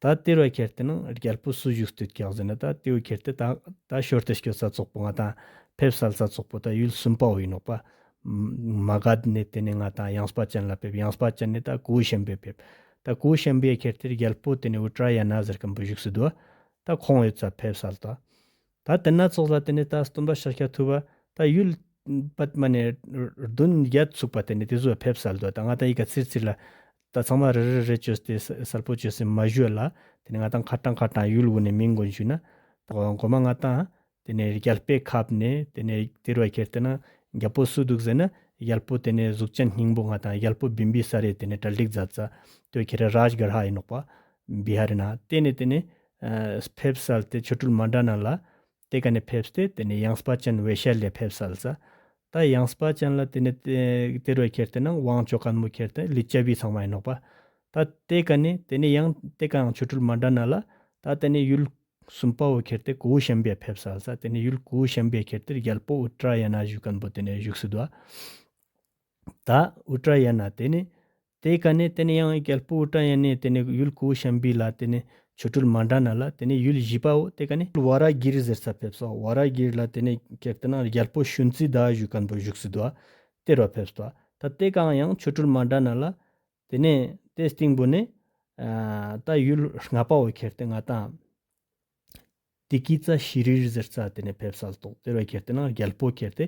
ད་ཏེ་རུ་ཁྱེར་ཏེ་ནང་གྱལ་པོ་སུ་ཞུགས་ཏེ་ཡོད་ཀྱག་ཟེར་ན་ད་ཏེ་བོ་ཁྱེར་ཏེ་ད་ད་ཤོར་ཏེ་སྐྱོད་ས་ཙོགས་པོ་ང་ཏང་ཕེབས་སལ་ས་ཙོགས་པོ་ད་ཡུལ་སུམ་པ་བོ་ཨིན་ནོག་པ། མ་ག་དྷ་ནེ་ཏེ་ནེ་ང་ཏང་ཡངས་པ་ཅན་ལ་ཕེབས། ཡངས་པ་ཅན་ནེ་ད་གུ་ཤམ་བི་ཕེབས། ད་གུ་ཤམ་བི་ཁྱེར་ཏེ་གྱལ་པོ་ཏེ་ནེ་ཨུ་ཏྲ་ཡ་ན་ཟེར་ཁན་བོ་ཞུགས་སེ་དུག། ད་ཁོང་ཡོད་ས་ཕེབས་སལ་ཏོ། ད་ཏེ་ན་ཙོགས་ལ་ཏེ་ནེ་ད་སྟོན་པ་ཤཱཀྱ་ཐུབ་པ་ད་ཡུལ་པད་མ་ནེ་རྡུན་རྒྱད་ཚུགས་པ་ཏེ་ནེ་ཏེ་ཟུག་ཕེབས་སལ་ཏོ། ད་ང་ཏང་ཨི་ཀ་ཚིར་ཚིར་ལ་ད་ཚང་མ་རེ་རེ་རེ་ཅོས་ཏེ་སལ་པོ་ཅོས་སེ་མ་ཞུའ་ལ་ཏེ་ནེ་ང་ཏང་ཁ་ཏང་ཁ་ཏང་ཡུལ་བོ་ནེ་མིང་གོན་ཞུ་ན་ད་གོ་མ་ང་ཏང་ཏེ་ནེ་གྱལ་པོའེ་ཁབ་ནེ་ཏེ་ནེ་ཏེ་རུ་ཁྱེར་ཏེ་ན་གྱལ་པོ་སུ་དུག་ཟེར་ན་གྱལ་པོ་ཏེ་ནེ་གཟུགས་ཅན་སྙིང་པོ་ང་ཏང་གྱལ་པོ་བིམ་བི་ས་རེ་ཏེ་ནེ་གྲ་སྒྲིག་ཛད་ས་ཏེ་ཁྱེར་རཱཇ་གར་ཧ་ཨིན་ནོག་པ། བི་ཧར་ན་ཏེ་ནེ་ཏེ་ནེ་ཨ་ཕེབས་སལ་ཏེ་ཆོ་འཕྲུལ་མ་འདྲ་ན་ལ་ཏེ་ཀ་ནེ་ཕེབས་ཏེ་ཏེ་ནེ་ཡངས་པ་ཅན་བེ་ཤ་ལི་ཕེབས་སལ་ས། ད་ཡངས་པ་ཅན་ལ་ཏེ་ནེ་ཏེ་ཏེ་རུ་ཁྱེར་ཏེ་ནང་ཝང་ཅོ་ཁན་བོ་ཁྱེར་ཏེ་ལི་ཅ་བི་ཚང་མ་ཨིན་ནོག་པ། ད་ཏེ་ཀ་ནེ་ཏེ་ནེ་ཡང་ཏེ་ཀའང་ཆོ་འཕྲུལ་མ་འདྲ་ན་ལ་ད་ཏེ་ནེ་ཡུལ་སུམ་པ་བོ་ཁྱེར་ཏེ་གུ་ཤམ་བི་ཕེབས་སལ་ས། ཏེ་ནེ་ཡུལ་གུ་ཤམ་བི་ཁྱེར་ཏེ་གྱལ་པོ་ཨུ་ཏྲ་ཡ་ན་ཞུ་ཁན་བོ་ཏེ་ནེ་ཞུགས་སེ་དུག། ད་ཨུ་ཏྲ་ཡ་ན་ཏེ་ནེ་ཏེ་ཀ་ནེ་ཏེ་ནེ་ཡང་གྱལ་པོ་ཨུ་ཏྲ་ཡ་ནེ་ཏེ་ནེ་ཡུལ་གུ་ཤམ་བི་ལ་ཏེ་ནེ་ཆོ་འཕྲུལ་མ་འདྲ་ན་ལ་ཏེ་ནེ་ཡུལ་ཞི་པ་བོ་ཏེ་ཀ་ནེ་ཝ་ར་གིར་ཟེར་ས་ཕེབས་སོ། ཝ་ར་གིར་ལ་ཏེ་ནེ་ཁྱེར་ཏེ་ན་གྱལ་པོ་ཤུན་ཙི་ད་ཞུ་ཁན་བོ་ཞུགས་སེ་དུག། ཏེ་རུ་ཕེབས་སོ། ད་ཏེ་ཀའང་ཡང་ཆོ་འཕྲུལ་མ་འདྲ་ན་ལ་ཏེ་ནེ་ཏེ་སྟིང་བོ་ནེ་ཨ་ད་ཡུལ་ལྔ་པ་བོ་ཁྱེར་ཏེ་ང་ཏང་ཏི་ཀི་ཙ་ཤི་རིར་ཟེར་ས་ཏེ་ནེ་ཕེབས་སལ་ཏོག། ཏེ་རུ་ཁྱེར་ཏེ་ན་གྱལ་པོ་ཁྱེར་ཏེ་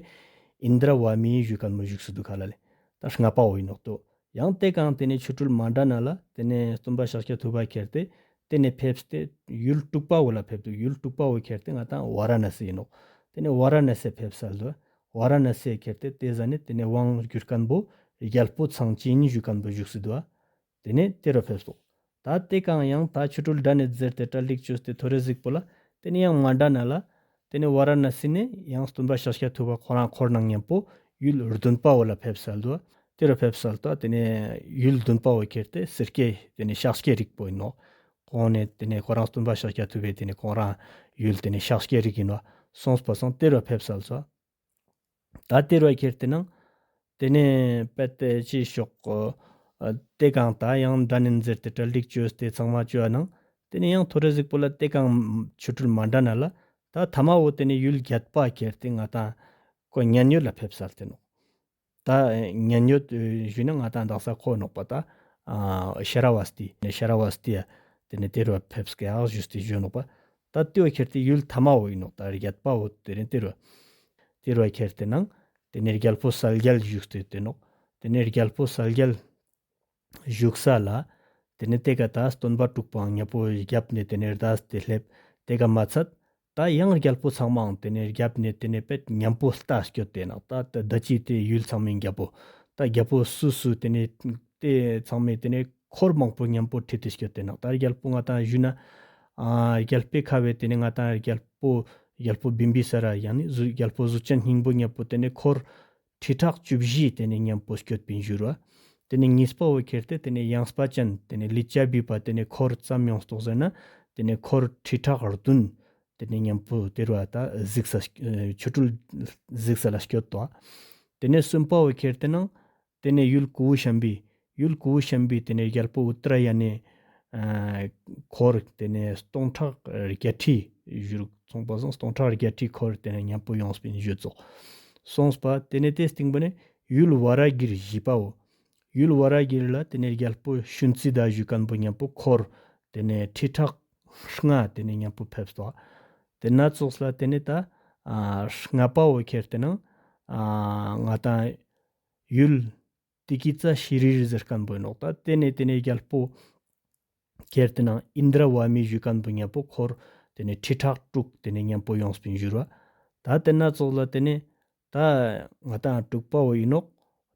ཨིནྡྲ་བ་མི་ཞུ་ཁན་བོ་ཞུགས་སེ་དུག་ཁ་ལ་ལེ། ད་ལྔ་པ་བོ་ཨིན་ནོག་ཏོ། ཡང་ཏེ་ཀའང་ཏེ་ནེ་ཆོ་འཕྲུལ་མ་འདྲ་ན་ལ་ཏེ་ནེ་སྟོན་པ་ཤཱཀྱ་ཐུབ་པ་ཁྱེར་ཏེ་ཏེ་ནེ་ཕེབས་ཏེ་ཡུལ་དྲུག་པ་བོ་ལ་ཕེབས་དུག། ཡུལ་དྲུག་པ་བོ་ཁྱེར་ཏེ་ང་ཏང་ཝ་ར་ན་སི་ཨིན་ནོག། ཏེ་ནེ་ཝ་ར་ན་སི་ཕེབས་སལ་དུག། ཝ་ར་ན་སི་ཁྱེར་ཏེ་ཏེ་ཟ་ནེ་ཏེ་ནེ་ཝང་གྱུར་ཁན་བོ་གྱལ་པོ་ཚངས་སྐྱེས་ཞུ་ཁན་བོ་ཞུགས་སེ་དུག། ཏེ་ནེ་ཏེ་རུ་ཕེབས་སོ། ད་ཏེ་ཀའང་ཡང་ད་ཆོ་འཕྲུལ་འདྲ་ནེ་ཟེར་ཏེ་གྲ་སྒྲིག་ཅོས་ཏེ་ཐོ་རེ་ཟིག་པོ་ལ་ཏེ་ནེ་ཡང་མ་འདྲ་ན་ལ་ཏེ་ནེ་ཝ་ར་ན་སི་ནེ་ཡང་སྟོན་པ་ཤཱཀྱ་ཐུབ་པ་ཁོ་རང་འཁོར་ནང་ཉམ་པོ་ཡུལ་བདུན་པ་བོ་ལ་ཕེབས་སལ་དུག། ཏེ་རུ་ཕེབས་སལ་ཏོ། ཏེ་ནེ་ཡུལ་བདུན་པ་བོ་ཁྱེར་ཏེ་སེར་སྐྱའི་ཏེ་ནེ་ཤཱཀྱའི་རིགས་པོ་ཨིན་ནོག། ཁོང་ནེ་ཏེ་ནེ་ཁོ་རང་སྟོན་པ་ཤཱཀྱ་ཐུབ་པའི་ཏེ་ནེ་ཁོང་རང་ཡུལ་ཏེ་ནེ་ཤཱཀྱའི་རིགས་ཨིན་ནོག། སོང་པ་སང་ཏེ་རུ་ཕེབས་སལ་སོ། ད་ཏེ་རུ་ཁྱེར་ཏེ་ནང་ཏེ་ནེ་པད་ཅི་ཤོག་ཨ་ཏེ་ཀའང་ད་ཡང་འདྲ་ནེ་ཟེར་ཏེ་གྲ་སྒྲིག་ཅོས་ཏེ་ཚང་མ་ཅོའ་ནང་ཏེ་ནེ་ཡང་ཐོ་རེ་ཟིག་པོ་ལ་ཏེ་ཀའང་ཆོ་འཕྲུལ་མ་འདྲ་ན་ལ་ད་ཐ་མ་བོ་ཏེ་ནེ་ཡུལ་གྱད་པ་ཁྱེར་ཏེ་ང་ཏང་ཁོ་མཉན་ཡོད་ལ་ཕེབས་སལ་ཏེ་ནོག། ད་མཉན་ཡོད་ཞུ་ན་ང་ཏང་དག་ས་ཁོ་ནོག་པ། ད་ཨ་ཤ་ར་བ་སྟི་ཤ་ར་བ་སྟི་ཡ་ཏེ་ནེ་ཏེ་རུ་ཕེབས་སྐྱག་ཞུས་ཏེ་ཞུ་ནོག་པ། ད་ཏེ་བོ་ཁྱེར་ཏེ་ཡུལ་ཐ་མ་བོ་ཨིན་ནོག། ད་གྱད་པ་བོ་ཏེ་ནེ་ཏེ་རུ་ཏེ་རུ་ཁྱེར་ཏེ་ནང་ཏེ་ནེ་གྱལ་པོ་གསལ་རྒྱལ་ཞུགས་ཏེ་ཏེ་ནོག། ཏེ་ནེ་གྱལ་པོ་གསལ་རྒྱལ་ཞུགས་ས་ལ་ཏེ་ནེ་ཏེ་ཀ་ད་སྟོན་པ་དྲུག་པའང་ཉམ་པོ་གྱབ་ནེ་ཏེ་ནེ་རྡས་ཏེ་ལེབས། ཏེ་ཀ་མ་ཚད་ད་ཡང་གྱལ་པོ་ཚང་མའང་ཏེ་ནེ་གྱབ་ནེ་ཏེ་ནེ་པད་ཉམ་པོ་ལྟ་སྐྱོད་དེ་ནོག། ད་ད་ཅི་ཏེ་ཡུལ་ཚང་མའི་གྱལ་པོ་ད་གྱལ་པོ་སུ་སུ་ཏེ་ནེ་ཏེ་ཚང་མའི་ཏེ་ནེ་འཁོར་མང་པོ་ཉམ་པོ་ཁྲིད་དེ་སྐྱོད་དེ་ནོག། ད་གྱལ་པོ་ང་ཏང་ཞུ་ན་ཨ་གྱལ་པོའི་ཁབ་བོའི་ཏེ་ནེ་ང་ཏང་གྱལ་པོ་གྱལ་པོ་བིམ་བི་ས་ར་ཡང་ནི་གཟུགས་གྱལ་པོ་གཟུགས་ཅན་སྙིང་པོ་ཉམ་པོ་ཏེ་ནེ་འཁོར་ཁྲི་ཕྲག་བཅུ་བཞི་ཏེ་ནེ་ཉམ་པོ་སྐྱོད་པིན་ཞུ་ར། ཏེ་ནེ་གཉིས་པ་བོ་ཁྱེར་ཏེ་ཏེ་ནེ་ཡངས་པ་ཅན་ཏེ་ནེ་ལི་ཅ་བི་པ་ཏེ་ནེ་འཁོར་ཙམ་ཡོངས་ཏོག་ཟེར་ན་ཏེ་ནེ་འཁོར་ཁྲི་ཕྲག་བདུན་ཏེ་ནེ་ཉམ་པོ་ཏེ་རུ་ད་གཟིགས་ས་ཆོ་འཕྲུལ་གཟིགས་ས་ལ་སྐྱོད་དོ། ཏེ་ནེ་གསུམ་པ་བོ་ཁྱེར་ཏེ་ནང་ཏེ་ནེ་ཡུལ་ཀུ་ཤམ་བི་ཡུལ་ཀུ་ཤམ་བི་ཏེ་ནེ་གྱལ་པོ་ཨུ་ཏྲ་ཡ་ནེ་ཨ་འཁོར་ཏེ་ནེ་སྟོང་ཕྲག་བརྒྱད་ཁྲི་ཞུ་རུག་སོང་པ་སང་སྟོང་ཕྲག་བརྒྱད་ཁྲི་འཁོར་ཏེ་ནེ་ཉམ་པོ་ཡོངས་པིན་ཞུ་ཙོགས་སོང་པ། ཏེ་ནེ་ཏེ་སྟིང་པོ་ནེ་ཡུལ་ཝ་ར་གིར་བཞི་པ་བོ། ཡུལ་ཝ་ར་གི་རི་ལ་ཏེ་ནེ་རྒྱལ་པོ་ཤུན་ཙི་ད་ཞུ་ཁན་བོ་ཉམ་པོ་འཁོར་ཏེ་ནེ་ཁྲི་ཕྲག་ལྔ་ཏེ་ནེ་ཉམ་པོ་ཕེབས་ཏོ། ཏེ་ན་ཙོགས་ལ་ཏེ་ནེ་ད་ཨ་ལྔ་པ་བོ་ཁྱེར་ཏེ་ནང་ཨ་ང་ཏང་ཡུལ་ཏི་ཀི་ཙ་ཤི་རི་རི་ཟེར་ཁན་བོ་ཨིན་ནོག། ད་ཏེ་ནེ་ཏེ་ནེ་རྒྱལ་པོ་ཁྱེར་ཏེ་ནང་ཨིན་དྲ་བ་མི་ཞུ་ཁན་བོ་ཉམ་པོ་འཁོར་ཏེ་ནེ་ཁྲི་ཕྲག་དྲུག་ཏེ་ནེ་ཉམ་པོ་ཡོངས་པིན་ཞུ་ར། ད་ཏེ་ན་ཙོགས་ལ་ཏེ་ནེ་ད་ང་ཏང་དྲུག་པ་བོ་ཨིན་ནོག།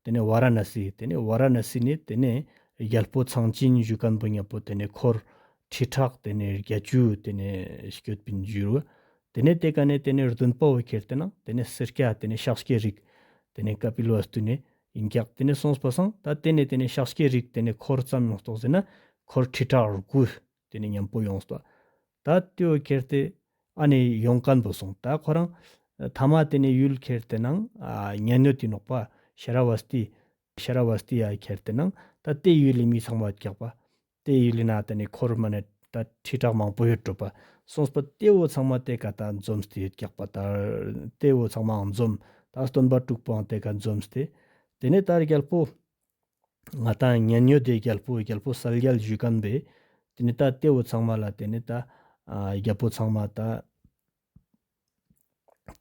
ཏེ་ནེ་ཝ་ར་ན་སི་ཏེ་ནེ་ཝ་ར་ན་སི་ནེ་ཏེ་ནེ་རྒྱལ་པོ་ཚངས་བྱིན་ཞུ་ཁན་བོ་ཉམ་པོ་ཏེ་ནེ་འཁོར་ཁྲི་ཕྲག་ཏེ་ནེ་བརྒྱད་ཅུ་ཏེ་ནེ་སྐྱོད་པིན་ཞུ་ར། ཏེ་ནེ་ཏེ་ཀ་ནེ་ཏེ་ནེ་བདུན་པ་བོ་ཁྱེར་ཏེ་ནང་ཏེ་ནེ་སེར་སྐྱ་ཏེ་ནེ་ཤཱཀྱའི་རིགས་ཏེ་ནེ་ཀ་པིལ་ཝ་སྟུ་ནེ་ཨིན་ཀྱག། ཏེ་ནེ་སོང་པ་སང་ད་ཏེ་ནེ་ཏེ་ནེ་ཤཱཀྱའི་རིགས་ཏེ་ནེ་འཁོར་ཙམ་ཡོངས་ཏོག་ཟེར་ན་འཁོར་ཁྲི་ཕྲག་དགུ་ཏེ་ནེ་ཉམ་པོ་ཡོངས་ཏོ། ད་ཏེ་བོ་ཁྱེར་ཏེ་ཨ་ནེ་ཡོང་ཁན་བོ་སོང་། ད་ཁོ་རང་ཐ་མ་ཏེ་ནེ་ཡུལ་ཁྱེར་ཏེ་ནང་ཨ་ཉན་ཡོད་ཏེ་ནོག་པ་ཤ་ར་བ་སྟི་ཤ་ར་བ་སྟི་ཡ་ཁྱེར་ཏེ་ནང་ད་ཏེ་ཡུལ་ལི་མི་ཚང་མ་ཡོད་ཀྱག་པ། ཏེ་ཡུལ་ལི་ནང་ཏེ་ནེ་འཁོར་མ་ནེ་ད་ཁྲི་ཕྲག་མང་པོ་ཡོད་འགྲོ་པ། སོང་པ་ཏེ་བོ་ཚང་མ་ཏེ་ཀ་ད་འཛོམས་ཏེ་ཡོད་ཀྱག་པ། ད་ཏེ་བོ་ཚང་མའང་འཛོམས། ད་སྟོན་པ་དྲུག་པོའང་ཏེ་ཀ་འཛོམས་ཏེ། ཏེ་ནེ་ད་རྒྱལ་པོ་ང་ཏང་ཉན་ཡོད་ཏེ་རྒྱལ་པོ་རྒྱལ་པོ་གསལ་རྒྱལ་ཞུ་ཁན་བོ་ཏེ་ནེ་ད་ཏེ་བོ་ཚང་མ་ལ་ཏེ་ནེ་ད་ཨ་རྒྱལ་པོ་ཚང་མ་ད་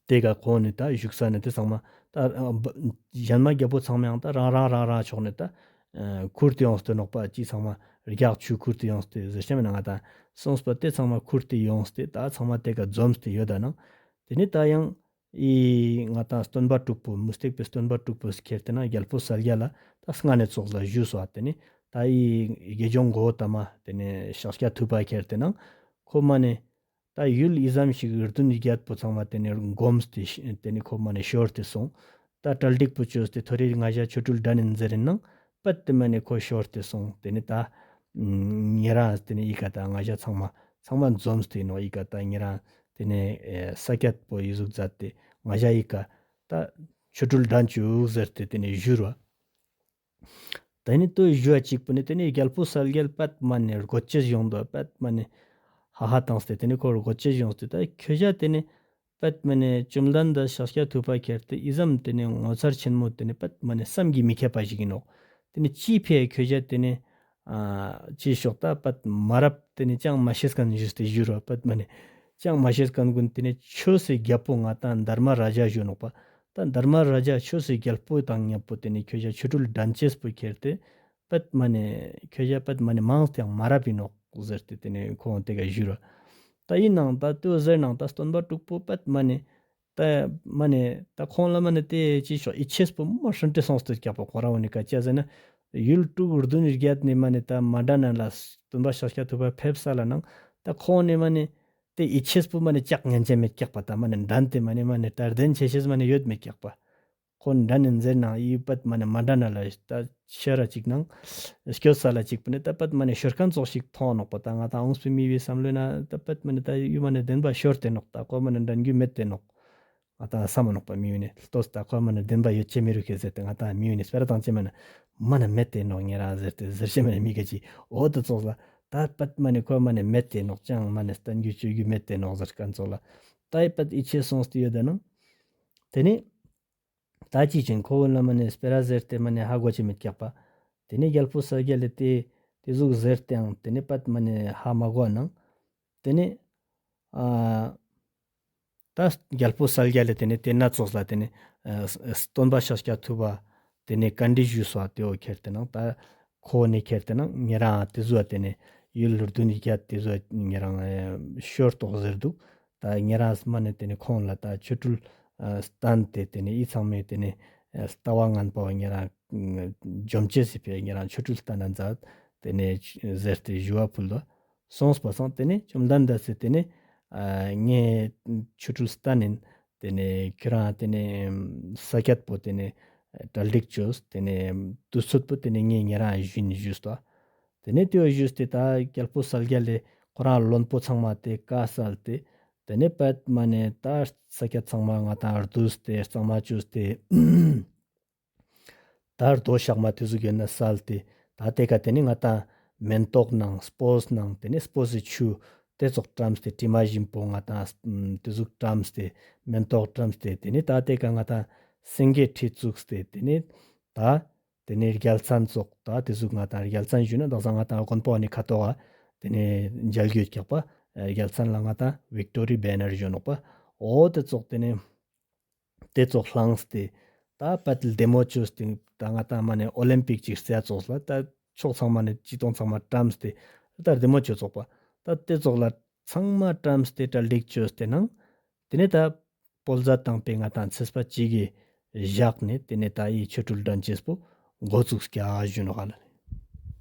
ཏེ་ཀ་ཁོང་ནེ་ད་བཞུགས་ས་ནེ་ཏེ་ཚང་མ་ད་ཨ་བ་ཞན་མ་རྒྱལ་པོ་ཚང་མའང་ད་རང་རང་རང་རང་ཕྱོགས་ནེ་ད་ཨ་ཁུར་ཏེ་ཡོངས་ཏེ་ནོག་པ། ཅི་ཚང་མ་རྒྱགས་ཆུ་ཁུར་ཏེ་ཡོངས་ཏེ་ཟེར་ཤེས་མེད་ན་ང་ཏང་སོང་པ་ཏེ་ཚང་མ་ཁུར་ཏེ་ཡོངས་ཏེ་ད་ཚང་མ་ཏེ་ཀ་འཛོམས་ཏེ་ཡོད་ད་ནང་ཏེ་ནེ་ད་ཡང་ཨི་ང་ཏང་སྟོན་པ་དྲུག་པོ་མུ་སྟེགས་པའི་སྟོན་པ་དྲུག་པོ་ཁྱེར་ཏེ་ནང་རྒྱལ་པོ་གསལ་རྒྱལ་ལ་ད་སྔ་ནེ་ཙོགས་ལ་ཞུས་སོ། ཏེ་ནེ་ད་ཨི་དགེ་སྦྱོང་གོའུ་ཏ་མ་ཏེ་ནེ་ཤཱཀྱ་ཐུབ་པ་ཁྱེར་ཏེ་ནང་ཁོ་མ་ནེ་ད་ཡུལ་ཨི་ཙམ་ཞིག་རྡུན་རྒྱད་པོ་ཚང་མ་ཏེ་ནེ་སྒོམས་ཏེ་ཤི་ཏེ་ནེ་ཁོ་མ་ནེ་ཤོར་ཏེ་སོང་། ད་གྲ་སྒྲིག་པོ་ཅོས་ཏེ་ཐོ་རེ་ང་ཞ་ཆོ་འཕྲུལ་འགྲན་ནིན་ཟེར་ནང་པད་ཏེ་མ་ནེ་ཁོ་ཤོར་ཏེ་སོང་། ཏེ་ནེ་ད་ཉེ་རང་ཏེ་ནེ་ཨི་ཀ་ད་ང་ཞ་ཚང་མ་ཚང་མ་འཛོམས་ཏེ་ནོག། ཨི་ཀ་ད་ཉེ་རང་ཏེ་ནེ་ས་ཀྱད་པོ་ཨི་ཟུག་མཛད་དེ་ང་ཞ་ཨི་ཀ་ད་ཆོ་འཕྲུལ་འགྲན་ཅུག་ཟེར་ཏེ་ཏེ་ནེ་ཞུ་ར། ཏེ་ནེ་ཏོ་ཞུ་བ་ཅིག་པོ་ནེ་ཏེ་ནེ་རྒྱལ་པོ་གསལ་རྒྱལ་པད་མ་ནེ་རྒོད་ཅེས་ཡོང་དོ། པད་མ་ནེ་ཧ་ཧ་བཏང་སྟེ་ཏེ་ནེ་ཁོ་རྒོད་ཅེས་ཡོང་སྟེ་ད་ཁྱོ་ཞ་ཏེ་ནེ་པད་མ་ནེ་བཅོམ་ལྡན་འདས་ཤཱཀྱ་ཐུབ་པ་ཁྱེར་ཏེ་ཨི་ཙམ་ཏེ་ནེ་ངོ་མཚར་ཆེན་མོ་ཏེ་ནེ་པད་མ་ནེ་བསམ་གྱིས་མི་ཁྱབ་པ་ཞིག་ཨིན་ནོག། ཏེ་ནེ་ཅི་ཕི་ཁྱོ་ཞ་ཏེ་ནེ་ཨ་ཅི་ཤོག་ད་པད་མ་རབས་ཏེ་ནེ་ཅང་མ་ཤེས་ཁན་ཞུས་ཏེ་ཞུ་རོ། པད་མ་ནེ་ཅང་མ་ཤེས་ཁན་གུན་ཏེ་ནེ་ཆོས་སི་རྒྱལ་པོ་ང་ཏང་དྷརྨ་རཱ་ཛ་ཞུ་ནོག་པ། ད་དྷརྨ་རཱ་ཛ་ཆོས་སི་རྒྱལ་པོ་དང་ཉམ་པོ་ཏེ་ནེ་ཁྱོ་ཞ་ཆོ་འཕྲུལ་འགྲན་ཅེས་པོ་ཁྱེར་ཏེ་པད་མ་ནེ་ཁྱོ་ཞ་པད་མ་ནེ་མང་སྟེ་ཡང་མ་རབས་ཨིན་ནོག་ཟེར་ཏེ་ཏེ་ནེ་ཁོང་ཏེ་ཀ་ཞུ་རོ། ད་ཨིན་ནང་ད་ཏོ་ཟེར་ནང་ད་སྟོན་པ་དྲུག་པོ་པད་མ་ནེ་ད་མ་ནེ་ད་ཁོང་ལ་མ་ནེ་ཏེ་ཅི་ཤོག་ཡིད་ཆེས་པོ་མ་ཧྲན་ཏེ་སོང་སྟེ་ཀྱག་པ། ཁོ་རང་བོ་ནི་ཀ་ཅི་ཟེར་ན་ཡུལ་དྲུག་རྡུན་རྒྱད་ནེ་མ་ནེ་ད་མ་འགྲན་ན་ལ་སྟོན་པ་ཤཱཀྱ་ཐུབ་པ་ཕེབས་ས་ལ་ནང་ད་ཁོང་ནེ་མ་ནེ་ཏེ་ཡིད་ཆེས་པོ་མ་ནེ་ཅག་ཉན་ཅེས་མེད་ཀྱག་པ། ད་མ་ནེ་འགྲན་ཏེ་མ་ནེ་མ་ནེ་ད་རྡུན་ཆེ་ཤེས་མ་ནེ་ཡོད་མེད་ཀྱག་པ། ཁོང་འགྲན་ནེ་ཟེར་ནང་ཡི་པད་མ་ནེ་མ་འགྲན་ན་ལ་ད་ཤར་ར་ཅིག་ནང་སྐྱོད་ས་ལ་ཅིག་པོ་ནེ་ད་པད་མ་ནེ་ཤོར་ཁན་ཙོགས་ཤིག་མཐོང་ནོག་པ། ད་ང་ཏང་འོངས་པའི་མི་བོའི་བསམ་བློའི་ནང་ད་པད་མ་ནེ་ད་ཡུ་མ་ནེ་བདེན་པ་ཤོར་ཏེ་ནོག། ད་ཁོ་མ་ནེ་འགྲན་རྒྱུ་མེད་ཏེ་ནོག། ང་ཏང་བསམ་མ་ནོག་པ། མི་བོ་ནི་ལྟོས་ད་ཁོ་མ་ནེ་བདེན་པ་ཡོད་ཅེ་མི་རུག་ཁེ་ཟེར་ཏེ་ང་ཏང་མི་བོ་ནི་སྤེ་ར་བཏང་ཅེ་མ་ནེ་མ་ནེ་མེད་ཏེ་ནོག་ཉེ་རང་ཟེར་ཏེ་ཟེར་ཅེ་མ་ནེ་མི་ག་ཅི་འོ་ད་ཙོགས་ལ་ད་པད་མ་ནེ་ཁོ་མ་ནེ་མེད་ཏེ་ནོག་ཅང་མ་ནེ་སྟན་རྒྱུ་ཅོ་རྒྱུ་མེད་ཏེ་ནོག་ཟེར་ཁན་ཙོགས་ལ་ད་ཡི་པད་ཡིད་ཆེས་སོང་སྟེ་ཡོད་ད་ནང་། ཏེ་ནེ་ད་ཅི་ཅིན་ཁོ་བོ་ལ་མ་ནེ་སྤེ་ར་ཟེར་ཏེ་མ་ནེ་ཧ་གོ་ཅེ་མེད་ཀྱག་པ། ཏེ་ནེ་རྒྱལ་པོ་གསལ་རྒྱལ་ལ་ཏེ་ཏེ་ཟུག་ཟེར་ཏེའང་ཏེ་ནེ་པད་མ་ནེ་ཧ་མ་གོ་ནང་། ཏེ་ནེ་ཨ་ད་རྒྱལ་པོ་གསལ་རྒྱལ་ལ་ཏེ་ནེ་ཏེ་ན་ཙོགས་ལ་ཏེ་ནེ་ཨ་སྟོན་པ་ཤཱཀྱ་ཐུབ་པ་ཏེ་ནེ་བཀའ་འདྲི་ཞུས་སོ། ཏེ་བོ་ཁྱེར་ཏེ་ནང་ད་ཁོ་ནེ་ཁྱེར་ཏེ་ནང་ཉེ་རང་ཏེ་ཟུག་ཏེ་ནེ་ཡུལ་རྡུན་རྒྱད་ཏེ་ཟུག་ཉེ་རང་ཨ་ཤོར་ཏོག་ཟེར་དུག། ད་ཉེ་རང་མ་ནེ་ཏེ་ནེ་ཁོང་ལ་ད་ཆོ་འཕྲུལ་ཨ་སྟན་ཏེ་ཏེ་ནེ་ཨི་ཚང་མའི་ཏེ་ནེ་ཨ་ལྟ་བ་ངན་པ་བོ་ཉེ་རང་ཨ་འཇོམས་ཅེས་སི་ཕིའ་ཉེ་རང་ཆོ་འཕྲུལ་སྟན་ན་མཛད་ཏེ་ནེ་ཟེར་ཏེ་ཞུ་བ་ཕུལ་དོ། སོང་པ་སང་ཏེ་ནེ་བཅོམ་ལྡན་འདས་སི་ཏེ་ནེ་ཨ་ངའི་ཆོ་འཕྲུལ་སྟན་ནིན། ཏེ་ནེ་ཁྱོ་རང་ཏེ་ནེ་ས་ཀྱད་པོ་ཏེ་ནེ་གྲ་སྒྲིག་ཅོས། ཏེ་ནེ་དུས་ཚོད་པོ་ཏེ་ནེ་ངའི་ཉེ་རང་ཞུ་ཨིན་ཞུས་ཏོ། ཏེ་ནེ་ཏེ་བོ་ཞུས་ཏེ་ད་རྒྱལ་པོ་གསལ་རྒྱལ་ལ་ཁོ་རང་བློན་པོ་ཚང་མ་ཏེ་བཀའ་སལ་ཏེ་ཏེ་ནེ་པད་མ་ནེ་ད་ས་ཀྱད་ཚང་མ་ང་ཏང་རྡུས་ཏེ་གཙང་མ་ཅོས་ཏེ་ད་རྡོ་ཤག་མ་ཏེ་ཟུག་ཡོད་ན་སལ་ཏེ་ད་ཏེ་ཀ་ཏེ་ནེ་ང་ཏང་མེན་ཏོག་ནང་སྤོས་ནང་ཏེ་ནེ་སྤོས་སི་ཆུ་ཏེ་ཙོགས་བཀྲམས་ཏེ་དྲི་མ་ཞིམ་པོ་ང་ཏང་ཏེ་ཟུག་བཀྲམས་ཏེ་མེན་ཏོག་བཀྲམས་ཏེ་ཏེ་ནེ་ད་ཏེ་ཀ་ང་ཏང་སེང་གེ་ཁྲི་བཙུགས་ཏེ་ཏེ་ནེ་ད་ ཏེ་ནེ་རྒྱལ་མཚན་ཙོགས་ད་ཏེ་ཟུག་ང་ཏང་རྒྱལ་མཚན་ཞུ་ན་དག་ས་ང་ཏང་དགོན་པོ་ནི་ཁ་ཐོག་ག་ཏེ་ནེ་མཇལ་རྒྱུ་ཡོད་ཀྱག་པ། རྒྱལ་མཚན་ལ་ང་ཏང་ཝིག་ཊོ་རི་བེ་ནར་ཞུ་ནོག་པ། འོ་ཏེ་ཙོགས་ཏེ་ནེ་ཏེ་ཙོགས་ལངས་ཏེ་ད་པད་ལྡེ་མོ་ཅོས་ཏེ་ད་ང་ཏང་མ་ནེ་ཨོ་ལིམ་པིག་ཅིག་རྩེ་ཙོགས་ལ་ད་ཕྱོགས་ཚང་མ་ནེ་ཅི་ཏོང་ཚང་མ་བཀྲམས་ཏེ་ད་ལྡེ་མོ་ཅོས་ཙོགས་པ། ད་ཏེ་ཙོགས་ལ་ཚང་མ་བཀྲམས་ཏེ་གྲ་སྒྲིག་ཅོས་ཏེ་ནང་ཏེ་ནེ་ད་བོད་ཟླ་དང་པོའི་ང་ཏང་ཚེས་པ་གཅིག་གི་ཞག་ནེ་ཏེ་ནེ་ད་འི་ཆོ་འཕྲུལ་འགྲན་ཅེས་པོ་འགོ་བཙུགས་ཀྱག་ཞུ་ནོག་ཧ་ལ་ལེ།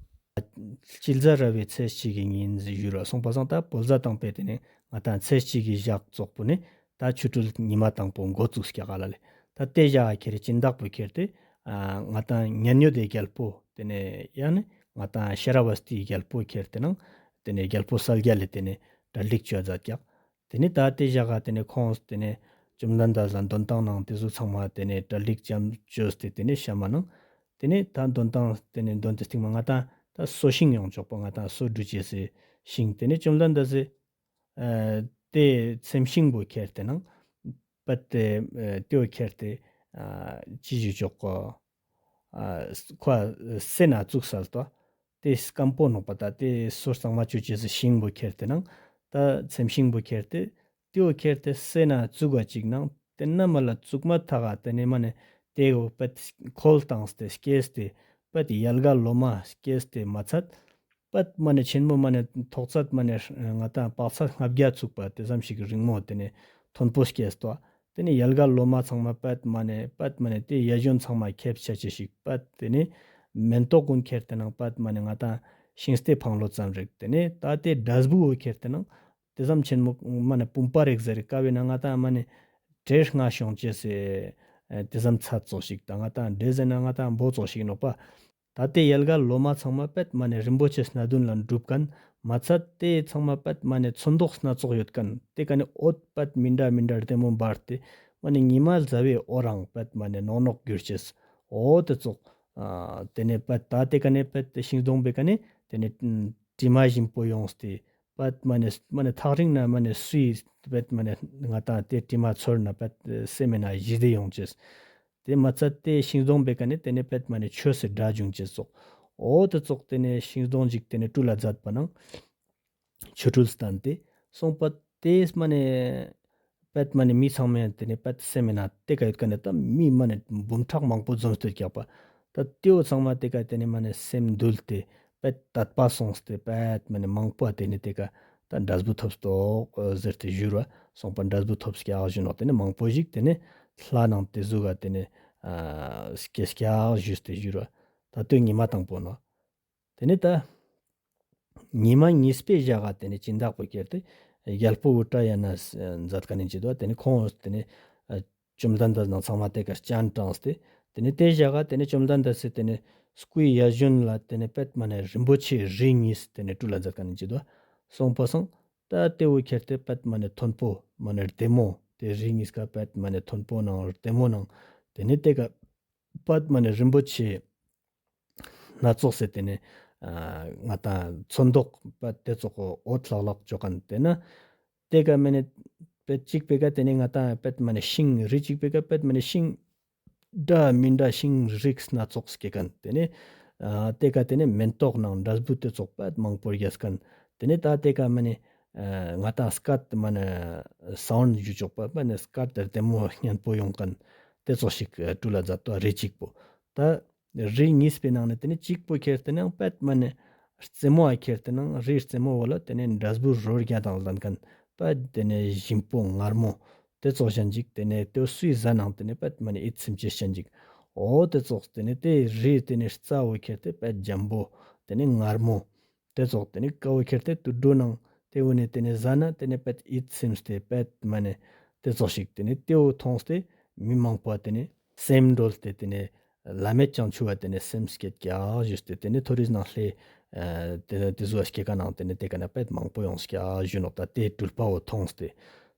སྤྱི་ཟླ་ར་བའི་ཚེས་གཅིག་གི་ཉིན་ཞུ་ར་སོང་པ་སང་ད་བོད་ཟླ་དང་པོའི་ཏེ་ནེ་ང་ཏང་ཚེས་གཅིག་གི་ཞག་ཙོགས་པོ་ནེ་ད་ཆོ་འཕྲུལ་ཉི་མ་དང་པོ་འགོ་བཙུགས་ཀྱག་ཧ་ལ་ལེ། ད་ཏེ་ཞག་ཁྱེར་སྦྱིན་བདག་པོ་ཁྱེར་ཏེ་ང་ཏང་ཉན་ཡོད་དེ་རྒྱལ་པོ་ཏེ་ནེ་ཡང་ནི་ང་ཏང་ཤ་ར་བ་སྟི་རྒྱལ་པོ་ཁྱེར་ཏེ་ནང་ཏེ་ནེ་རྒྱལ་པོ་གསལ་རྒྱལ་ལ་ཏེ་ནེ་གྲ་སྒྲིག་ཅོ་མཛད་ཀྱག། ཏེ་ནེ་ད་ཏེ་ཞག་ག་ཏེ་ནེ་ཁོང་ཏེ་ནེ་བཅོམ་ལྡན་འདས་ལ་འདོན་ཐང་ནང་ཏེ་ཟུག་ཚང་མ་ཏེ་ནེ་གྲ་སྒྲིག་ཅོས་ཏེ་ཏེ་ནེ་ཤམ་མ་ནང་ཏེ་ནེ་ད་འདོན་ཐང་ཏེ་ནེ་འདོན་ཏེ་སྟིང་མ་ང་ཏང་ད་སོ་ཤིང་ཡོང་ཆོག་པ་ང་ཏང་སོ་འབྲུ་ཅེས་སི་ཤིང་ཏེ་ནེ་བཅོམ་ལྡན་འདས་སི་ཨ་ཏེ་ཚེམས་ཤིང་པོ་ཁྱེར་ཏེ་ནང་པད་ཏེ་ཨ་ཏེའོ་ཁྱེར་ཏེ་ཨ་ཅི་ཞུ་ཆོག་གོ། ཨ་ཁོ་སེ་ན་བཙུགས་སལ་ཏོ། ཏེ་སྐམ་པོ་ནོག་པ་ད་ཏེ་སོ་གཙང་མ་ཅོ་ཅེས་སི་ཤིང་པོ་ཁྱེར་ཏེ་ནང་ད་ཚེམས་ཤིང་པོ་ཁྱེར་ཏེ་ཏེའོ་ཁྱེར་ཏེ་སེ་ན་བཙུགས་པ་ཅིག་ནང་ཏེ་ན་མ་ལ་བཙུགས་མ་ཐག་ག་ཏེ་ནེ་མ་ནེ་ཏེའོ་པད་ཁོལ་བཏངས་ཏེ་སྐྱེས་ཏེ་པད་ཡལ་ག་ལོ་མ་སྐྱེས་ཏེ་མ་ཚད་པད་མ་ནེ་ཆེན་མོ་མ་ནེ་ཐོག་ཚད་མ་ནེ་ང་ཏང་དཔག་ཚད་ལྔ་བརྒྱ་ཚུགས་པ་ཏེ་ཙམ་ཞིག་རིང་མོ་ཏེ་ནེ་མཐོན་པོ་སྐྱེས་ཏོ། ཏེ་ནེ་ཡལ་ག་ལོ་མ་ཚང་མ་པད་མ་ནེ་པད་མ་ནེ་ཏེ་ཡ་ཞོན་ཚང་མ་ཁེབས་ཆ་ཅེས་ཤིག་པད་ཏེ་ནེ་མེན་ཏོག་གུན་ཁྱེར་ཏེ་ནང་པད་མ་ནེ་ང་ཏང་ཤིང་རྟའི་འཕང་ལོ་ཙམ་རིག། ཏེ་ནེ་ད་ཏེ་འབྲས་བུ་བོ་ཁྱེར་ཏེ་ནང་ཏེ་ཙམ་ཆེན་མོ་མ་ནེ་བུམ་པ་རིག་ཟེར་ཀ་བེ་ན་ང་ཏང་མ་ནེ་བྲེ་ལྔ་ཤོང་ཅེས་སི་ཨ་ཏེ་ཙམ་ཚད་ཙོགས་ཤིག་ད་ང་ཏང་བྲེ་ཟེར་ན་ང་ཏང་བོ་ཙོགས་ཤིག་ནོག་པ། ད་ཏེ་ཡལ་ག་ལོ་མ་ཚང་མ་པད་མ་ནེ་རིན་པོ་ཆེ་སྣ་བདུན་ལ་འགྲུབ་ཁན་མ་ཚད་ཏེ་ཚང་མ་པད་མ་ནེ་ཚོན་མདོག་སྣ་ཚོགས་ཡོད་ཁན་ཏེ་ཀ་ནེ་འོད་པད་མི་འདྲ་མི་འདྲ་ལྡེ་མོ་འབར་ཏེ་མ་ནེ་ཉི་མ་ཟླ་བའི་འོད་རང་པད་མ་ནེ་ནོག་ནོག་གྱུར་ཅེས། འོ་ཏེ་ཙོགས་ཨ་ཏེ་ནེ་པད་ད་ཏེ་ཀ་ནེ་པད་ཤིང་སྡོང་པོའི་ཀ་ནེ་ཏེ་ནེ་དྲི་མ་ཞིམ་པོ་ཡོངས་ཏེ་པད་མ་ནེ་མ་ནེ་ཐག་རིང་ན་མ་ནེ་སུའི་པད་མ་ནེ་ང་ཏང་ཏེ་དྲི་མ་ཚོར་ན་པད་སེམས་ན་ཞི་བདེ་ཡོང་ཅེས། ཏེ་མ་ཚད་ཏེ་ཤིང་སྡོང་པོའི་ཀ་ནེ་ཏེ་ནེ་པད་མ་ནེ་ཆོས་སི་སྒྲ་འབྱུང་ཅེས་ཙོགས། འོ་ཏེ་ཙོགས་ཏེ་ནེ་ཤིང་སྡོང་ཞིག་ཏེ་ནེ་སྤྲུལ་ལ་མཛད་པ་ནང་ཆོ་འཕྲུལ་སྟན་ཏེ་སོང་པ་ཏེ་མ་ནེ་པད་མ་ནེ་མི་ཚང་མའི་ཏེ་ནེ་པད་སེམས་ན་ཏེ་ཀ་ཡོད་ཁན་ནི་ད་མི་མ་ནེ་འབུམ་ཕྲག་མང་པོ་འཛོམས་ཏེ་ཡོད་ཀྱག་པ། ད་ཏེའོ་ཚང་མ་ཏེ་ཀ་ཏེ་ནེ་མ་ནེ་སེམས་འདུལ་ཏེ་པད་དད་པ་སོང་སྟེ་པད་མ་ནེ་མང་པོ་ཏེ་ནེ་ཏེ་ཀ་ད་འབྲས་བུ་ཐོབ་སྟོག་ཟེར་ཏེ་ཞུ་ར་སོང་པ་འབྲས་བུ་ཐོབ་ཀྱག་ཞུ་ནོག། ཏེ་ནེ་མང་པོ་ཞིག་ཏེ་ནེ་ལྷ་ནང་ཏེ་ཟུག་ག་ཏེ་ནེ་ཨ་སྐྱེས་ཀྱག་ཞུས་ཏེ་ཞུ་ར་ད་ལྟོས་ཉི་མ་དང་པོ་ནོག། ཏེ་ནེ་ད་ཉི་མ་གཉིས་པའི་ཞག་ག་ཏེ་ནེ་སྦྱིན་བདག་པོ་ཁྱེར་ཏེ་རྒྱལ་པོ་ཨུ་ཏྲ་ཡ་ན་མཛད་ཁན་ནི་ཅི་དོ་ཏེ་ནེ་ཁོང་ཏེ་ནེ་ཨ་བཅོམ་ལྡན་འདས་ནང་ཚང་མ་ཏེ་ཀ་སྤྱན་དྲངས་ཏེ་ཏེ་ནེ་ཏེ་ཞག་ག་ཏེ་ནེ་བཅོམ་ལྡན་འདས་སི་ཏེ་ནེ་སྐུའི་ཡ་ཞོན་ལ་ཏེ་ནེ་པད་མ་ནེ་རིན་པོ་ཆེ་རི་གཉིས་ཏེ་ནེ་སྤྲུལ་ལ་མཛད་ཁན་ནི་ཅི་དོ་སོང་པ་སང་ད་ཏེའོ་ཁྱེར་ཏེ་པད་མ་ནེ་མཐོན་པོ་མ་ནེ་ལྡེ་མོ་ཏེ་རི་གཉིས་ཀ་པད་མ་ནེ་མཐོན་པོ་ནང་ལྡེ་མོ་ནང་ཏེ་ནེ་ཏེ་ཀ་པད་མ་ནེ་རིན་པོ་ཆེ་སྣ་ཚོགས་སེ་ཏེ་ནེ་ཨ་ང་ཏང་ཚོན་མདོག་པད་ཏེ་ཙོགས་འོད་ལྷག་ལྷག་ཅོ་ཁན་ཏེ་ན་ཏེ་ཀ་མ་ནེ་པད་ཅིག་པེ་ཀ་ཏེ་ནེ་ང་ཏང་པད་མ་ནེ་ཤིང་རི་ཅིག་པེ་ཀ་པད་མ་ནེ་ཤིང་འདྲ་མི་འདྲ་ཤིང་རིགས་སྣ་ཚོགས་སྐྱེ་ཁན་ཏེ་ནེ་ཨ་ཏེ་ཀ་ཏེ་ནེ་མེན་ཏོག་ནང་འབྲས་བུ་ཏེ་ཙོགས་པད་མང་པོ་རྒྱས་ཁན་ཏེ་ནེ་ད་ཏེ་ཀ་མ་ནེ་ཨ་ང་ཏང་སྐད་མ་ནེ་སའུན་ཌ་ཞུ་ཆོག་པ་མ་ནེ་སྐད་ལྡེ་མོ་སྙན་པོ་ཡོང་ཁན་ཏེ་ཙོགས་ཤིག་སྤྲུལ་ལ་མཛད་དོ་རི་ཅིག་པོ། ད་རི་གཉིས་པའི་ནང་ནེ་ཏེ་ནེ་ཅིག་པོ་ཁྱེར་ཏེ་ནང་པད་མ་ནེ་རྩེ་མོ་ཨ་ཁྱེར་ཏེ་ནང་རི་རྩེ་མོ་བོ་ལ་ཏེ་ནེ་འབྲས་བུ་རོ་བརྒྱ་དང་ལྡན་ཁན་པད་ཏེ་ནེ་ཞིམ་པོ་མངར་མོ་ཏེ་ཙོགས་ཞན་ཅིག་ཏེ་ནེ་ཏེ་སུའི་ཟ་ནང་ཏེ་ནེ་པད་མ་ནེ་ཡིད་ཚིམ་ཅེས་ཞན་ཅིག་འོ་ཏེ་ཙོགས་ཏེ་ནེ་ཏེ་རི་ཏེ་ནེ་རྩ་བོ་ཁྱེར་ཏེ་པད་འཇམ་པོ་ཏེ་ནེ་མངར་མོ་ཏེ་ཙོགས་ཏེ་ནེ་ཀ་བོ་ཁྱེར་ཏེ་དུད་འགྲོ་ནང་ཏེ་བོ་ནེ་ཏེ་ནེ་ཟ་ན་ཏེ་ནེ་པད་ཡིད་ཚིམས་ཏེ་པད་མ་ནེ་ཏེ་ཙོགས་ཤིག་ཏེ་ནེ་ཏེ་བོ་ཐོངས་ཏེ་མི་མང་པོ་ཏེ་ནེ་སེམས་འགྲོལ་ཏེ་ཏེ་ནེ་བླ་མེད་བྱང་ཆུབ་བ་ཏེ་ནེ་སེམས་སྐྱེད་ཀྱག་ཞུས་ཏེ་ཏེ་ནེ་མཐོ་རིས་ནང་ལྷའི་ཨ་ཏེ་ནེ་ཏེ་ཟུག་སྐྱེ་ཀ་ནང་ཏེ་ནེ་ཏེ་ཀ་ནེ་པད་མང་པོ་ཡོངས་ཀྱག་ཞུ་ནོག། ད་ཏེ་སྤྲུལ་པ་བོ་ཐོངས་ཏེ་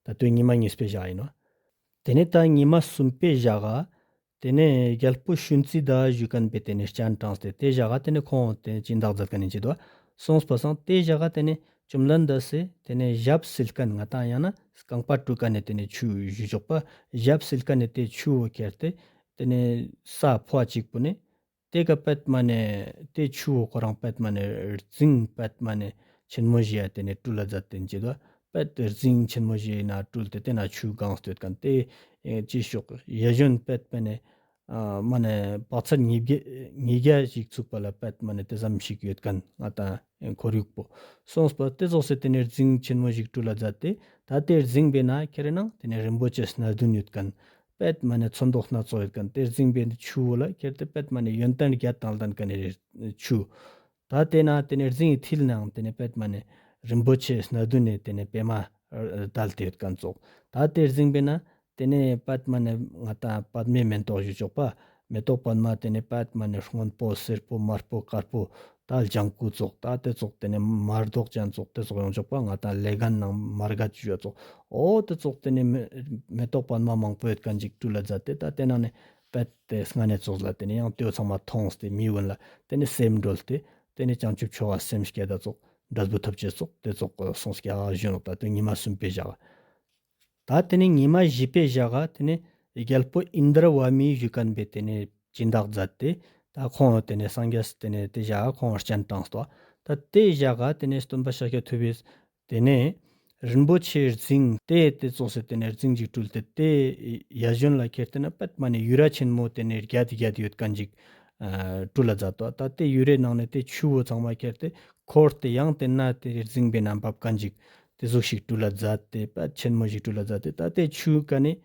ད་ལྟོས་ཉི་མ་གཉིས་པའི་ཞག་ཨིན་ནོག། ཏེ་ནེ་ད་ཉི་མ་གསུམ་པའི་ཞག་ག་ཏེ་ནེ་རྒྱལ་པོ་ཤུན་ཙི་ད་ཞུ་ཁན་པེ་ཏེ་ནེ་སྤྱན་དྲངས་ཏེ་ཏེ་ཞག་ག་ཏེ་ནེ་ཁོང་ཏེ་ནེ་སྦྱིན་བདག་མཛད་ཁན་ནི་ཅི་དོ་སོང་པ་སང་ཏེ་ཞག་ག་ཏེ་ནེ་བཅོམ་ལྡན་འདས་སེ་ཏེ་ནེ་ཞབས་བསིལ་ཁན་ང་ཏང་ཡང་ན་རྐང་པ་བཀྲུ་ཁན་ནི་ཏེ་ནེ་ཆུ་ཞུ་ཆོག་པ་ཞབས་བསིལ་ཁན་ནི་ཏེ་ཆུ་བོ་ཁྱེར་ཏེ་ཏེ་ནེ་ས་ཕོ་ཅིག་པོ་ནེ་ ཏེ་ཀ་པད་མ་ནེ་ཏེ་ཆུ་བོ་ཁོ་རང་པད་མ་ནེ་རྫིང་པད་མ་ནེ་ཆེན་མོ་ཞིག་ཡ་ཏེ་ནེ་སྤྲུལ་ལ་ཛད་དེ་ཨིན་ཅི་དོ། པད་རྫིང་ཆེན་མོ་ཞིག་ན་སྤྲུལ་ཏེ་ཏེ་ན་ཆུ་གང་སྟེ་ཡོད་ཁན་ཏེ་ཨེ་ཅི་ཤོག་ཡ་ཞོན་པད་མ་ནེ་ཨ་མ་ནེ་པ་ཚར་ཉིས་བརྒྱ་ཉིས་བརྒྱ་ཞིག་ཚུགས་པ་ལ་པད་མ་ནེ་ཏེ་ཙམ་ཞིག་ཡོད་ཁན་ང་ཏང་ཁོར་ཡུག་པོ་སོང་པ་ཏེ་ཙོགས་སེ་ཏེ་ནེ་རྫིང་ཆེན་མོ་ཞིག་སྤྲུལ་ལ་ཛད་དེ་ད་ཏེ་རྫིང་པེ་ན་ཁྱེར་ནང་ཏེ་ནེ་རིན་པོ་ཆེ་སྣ་བདུན་ཡོད་ཁན་པད་མ་ནེ་ཚོན་མདོག་སྣ་ཚོགས་ཡོད་ཁན་ཏེ་རྫིང་པེ་ཆུ་བོ་ལ་ཁྱེར་ཏེ་པད་མ་ནེ་ཡོན་ཏན་བརྒྱད་དང་ལྡན་ཁན་ནི་ཆུ། ད་ཏེ་ན་ཏེ་ནེ་རྫིང་ངི་ཐིལ་ནང་ཏེ་ནེ་པད་མ་ནེ་རིན་པོ་ཆེ་སྣ་བདུན་ནེ་ཏེ་ནེ་པད་མ་ཨ་དལ་ཏེ་ཡོད་ཁན་ཙོགས། ད་ཏེ་རྫིང་པེ་ན་ཏེ་ནེ་པད་མ་ནེ་ང་ཏང་པད་མའི་མེ་ཏོག་ཞུ་ཆོག་པ། མེ་ཏོག་པད་མ་ཏེ་ནེ་པད་མ་ནེ་སྔོན་པོ་སེར་པོ་དམར་པོ་དཀར་པོ་ད་ལྗང་ཁུ་ཙོགས་ད་ཏེ་ཙོགས་ཏེ་ནེ་དམར་མདོག་ཅན་ཙོགས་ཏེ་ཙོགས་ཡོང་ཆོག་པ། ང་ཏང་ལེ་གན་ནང་མར་གད་ཞུ་ཡ་ཙོགས་འོ་ཏེ་ཙོགས་ཏེ་ནེ་མེ་མེ་ཏོག་པད་མ་མང་པོ་ཡོད་ཁན་ཅིག་སྤྲུལ་ལ་ཛད་དེ་ད་ཏེ་ནང་ནེ་པད་ཏེ་སྔ་ནེ་ཙོགས་ལ་ཏེ་ནེ་ཡང་ཏེ་བོ་ཚང་མ་ཐོངས་ཏེ་མི་གུན་ལ་ཏེ་ནེ་སེམས་གྲོལ་ཏེ་ཏེ་ནེ་བྱང་ཆུབ་མཆོག་ག་སེམས་བསྐྱེད་ད་ཙོགས་འབྲས་བུ་ཐོབ་ཅེས་ཙོགས་ཏེ་ཙོགས་སོང་སྐྱ་ཞུ་ནོག། ད་ཏེ་ཉི་མ་གསུམ་པའི་ཞག་ག་ད་ཏེ་ནེ་ཉི་མ་བཞི་པའི་ཞག་ག་ཏེ་ནེ་རྒྱལ་པོ་ཨིནྡྲ་བ་མི་ཞུ་ཁན་པེ་ཏེ་ནེ་སྦྱིན་བདག་ཛད་དེ་ད་ཁོང་ཏེ་ནེ་སངས་རྒྱས་ཏེ་ནེ་ཏེ་ཞག་ག་ཁོང་སྤྱན་དྲངས་ཏོ། ད་ཏེ་ཞག་ག་ཏེ་ནེ་སྟོན་པ་ཤཱཀྱ་ཐུབ་པས་ཏེ་ནེ་རིན་པོ་ཆེ་རྫིང་ཏེ་ཏེ་ཙོགས་སེ་ཏེ་ནེ་རྫིང་ཞིག་སྤྲུལ་ཏེ་ཏེ་ཡ་ཞོན་ལ་ཁྱེར་ཏེ་ན་པད་མ་ནེ་ཡུ་ར་ཆེན་མོ་ཏེ་ནེ་བརྒྱད་བརྒྱད་ཡོད་ཁན་ཅིག་ཨ་སྤྲུལ་ལ་ཛད་དོ། ད་ཏེ་ཡུ་རའི་ནང་ནེ་ཏེ་ཆུ་བོ་ཚང་མ་ཁྱེར་ཏེ་འཁོར་ཏེ་ཡང་ཏེ་ན་ཏེ་རྫིང་པེ་ན་འབབ་ཁན་ཅིག་ཏེ་ཟུག་ཞིག་སྤྲུལ་ལ་ཛད་དེ་པད་ཆེན་མོ་ཞིག་སྤྲུལ་ལ་ཛད་དེ་ད་ཏེ་ཆུ་ཀ་ནེ་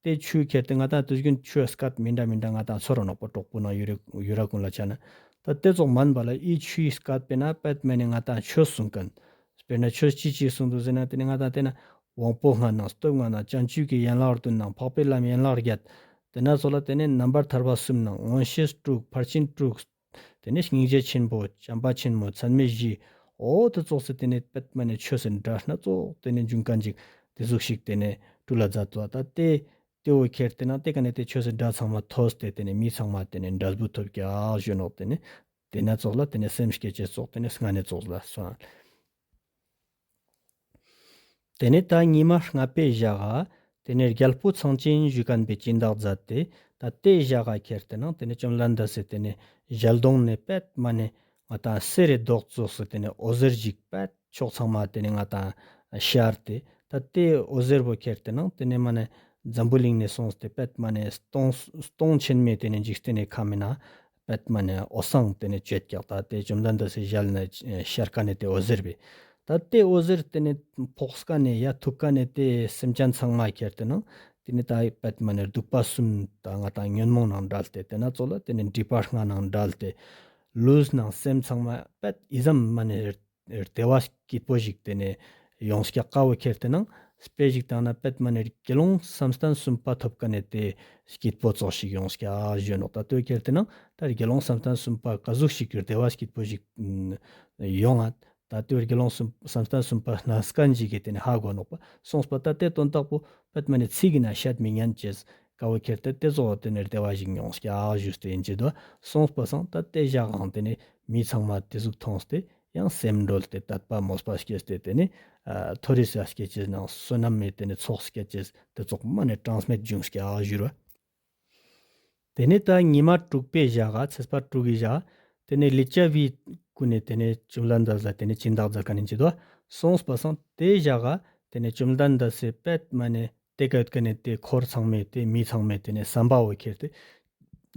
ཏེ་ཆུ་ཁྱེར་ཏེ་ང་ཏང་དུས་རྒྱུན་ཆུ་སྐད་མི་འདྲ་མི་འདྲ་ང་ཏང་ཚོར་ར་ནོག་པ་གྲོག་པོ་ནང་ཡུ་ར་ཡུ་ར་གུན་ལ་ཆ་ན་ད་ཏེ་ཙོགས་མན་པ་ལ་འི་ཆུའི་སྐད་པེ་ན་པད་མ་ནེ་ང་ཏང་ཆོས་གསུང་ཁན། དཔེར་ན་ཆོས་ཅི་ཅི་གསུང་དུག་ཟེར་ན་ཏེ་ནེ་ང་ཏང་ཏེ་ན་དབང་པོ་ལྔ་ནང་སྟོབས་ལྔ་ནང་བྱང་ཆུབ་ཀྱི་ཡན་ལག་བདུན་ནང་འཕགས་པའི་ལམ་ཡན་ལག་བརྒྱད། ཏེ་ན་ཙོགས་ལ་ཏེ་ནེ་རྣམ་པར་ཐར་པ་གསུམ་ནང་མངོན་ཤེས་དྲུག་ཕར་ཕྱིན་དྲུག་ཏེ་ནེ་སྙིང་རྗེ་ཆེན་པོ་བྱམས་པ་ཆེན་མོ་ཚད་མེད་བཞི། འོ་ཏེ་ཙོགས་སེ་ཏེ་ནེ་པད་མ་ནེ་ཆོས་སི་སྒྲ་སྣ་ཚོགས་ཏེ་ནེ་འབྱུང་ཁན་ཅིག་ཏེ་ཟུག་ཞིག་ཏེ་ནེ་སྤྲུལ་ལ་ཛད་དོ། ད་ཏེ་ཏེ་བོ་ཁྱེར་ཏེ་ན་ཏེ་ཀ་ནེ་ཏེ་ཆོས་སི་སྒྲ་ཚང་མ་ཐོས་ཏེ་ཏེ་ནེ་མི་ཚང་མ་ཏེ་ནེ་འབྲས་བུ་ཐོབ་ཀྱག་ཞུ་ནོག། ཏེ་ནེ་ཏེ་ན་ཙོགས་ལ་ཏེ་ནེ་སེམས་བསྐྱེད་ཅེས་ཙོགས་ཏེ་ནེ་སྔ་ནེ་ཙོགས་ལ་སོང་། ཏེ་ནེ་ད་ཉི་མ་ལྔ་པའི་ཞག་ག་ཏེ་ནེ་རྒྱལ་པོ་ཚངས་ཆེན་ཞུ་ཁན་པེ་སྦྱིན་བདག་ཛད་དེ་ད་ཏེ་ཞག་ག་ཁྱེར་ཏེ་ནང་ཏེ་ནེ་བཅོམ་ལྡན་འདས་སི་ཏེ་ནེ་ཞལ་གདོང་ནེ་པད་མ་ནེ་ང་ཏང་གསེར་རི་མདོག་ཙོགས་སི་ཏེ་ནེ་འོད་ཟེར་ཞིག་པད་ཕྱོགས་ཚང་མ་ཏེ་ནེ་ང་ཏང་ཤར་ཏེ་ད་ཏེ་འོད་ཟེར་བོ་ཁྱེར་ཏེ་ནང་ཏེ་ནེ་མ་ནེ་འཛམ་བུ་གླིང་ནེ་སོང་སྟེ་པད་མ་ནེ་སྟོང་སྟོང་ཆེན་མོའི་ཏེ་ནེ་འཇིག་རྟེན་ནི་ཁམས་ན་པད་མ་ནེ་འོད་སང་ཏེ་ནེ་བཅོས་ཀྱག། ད་ཏེ་བཅོམ་ལྡན་འདས་སི་ཞལ་ནེ་ཤར་ཁན་ནི་ཏེ་འོད་ཟེར་བོ། ད་ཏེ་འོད་ཟེར་ཏེ་ནེ་ཕོག་ཁན་ནི་ཡ་ཐུག་ཁན་ནི་ཏེ་སེམས་ཅན་ཚང་མ་ཁྱེར་ཏེ་ནང་ཏེ་ནེ་ད་པད་མ་ནེ་གདུག་པ་གསུམ་ད་ང་ཏང་ཉོན་མོངས་ནང་བྲལ་ཏེ་ཏེ་ན་ཙོགས་ལ་ཏེ་ནེ་སྒྲིབ་པ་ལྔ་ནང་བྲལ་ཏེ་ལུས་ནང་སེམས་ཚང་མ་པད་འི་ཙམ་མ་ནེ་བདེ་བ་སྐྱིད་པོ་ཞིག་ཏེ་ནེ་ཡོངས་ཀྱག། ཀ་བོ་ཁྱེར་ཏེ་ནང་དཔེ་ཞིག་བཏང་ན་པད་མ་ནེ་དགེ་སློང་བསམ་གཏན་གསུམ་པ་ཐོབ་ཁན་ནི་ཏེ་སྐྱིད་པོ་ཙོགས་ཤིག་ཡོངས་ཀྱག་ཞུ་ནོག། ད་ཏེ་ཁྱེར་ཏེ་ནང་ད་དགེ་སློང་བསམ་གཏན་གསུམ་པ་ཀ་ཟུག་ཞིག་བདེ་བ་སྐྱིད་པོ་ཞིག་ཡོང་ང་། ད་ཏེ་དགེ་སློང་གསུམ་བསམ་གཏན་གསུམ་པ་སྣ་སྐན་ཞིག་གི་ཏེ་ནེ་ཧ་གོ་ནོག་པ་སོང་པ། ད་ཏེ་དོན་དག་པོ་པད་མ་ནེ་ཚིག་གི་ནང་བཤད་མི་ཉན་ཅེས་ཀ་བོ་ཁྱེར་ཏེ་ཏེ་ཙོགས་ཏེ་ནེ་བདེ་བ་ཞིག་ཡོངས་ཀྱག་ཞུས་ཏེ་ཨིན་ཅི་དོ། སོང་པ་སང་ད་ཏེ་ཞག་གང་ཏེ་ནེ་མི་ཚང་མ་ཏེ་ཟུག་ཐོངས་ཏེ་ཡང་སེམས་གྲོལ་ཏེ་དད་པ་མོས་པ་སྐྱེས་ཏེ་ཏེ་ནེ་ཨ་མཐོ་རིས་ས་སྐྱེ་ཅེས་ནང་བསོད་ནམས་མེད་ཏེ་ནེ་ཚོགས་སྐྱེ་ཅེས་ཏེ་ཙོགས་མ་ནེ་གྲངས་མེད་འབྱུང་སྐྱག་ཞུ་ར། ཏེ་ནེ་ད་ཉི་མ་དྲུག་པའི་ཞག་ག་ཚེས་པ་དྲུག་གི་ཞག་ག་ཏེ་ནེ་ལི་ཙ་བི་གུན་ནི་ཏེ་ནེ་བཅོམ་ལྡན་འདས་ལ་ཏེ་ནེ་སྦྱིན་བདག་ཛད་ཁན་ཨིན་ཅི་དོ། སོང་པ་སང་ཏེ་ཞག་ག་ཏེ་ནེ་བཅོམ་ལྡན་འདས་སི་པད་མ་ནེ་ཏེ་ཀ་ཡོད་ཁན་ནི་ཏེ་འཁོར་ཚང་མའི་ཏེ་མི་ཚང་མའི་ཏེ་ནེ་བསམ་པ་བོ་ཁྱེར་ཏེ་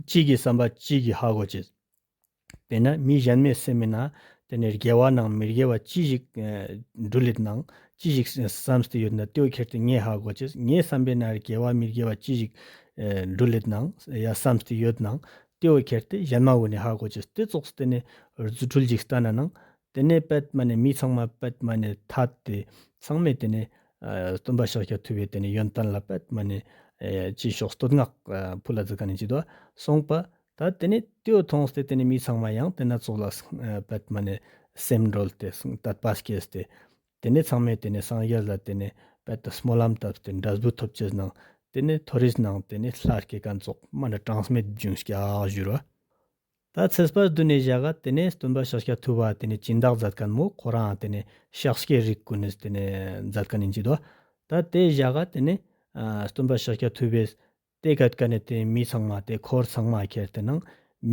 གཅིག་གི་བསམ་པ་གཅིག་གི་ཧ་གོ་ཅེས། དཔེར་ན་མི་ཞན་མའི་སེམས་མི་ན་ཏེ་ནེ་དགེ་བ་ནང་མི་དགེ་བ་ཅི་ཞིག་འགྲུལ་ལེད་ནང་ཅི་ཞིག་བསམས་ཏེ་ཡོད་ན་ཏེ་བོ་ཁྱེར་ཏེ་ངའི་ཧ་གོ་ཅེས། ངའི་བསམ་པའི་ནང་དགེ་བ་མི་དགེ་བ་ཅི་ཞིག་འགྲུལ་ལེད་ནང་ཡ་བསམས་ཏེ་ཡོད་ནང་ཏེ་བོ་ཁྱེར་ཏེ་ཞན་མ་གུན་ནི་ཧ་གོ་ཅེས། ཏེ་ཙོགས་ཏེ་ནེ་རྫུ་འཕྲུལ་ཞིག་སྟན་ན་ནང་ཏེ་ནེ་པད་མ་ནེ་མི་ཚང་མ་པད་མ་ནེ་ཐད་དེ་ཚང་མས་ཏེ་ནེ་ཨ་སྟོན་པ་ཤཱཀྱ་ཐུབ་པའི་ཏེ་ནེ་ཡོན་ཏན་ལ་པད་མ་ནེ་ཨེ་ཅི་ཤོག་བསྟོད་བསྔགས་ཨ་ཕུལ་ལ་ཛད་ཁན་ཨིན་ཅི་དོ། སོང་པ་ད་ཏེ་ནེ་ཏེ་བོ་ཐོངས་ཏེ་ཏེ་ནེ་མི་ཚང་མ་ཡང་ཏེ་ན་ཙོགས་ལ་ཨ་པད་མ་ནེ་སེམས་གྲོལ་ཏེ་དད་པ་སྐྱེས་ཏེ་ཏེ་ནེ་ཚང་མས་ཏེ་ནེ་སངས་རྒྱས་ལ་ཏེ་ནེ་པད་དེ་སྨོན་ལམ་བཏབ་སྟེ་འབྲས་བུ་ཐོབ་ཅེས་ནང་ཏེ་ནེ་མཐོ་རིས་ནང་ཏེ་ནེ་ལྷ་སྐྱེ་ཁན་ཙོགས་མ་ནེ་གྲངས་མེད་འབྱུང་སྐྱག་ཞུ་ར། ད་ཚེས་པ་བདུན་ནི་ཞག་ག་ཏེ་ནེ་སྟོན་པ་ཤཱཀྱ་ཐུབ་པ་ཏེ་ནེ་སྦྱིན་བདག་ཛད་ཁན་མོ་ཁོ་རང་ཏེ་ནེ་ཤཱཀྱའི་རིགས་གུན་ནི་ཏེ་ནེ་ཛད་ཁན་ཨིན་ཅི་དོ། ད་ཏེ་ཞག་ག་ཏེ་ནེ་ཨ་སྟོན་པ་ཤཱཀྱ་ཐུབ་པས་ཏེ་ཀ་ཡོད་ཁན་ནི་ཏེ་མི་ཚང་མ་ཏེ་འཁོར་ཚང་མ་ཁྱེར་ཏེ་ནང་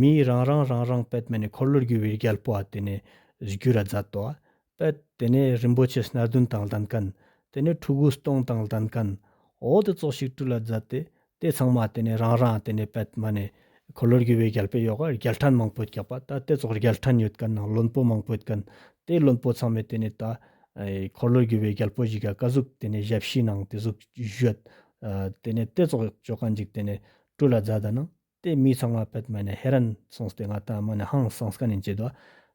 མི་རང་རང་རང་རང་པད་མ་ནེ་འཁོར་ལོར་གྱུར་བའི་རྒྱལ་པོ་ཨ་ཏེ་ནེ་གྱུར་ར་མཛད་དོ། པད་ཏེ་ནེ་རིན་པོ་ཆེ་སྣ་བདུན་དང་ལྡན་མཁན། ཏེ་ནེ་ཕྲུ་གུ་སྟོང་དང་ལྡན་མཁན། འོ་ཏེ་ཙོགས་ཤིག་སྤྲུལ་ལ་མཛད་དེ། ཏེ་ཚང་མ་ཏེ་ནེ་རང་རང་ཏེ་ནེ་པད་མ་ནེ་འཁོར་ལོར་གྱུར་བའི་རྒྱལ་པོའི་ཡོག་ག་རྒྱལ་ཕྲན་མང་པོ་ཡོད་ཀྱག་པ། ད་ཏེ་ཙོགས་རྒྱལ་ཕྲན་ཡོད་མཁན་ནང་བློན་པོ་མང་པོ་ཡོད་མཁན། ཏེ་བློན་པོ་ཚང་མས་ཏེ་ནེ་ད་ཨེ་འཁོར་ལོར་གྱུར་བའི་རྒྱལ་པོ་ཞིག་ག་ཀ་ཟུག་ཏེ་ནེ་ཞབས་ཕྱི་ནང་ཏེ་ཟུག་ཞུས། ཨ་ཏེ་ནེ་ཏེ་ཙོགས་ཅོ་མཁན་ཞིག་ཏེ་ནེ་སྤྲུལ་ལ་མཛད་ད་ནང་ཏེ་མི་ཚང་མ་པད་མ་ནེ་ཧེ་རན་སོང་སྟེ་ང་ཏང་མ་ནེ་ཧང་སངས་མཁན་ཡིན་ཅེ་དོ།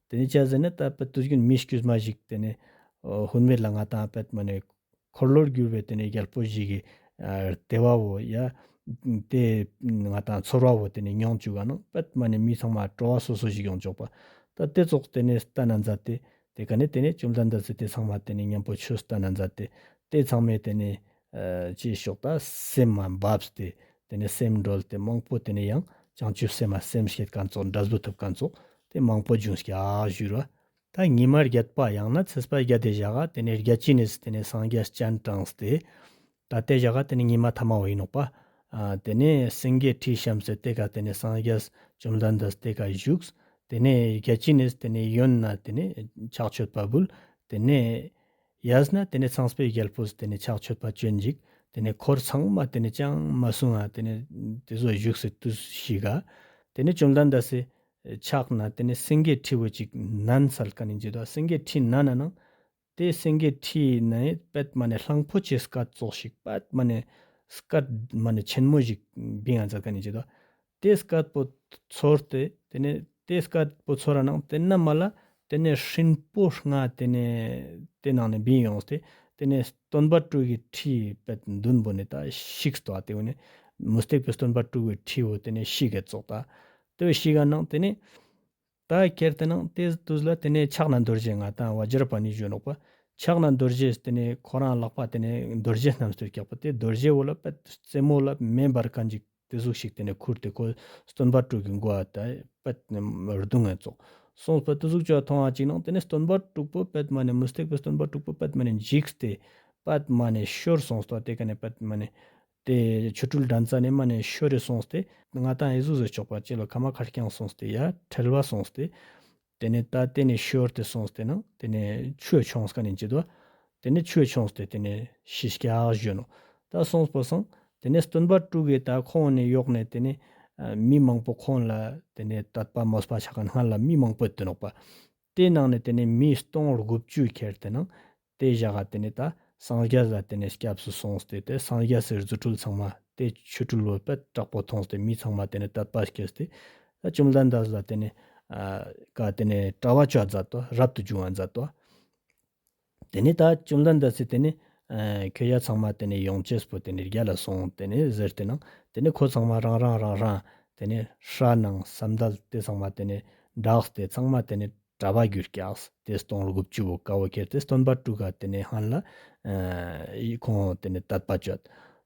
ཏེ་ནེ་ཅི་ཟེར་ན་ད་པད་དུས་རྒྱུན་མི་དཀྱུས་མ་ཞིག་ཏེ་ནེ་ཨོ་ཧུན་མེད་ལ་ང་ཏང་པད་མ་ནེ་འཁོར་ལོར་གྱུར་བའི་ཏེ་ནེ་རྒྱལ་པོ་ཞིག་གི་ཨ་ལྟེ་བ་བོ་ཡ་ཏེ་ང་ཏང་ཚོར་བ་བོ་ཏེ་ནེ་མྱོང་བཅུག་ག་ནང་པད་མ་ནེ་མི་ཚང་མ་སྤྲོ་བ་སོ་སོ་ཞིག་ཡོང་ཆོག་པ། ད་ཏེ་ཙོགས་ཏེ་ནེ་སྟན་ན་མཛད་དེ་ཏེ་ཀ་ནེ་ཏེ་ནེ་བཅོམ་ལྡན་འདས་སི་ཏེ་ཚང་མ་ཏེ་ནེ་མཉམ་པོ་ཆོས་སྟན་ན་མཛད་དེ་ཏེ་ཚང་མས་ཏེ་ནེ་ཨ་ཅི་ཤོག་ད་སེམས་མ་བབས་ཏེ་ཏེ་ནེ་སེམས་འགྲོལ་ཏེ་མང་པོ་ཏེ་ནེ་ཡང་བྱང་ཆུབ་སེམས་མ་སེམས་བསྐྱེད་མཁན་ཙོགས་འབྲས་བུ་ཐོབ་མཁན་ཙོགས་ཏེ་མང་པོ་བྱུང་སྐྱག་ཞུ་ར། ད་ཉི་མ་བརྒྱད་པ་ཡང་ན་ཚེས་པ་བརྒྱད་དེ་ཞག་ག་ཏེ་ནེ་བརྒྱ་བྱིན་ནི་ཏེ་ནེ་སངས་རྒྱས་སྤྱན་དྲངས་ཏེ། ད་ཏེ་ཞག་ག་ཏེ་ནེ་ཉི་མ་ཐ་མ་བོ་ཡིན་ནོག་པ། ཨ་ཏེ་ནེ་སེང་གེའི་ཁྲི་བཤམས་ཏེ་ཏེ་ཀ་ཏེ་ནེ་སངས་རྒྱས་བཅོམ་ལྡན་འདས་ཏེ་ཀ་བཞུགས། ཏེ་ནེ་བརྒྱ་བྱིན་ནི་ཏེ་ནེ་ཡོན་ན་ཏེ་ནེ་ཕྱག་མཆོད་པ་འབུལ། ཏེ་ནེ་ཡས་ན་ཏེ་ནེ་ཚངས་པའི་རྒྱལ་པོས་ཏེ་ནེ་ཕྱག་མཆོད་པ་བྱོན་ཞིག་ཏེ་ནེ་འཁོར་ཚང་མ་ཏེ་ནེ་ཅང་མ་གསུང་ང་ཏེ་ནེ་ཏེ་ཟོ་བཞུགས་སེ་དུས་ཤིག་ག་ཏེ་ནེ་བཅོམ་ལྡན་འདས་སི་ཕྱག་ན་ཏེ་ནེ་སེང་གེའི་ཁྲི་བོ་ཅིག་ནན་སལ་མཁན་ཡིན་ཅེ་དོ། སེང་གེའི་ཁྲི་ནན་ན་ནང་ཏེ་སེང་གེའི་ཁྲི་ནེ་པད་མ་ནེ་གླང་པོ་ཆེའི་སྐད་ཙོགས་ཤིག་པད་མ་ནེ་སྐད་མ་ནེ་ཆེན་མོ་ཞིག་བིང་ང་མཛད་མཁན་ཡིན་ཅེ་དོ། ཏེ་སྐད་པོ་ཚོར་ཏེ་ཏེ་ནེ་ཏེ་སྐད་པོ་ཚོར་ར་ནང་ཏེ་ན་མ་ལ་ཏེ་ནེ་སྲིན་པོ་ལྔ་ཏེ་ནེ་ཏེ་ནང་ནེ་བིང་ཡོངས་ཏེ་ཏེ་ནེ་སྟོན་པ་དྲུག་གི་ཁྲི་པད་མདུན་པོ་ནེ་ད་ཤིགས་ཏོ། ཏེ་བོ་ནེ་མུ་སྟེགས་པའི་སྟོན་པ་དྲུག་གི་ཁྲི་བོ་ཏེ་ནེ་ཤིག་གེ་ཙོགས་ད། ཏེ་བོ་ཤིག་ག་ནང་ཏེ་ནེ་ད་ཁྱེར་ཏེ་ནང་ཏེ་དུས་ལ་ཏེ་ནེ་ཕྱག་ན་རྡོ་རྗེ་ང་ཏང་བཛྲ་པཱ་ལི་ཞུ་ནོག་པ། ཕྱག་ན་རྡོ་རྗེ་ཏེ་ནེ་ཁོ་རང་ལག་པ་ཏེ་ནེ་རྡོ་རྗེ་བསྣམས་ཏེ་ཡོད་ཀྱག་པ། ཏེ་རྡོ་རྗེ་བོ་ལ་པད་རྩེ་མོ་ལ་མེ་འབར་མཁན་ཅིག་ཏེ་ཟུག་ཤིག་ཏེ་ནེ་ཁུར་ཏེ་ཁོ་སྟོན་པ་དྲུག་གི་མགོ་ཨ་ད་པད་རྡུང་ངེ་ཙོགས་སོང་པ། ཏེ་ཟུག་ཅོ་མཐོང་བ་ཅིག་ནང་ཏེ་ནེ་སྟོན་པ་དྲུག་པོ་པད་མ་ནེ་མུ་སྟེགས་པའི་སྟོན་པ་དྲུག་པོ་པད་མ་ནེ་འཇིགས་ཏེ་པད་མ་ནེ་ཤོར་སོང་སྟོ། ཏེ་ཀ་ནེ་པད་མ་ནེ་ཏེ་ཆོ་འཕྲུལ་འགྲན་ས་ནེ་མ་ནེ་ཤོར་རེ་སོང་སྟེ་ང་ཏང་ཨེ་ཟུག་ཟེར་ཆོག་པ་ཅེ་ལོ་ཁ་མ་ཁ་རྐྱང་སོང་སྟེ་ཡ་ཁྲེལ་བ་སོང་སྟེ། ཏེ་ནེ་ད་ཏེ་ནེ་ཤོར་ཏེ་སོང་སྟེ་ནང་ཏེ་ནེ་ཆུ་ཆོངས་ཀ་ནེ་ཅི་དོ། ཏེ་ནེ་ཆུ་ཆོངས་ཏེ་ཏེ་ནེ་ཤི་སྐྱག་ཞུ་ནོག། ད་སོང་པ་སང་ཏེ་ནེ་སྟོན་པ་དྲུག་གི་ད་ཁོང་ནེ་ཡོག་ནེ་ཏེ་ནེ་ཨ་མི་མང་པོ་ཁོང་ལ་ཏེ་ནེ་དད་པ་མོས་པ་ཆགས་མཁན་སྔན་ལ་མི་མང་པོ་ཡོད་དེ་ནོག་པ། ཏེ་ནང་ནེ་ཏེ་ནེ་མི་སྟོང་དགུ་བཅུ་ཁྱེར་ཏེ་ནང་ཏེ་ཞག་ག་ཏེ་ནེ་ད་སངས་རྒྱས་ལ་ཏེ་ནེ་སྐྱབས་སུ་སོང་སྟེ་ཏེ་སངས་རྒྱས་སི་རྫུ་འཕྲུལ་ཚང་མ་ཏེ་ཆོ་འཕྲུལ་བོ་པད་དྲག་པོ་མཐོང་སྟེ་མི་ཚང་མ་ཏེ་ནེ་དད་པ་སྐྱེས་ཏེ་ད་བཅོམ་ལྡན་འདས་ལ་ཏེ་ནེ་ཨ་ཀ་ཏེ་ནེ་གྲྭ་པ་ཅོ་མཛད་དོ། རབ་ཏུ་བྱུང་བ་མཛད་དོ། ཏེ་ནེ་ད་བཅོམ་ལྡན་འདས་སི་ཏེ་ནེ་ཨ་ཁྱོ་ཞ་ཚང་མ་ཏེ་ནེ་ཡོང་ཅེས་པོ་ཏེ་ནེ་རྒྱལ་ལ་སོང་ཏེ་ནེ་ཟེར་ཏེ་ནང་ཏེ་ནེ་ཁོ་ཚང་མ་རང་རང་རང་རང་ཏེ་ནེ་སྐྲ་ནང་སམ་དལ་ཏེ་ཚང་མ་ཏེ་ནེ་བྲེགས་ཏེ་ཚང་མ་ཏེ་ནེ་གྲྭ་པ་གྱུར་སྐྱག། ཏེ་སྟོང་དགུ་བཅུ་བོ་ཀ་བོ་ཁྱེར་ཏེ་སྟོན་པ་དྲུག་ག་ཏེ་ནེ་ཧན་ལ་ཨ་ཁོང་ཏེ་ནེ་དད་པ་ཅོ་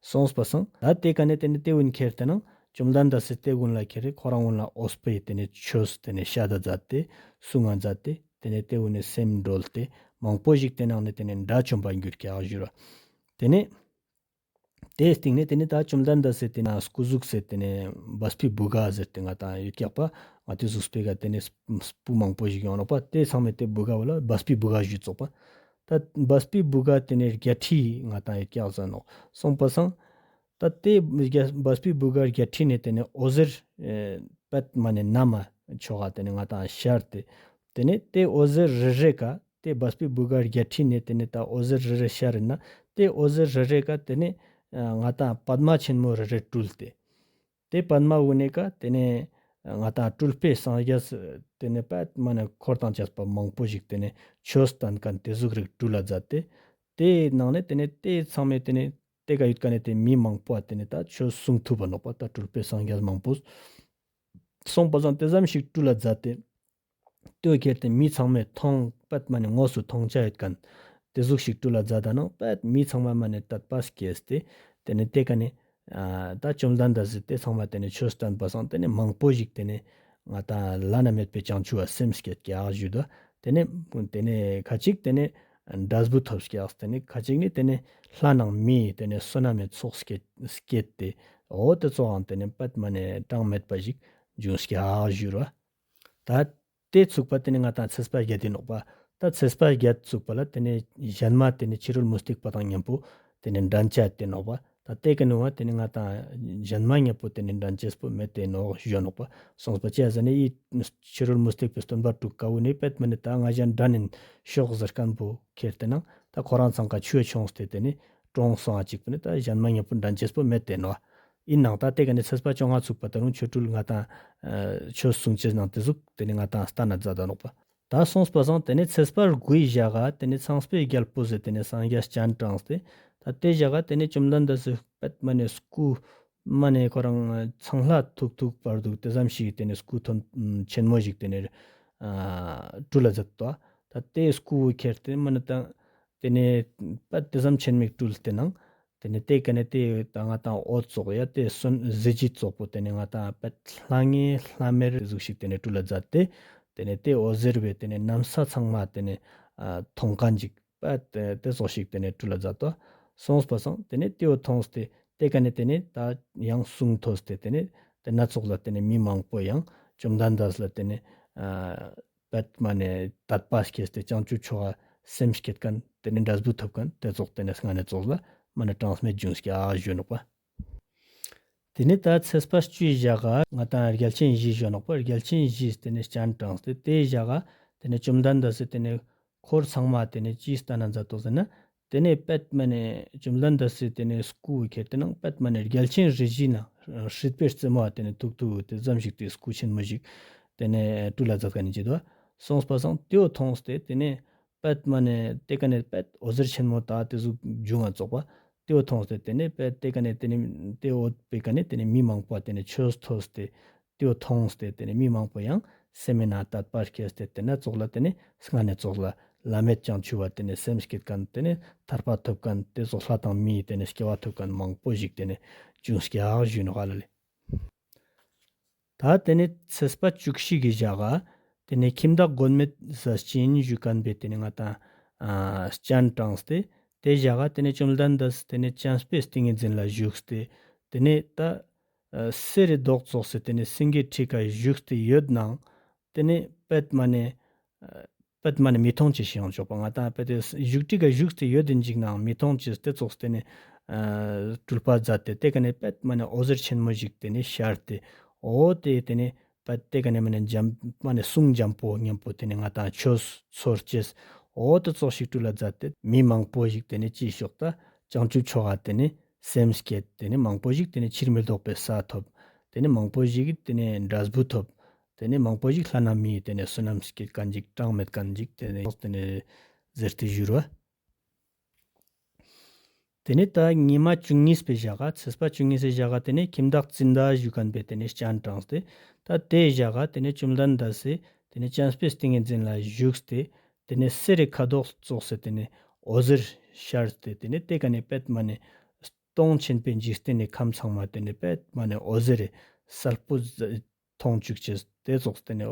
སོང་པ་སང་ད་ཏེ་ཀ་ནེ་ཏེ་ནེ་ཏེ་གུན་ཁྱེར་ཏེ་ནང་བཅོམ་ལྡན་འདས་སི་ཏེ་གུན་ལ་ཁྱེར་ཏེ་ཁོ་རང་གུན་ལ་འོས་པའི་ཏེ་ནེ་ཆོས་ཏེ་ནེ་ཤད་ད་མཛད་དེ་གསུང་ང་མཛད་དེ་ཏེ་ནེ་ཏེ་གུན་ནེ་སེམས་འགྲོལ་ཏེ་མང་པོ་ཞིག་ཏེ་ནང་ནེ་ཏེ་ནེ་དགྲ་བཅོམ་པ་གྱུར་སྐྱག་ཞུ་ར། ཏེ་ནེ་ཏེའི་སྟིང་ནེ་ཏེ་ནེ་ད་བཅོམ་ལྡན་འདས་སི་ཏེ་ན་སྐུ་གཟུགས་སི་ཏེ་ནེ་བ་སྤུའི་བུ་ག་ཟེར་ཏེ་ང་ཏང་ཡོད་ཀྱག་པ། ང་ཏེ་གཟུགས་པོའི་ཀ་ཏེ་ནེ་སྤུ་མང་པོ་ཞིག་ཡོང་ནོག་པ། ཏེ་ཚང་མའི་ཏེ་བུ་ག་བོ་ལ་བ་སྤུའི་བུ་ག་ཞུ་ཙོག་པ། ད་བ་སྤུའི་བུ་ག་ཏེ་ནེ་བརྒྱད་ཁྲི་ང་ཏང་ཡོད་ཀྱག་ཟེར་ནོག་སོང་པ་སང་། ད་ཏེ་བ་སྤུའི་བུ་ག་བརྒྱད་ཁྲི་ནེ་ཏེ་ནེ་འོད་ཟེར་ཨེ་པད་མ་ནེ་ན་མ་ཆོག་ག་ཏེ་ནེ་ང་ཏང་ཤར་ཏེ། ཏེ་ནེ་ཏེ་འོད་ཟེར་རེ་རེ་ཀ་ཏེ་བ་སྤུའི་བུ་ག་བརྒྱད་ཁྲི་ནེ་ཏེ་ནེ་ད་འོད་ཟེར་རེ་རེ་ཤར་རེ་ན་ཏེ་འོད་ཟེར་རེ་རེ་ཀ་ཏེ་ནེ་ཨ་ང་ཏང་པདྨ་ཆེན་མོ་རེ་རེ་སྤྲུལ་ཏེ། ཏེ་པདྨ་བོ་ནེ་ཀ་ཏེ་ནེ་ང་ཏང་སྤྲུལ་པའི་སངས་རྒྱས་ཏེ་ནེ་པད་མ་ནེ་འཁོར་དང་བཅས་པ་མང་པོ་ཞིག་ཏེ་ནེ་ཆོས་སྟན་ཁན་ཏེ་ཟུག་རིགས་སྤྲུལ་ལ་མཛད་དེ། ཏེའི་ནང་ནེ་ཏེ་ནེ་ཏེ་ཚང་མའི་ཏེ་ནེ་ཏེ་ཀ་ཡོད་ཁན་ནི་ཏེ་མི་མང་པོ་ཨ་ཏེ་ནེ་ད་ཆོས་གསུང་ཐུབ་པ་ནོག་པ། ད་སྤྲུལ་པའི་སངས་རྒྱས་མང་པོ་སོང་པ་སང་ཏེ་ཙམ་ཞིག་སྤྲུལ་ལ་མཛད་དེ། ཏེ་ཁྱེར་ཏེ་མི་ཚང་མས་མཐོང་པད་མ་ནེ་དངོས་སུ་མཐོང་ཆ་ཡོད་ཁན་ཏེ་ཟུག་ཞིག་སྤྲུལ་ལ་མཛད་ད་ནང་པད་མི་ཚང་མ་མ་ནེ་དད་པ་སྐྱེས་ཏེ་ཏེ་ནེ་ཏེ་ཀ་ནེ་ཨ་ད་བཅོམ་ལྡན་འདས་སི་ཏེ་ཚང་མ་ཏེ་ནེ་ཆོས་སྟན་པ་སང་ཏེ་ནེ་མང་པོ་ཞིག་ཏེ་ནེ་ང་ཏང་བླ་ན་མེད་པའི་བྱང་ཆུབ་པ་སེམས་བསྐྱེད་ཀྱག་ཞུ་དོ། ཏེ་ནེ་ཏེ་ནེ་ཁ་ཅིག་ཏེ་ནེ་འབྲས་བུ་ཐོབ་ཀྱག། ཏེ་ནེ་ཁ་ཅིག་ནི་ཏེ་ནེ་ལྷ་ནང་མི་ཏེ་ནེ་བསོད་ནམས་མི་ཚོགས་སྐྱེད་སྐྱེད་དེ་འོ་ཏེ་ཙོགས་ཨང་ཏེ་ནེ་པད་མ་ནེ་གྲངས་མེད་པ་ཞིག་ འབྱུང་སྐྱག་ཞུ་ར། ད་དེ་ཚུགས་པ་དེ་ནི་ང་ཏང་ཚེས་པ་བརྒྱད་དེ་ནོག་པ། ད་ཚེས་པ་བརྒྱད་ཚུགས་པ་ལ་དེ་ནི་གཞན་མ་དེ་ནི་ཕྱི་རོལ་མུ་སྟེགས་པ་དང་མཉམ་པོ་དེ་ནི་འགྲན་ཆ་དེ་ནོག་པ། ད་དེ་ཀ་ནི་བ་དེ་ནི་ང་ཏང་གཞན་མ་མཉམ་པོ་དེ་ནི་འགྲན་ཆེས་པོ་མེད་དེ་ནོག་ཞུ་ནོག་པ། སོང་པ་ཅི་ཟེར་ན་ཡི་ཕྱི་རོལ་མུ་སྟེགས་པའི་སྟོན་པ་དྲུག་ཀ་བོ་ནི་པད་མ་ནི་ད་ང་གཞན་འགྲན་ནིན་ཤོག་ཟེར་མཁན་པོ་ཁྱེར་ཏེ་ནང་ད་ཁོ་རང་ཚང་ཀ་ཆུ་ཆུང་སྟེ་དེ་ནི་གྲོངས་སོང་ཨ་ཅིག་པོ་ནི་ད་གཞན་མ་མཉམ་པོ་འགྲན་ཆེས་པོ་མེད་དེ་ནོག། ཡིན་ནའང་ད་དེ་ཀ་ནི་ཚེས་པ་བཅོ་ལྔ་ཚུགས་པ་ད་རུང་ཆོ་འཕྲུལ་ང་ཏང་ཆོས་གསུང་ཅེས་ནང་དེ་ཟུག་དེ་ནི་ང་ཏང་སྟན་ན་མཛད་ད་ནོག་པ། ད་སོང་པ་སང་དེ་ནི་ཚེས་པ་དགུའི་ཞག་ག་དེ་ནི་ཚངས་པའི་རྒྱལ་པོ་ཟེར་དེ་ནི་སངས་རྒྱས་སྤྱན་དྲངས་ཏེ། ད་དེ་ཞག་ག་དེ་ནི་བཅོམ་ལྡན་འདས་སི་པད་མ་ནི་སྐུ་མ་ནི་ཁོ་རང་ཚངས་ལྷ་ཐུག་ཐུག་བར་དུ་དེ་ཙམ་ཞིག་དེ་ནི་སྐུ་མཐོན་ཆེན་མོ་ཞིག་དེ་ནི་སྤྲུལ་ལ་མཛད་དོ། ད་དེ་སྐུ་བོ་ཁྱེར་ཏེ་མ་ནི་ད་དེ་ནི་པད་དེ་ཙམ་ཆེན་མིག་སྤྲུལ་ཏེ་ནང་དེ་ནི་དེ་ཀ་ནི་དེ་ད་ང་ཏང་འོད་ཙོགས་ཡ་དེ་གཟི་བརྗིད་ཙོགས་པོ་དེ་ནི་ང་ཏང་པད་ལྷང་ངེ་ལྷམ་མེར་ཟུག་ཞིག་དེ་ནི་སྤྲུལ་ལ་མཛད་དེ། དེ་ནི་དེ་འོད་ཟེར་བས་དེ་ནི་གནམ་ས་ཚང་མ་དེ་ནི་མཐོང་མཁན་ཅིག་པད་དེ་ཙོགས་ཤིག་དེ་ནི་སྤྲུལ་ལ་མཛད་དོ། སོང་པ་སང་དེ་ནི་དེ་བོ་མཐོང་སྟེ་དེ་ཀ་ནི་དེ་ནི་ད་ཡང་གསུང་ཐོས་ཏེ་དེ་ནི་དེ་ན་ཙོགས་ལ་དེ་ནི་མི་མང་པོ་ཡང་བཅོམ་ལྡན་འདས་ལ་དེ་ནི་པད་མ་ནི་དད་པ་སྐྱེས་ཏེ་བྱང་ཆུབ་མཆོག་ག་སེམས་བསྐྱེད་མཁན་དེ་ནི་འབྲས་བུ་ཐོབ་མཁན་དེ་ཙོགས་དེ་ནི་སྔ་ནེ་ཙོགས་ལ་མ་ནི་གྲངས་མེད་འབྱུང་སྐྱག་ཞུ་ནོག་པ། དེ་ནི་ད་ཚེས་པ་བཅུའི་ཞག་ག་ང་ཏང་རྒྱལ་ཆེན་བཞི་ཞུ་ནོག་པ། རྒྱལ་ཆེན་བཞི་དེ་ནི་སྤྱན་དྲངས་ཏེ་དེ་ཞག་ག་དེ་ནི་བཅོམ་ལྡན་འདས་སི་དེ་ནི་འཁོར་ཚང་མ་དེ་ནི་ཅི་སྟན་ན་མཛད་དོ་ཟེར་ན། དེ་ནི་པད་མ་ནི་བཅོམ་ལྡན་འདས་སི་དེ་ནི་སྐུ་ཁྱེར་ཏེ་ནང་པད་མ་ནི་རྒྱལ་ཆེན་རིས་བཞི་ནང་སྲིད་པའི་རྩེ་མོ་དེ་ནི་ཐུག་ཐུག་དེ་ཙམ་ཞིག་དེ་སྐུ་ཆེན་མོ་ཞིག་དེ་ནི་སྤྲུལ་ལ་མཛད་མཁན་ནི་ཅི་དོ། སོང་པ་སང་དེ་བོ་མཐོང་སྟེ་དེ་ནི་པད་མ་ནི་དེ་ཀ་ནི་པད་འོད་ཟེར་ཆེན་མོ་ད་དེ་ཟུག་འབྱུང་ང་ཙོགས་པ། དེ་བོ་མཐོང་སྟེ་དེ་ནི་པད་དེ་ཀ་ནི་དེ་ནི་དེ་འོད་པེ་ཀ་ནི་དེ་ནི་མི་མང་པོ་དེ་ནི་ཆོས་ཐོས་ཏེ་དེ་བོ་མཐོང་སྟེ་དེ་ནི་མི་མང་པོ་ཡང་སེམས་ནང་དད་པ་སྐྱེས་ཏེ་དེ་ན་ཙོགས་ལ་དེ་ནི་སྔ་ནེ་ཙོགས་ལ་བླ་མེད་བྱང་ཆུབ་བ་དེ་ནི་སེམས་བསྐྱེད་མཁན་དེ་ནི་ཐར་པ་ཐོབ་མཁན་དེ་ཙོགས་ལྷ་དང་མིའི་དེ་ནི་སྐྱེ་བ་ཐོབ་མཁན་མང་པོ་ཞིག་དེ་ནི་འབྱུང་སྐྱག་ཞུ་ནོག་ཧ་ལ་ལེ། ད་དེ་ནི་ཚེས་པ་བཅུ་བཞི་གི་ཞག་ག་དེ་ནི་ཁྱིམ་བདག་མགོན་མེད་ཟས་སྦྱིན་ཞུ་མཁན་པོའི་དེ་ནི་ང་ཏང་ཨ་སྤྱན་དྲངས་ཏེ་དེ་ཞག་ག་དེ་ནི་བཅོམ་ལྡན་འདས་དེ་ནི་བྱམས་པའི་ཏིང་ངེ་འཛིན་ལ་བཞུགས་ཏེ་དེ་ནི་ད་ཨ་གསེར་རི་མདོག་ཙོགས་སེ་དེ་ནི་སེང་གེའི་ཁྲི་ཀ་བཞུགས་ཏེ་ཡོད་ནའང་དེ་ནི་པད་མ་ནི་ཨ་པད་མ་ནི་མི་མཐོང་ཅེས་ཤིག་ཡང་ཆོག་པ། ང་ཏང་པད་དེ་བཞུགས་ཁྲི་ཀ་བཞུགས་ཏེ་ཡོད་དེ་འཇིག་ནའང་མི་མཐོང་ཅེས་དེ་ཙོགས་དེ་ནི་ཨ་སྤྲུལ་པ་མཛད་དེ་དེ་ཀ་ནི་པད་མ་ནི་འོད་ཟེར་ཆེན་མོ་ཞིག་དེ་ནི་ཤར་ཏེ་འོ་དེ་དེ་ནི་པད་དེ་ཀ་ནི་མ་ནི་འཇམ་མ་ནི་གསུང་འཇམ་པོ་མཉམ་པོ་དེ་ནི་ང་ཏང་ཆོས་ཚོར་ཅེས་འོ་དེ་ཙོགས་ཤིག་སྤྲུལ་ལ་མཛད་དེ་མི་མང་པོ་ཞིག་དེ་ནི་ཅི་ཤོག་ད་བྱང་ཆུབ་མཆོག་ག་དེ་ནི་སེམས་བསྐྱེད་དེ་ནི་མང་པོ་ཞིག་དེ་ནི་ཕྱིར་མི་ལྡོག་པའི་ས་ཐོབ། དེ་ནི་མང་པོ་ཞིག་དེ་ནི་འབྲས་བུ་ཐོབ། དེ་ནི་མང་པོ་ཞིག་ལྷ་ན་མིའི་དེ་ནི་བསོད་ནམས་བསྐྱེད་མཁན་ཅིག་གྲངས་མེད་མཁན་ཅིག་དེ་ནི་དེ་ནི་ཟེར་ཏེ་བཞུར་བ། དེ་ནི་ད་ཉི་མ་བཅུ་གཉིས་པའི་ཞག་ག་ཚེས་པ་བཅུ་གཉིས་པའི་ཞག་ག་དེ་ནི་ཁྱིམ་བདག་ཙིནྡ་ཞུ་མཁན་པོའི་དེ་ནི་སྤྱན་དྲངས་ཏེ་ད་དེའི་ཞག་ག་དེ་ནི་བཅོམ་ལྡན་འདས་སི་དེ་ནི་བྱམས་པའི་ཏིང་ངེ་འཛིན་ལ་བཞུགས་ཏེ་དེ་ནི་གསེར་རི་ཁ་དོག་ཙོགས་སེ་དེ་ནི་འོད་ཟེར་ཤར་ཏེ་དེ་ནི་དེ་ཀ་ནི་པད་མ་ནི་སྟོང་ཆེན་པོའི་འཇིག་རྟེན་ནི་ཁམས་ཚང་མ་དེ་ནི་པད་མ་ནི་འོད་ཟེར་གསལ་པོ་མཐོང་བཅུག་ཅེས་དེ་ཙོགས་དེ་ནི་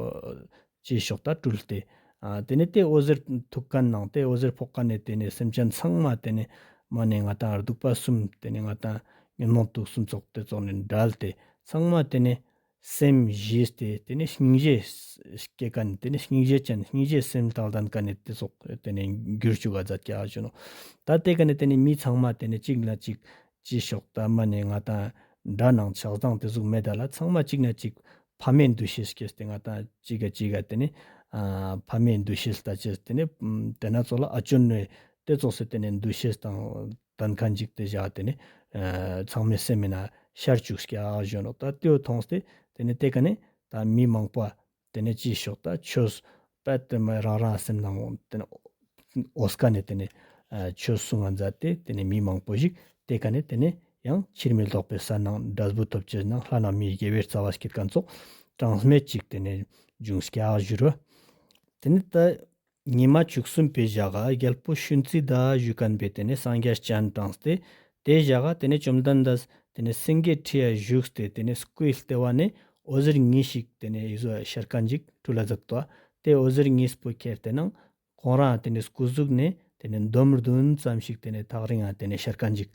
ཅི་ཤོག་ད་སྤྲུལ་ཏེ། ཨ་དེ་ནི་དེ་འོད་ཟེར་ཐུག་མཁན་ནང་དེ་འོད་ཟེར་ཕོག་མཁན་ནི་དེ་ནི་སེམས་ཅན་ཚང་མ་དེ་ནི་མ་ནི་ང་ཏང་གདུག་པ་གསུམ་དེ་ནི་ང་ཏང་ཉོན་མོངས་དུག་གསུམ་ཙོགས་དེ་ཙོགས་ནི་བྲལ་ཏེ་ཚང་མ་དེ་ནི་སེམས་ཞི་སྟེ་དེ་ནི་སྙིང་རྗེ་སྐྱེ་མཁན་དེ་ནི་སྙིང་རྗེ་ཅན་སྙིང་རྗེ་སེམས་དང་ལྡན་མཁན་ནི་དེ་ཙོགས་དེ་ནི་འགྱུར་བཅུག་ག་མཛད་ཀྱག་ཞུ་ནོག། ད་དེ་ཀ་ནི་དེ་ནི་མི་ཚང་མ་དེ་ནི་གཅིག་ན་གཅིག་ཅི་ཤོག་ད་མ་ནི་ང་ཏང་དགྲ་ནང་ཆགས་སྡང་དེ་ཟུག་མེད་ད་ལ་ཚང་མ་གཅིག་ན་གཅིག་ཕ་མའི་འདུ་ཤེས་སྐྱེས་ཏེ་ང་ཏང་གཅིག་ག་གཅིག་ག་དེ་ནི་ཨ་ཕ་མའི་འདུ་ཤེས་ལྟ་ཅེས་དེ་ནི་ཨམ་དེ་ན་ཙོགས་ལ་ཨ་ཅོན་ནོའི་དེ་ཙོགས་སེ་དེ་ནི་འདུ་ཤེས་དང་ལྡན་མཁན་ཅིག་དེ་བཞག་དེ་ནི་ཨ་ཚང་མའི་སེམས་ནང་ཤར་བཅུག་ཀྱག་ཞུ་ནོག། ད་དེ་བོ་མཐོང་སྟེ་དེ་ནི་དེ་ཀ་ནི་ད་མི་མང་པོ་དེ་ནི་ཅི་ཤོག་ད་ཆོས་པད་དེ་མ་རང་རང་སེམས་ནང་དེ་ནི་འོ་སྐ་ནི་དེ་ནི་ཨ་ཆོས་གསུང་ང་མཛད་དེ་དེ་ནི་མི་མང་པོ་ཞིག་དེ་ཀ་ནི་དེ་ནི་ཡང་ཕྱིར་མི་ལྡོག་པའི་ས་ནང་འབྲས་བུ་ཐོབ་ཅེས་ནང་ལྷ་ན་མིའི་དགེ་བའི་རྩ་བ་སྐྱེད་མཁན་ཙོགས་གྲངས་མེད་ཅིག་དེ་ནི་འབྱུང་ཀྱག་ཞུ་རོ། དེ་ནི་ད་ཉི་མ་བཅུ་གསུམ་པའི་ཞག་ག་རྒྱལ་པོ་ཤུན་ཙི་ད་ཞུ་མཁན་པོའི་དེ་ནི་སངས་རྒྱས་སྤྱན་དྲངས་ཏེ་དེའི་ཞག་ག་དེ་ནི་བཅོམ་ལྡན་འདས་དེ་ནི་སེང་གེའི་ཁྲི་ཡ་བཞུགས་ཏེ་དེ་ནི་སྐུའི་ལྟེ་བ་ནི་འོད་ཟེར་གཉིས་ཤིག་དེ་ནི་ཡིད་བཞིན་ཤར་མཁན་ཅིག་སྤྲུལ་ལ་མཛད་དོ། དེ་འོད་ཟེར་གཉིས་པོ་ཁྱེར་ཏེ་ནང་ཁོང་རང་དེ་ནི་སྐུ་གཟུགས་ནི་དེ་ནི་འདོམ་བདུན་ཙམ་ཞིག་དེ་ནི་ཐག་རིང་ང་དེ་ནི་ཤར་མཁན་ཅིག།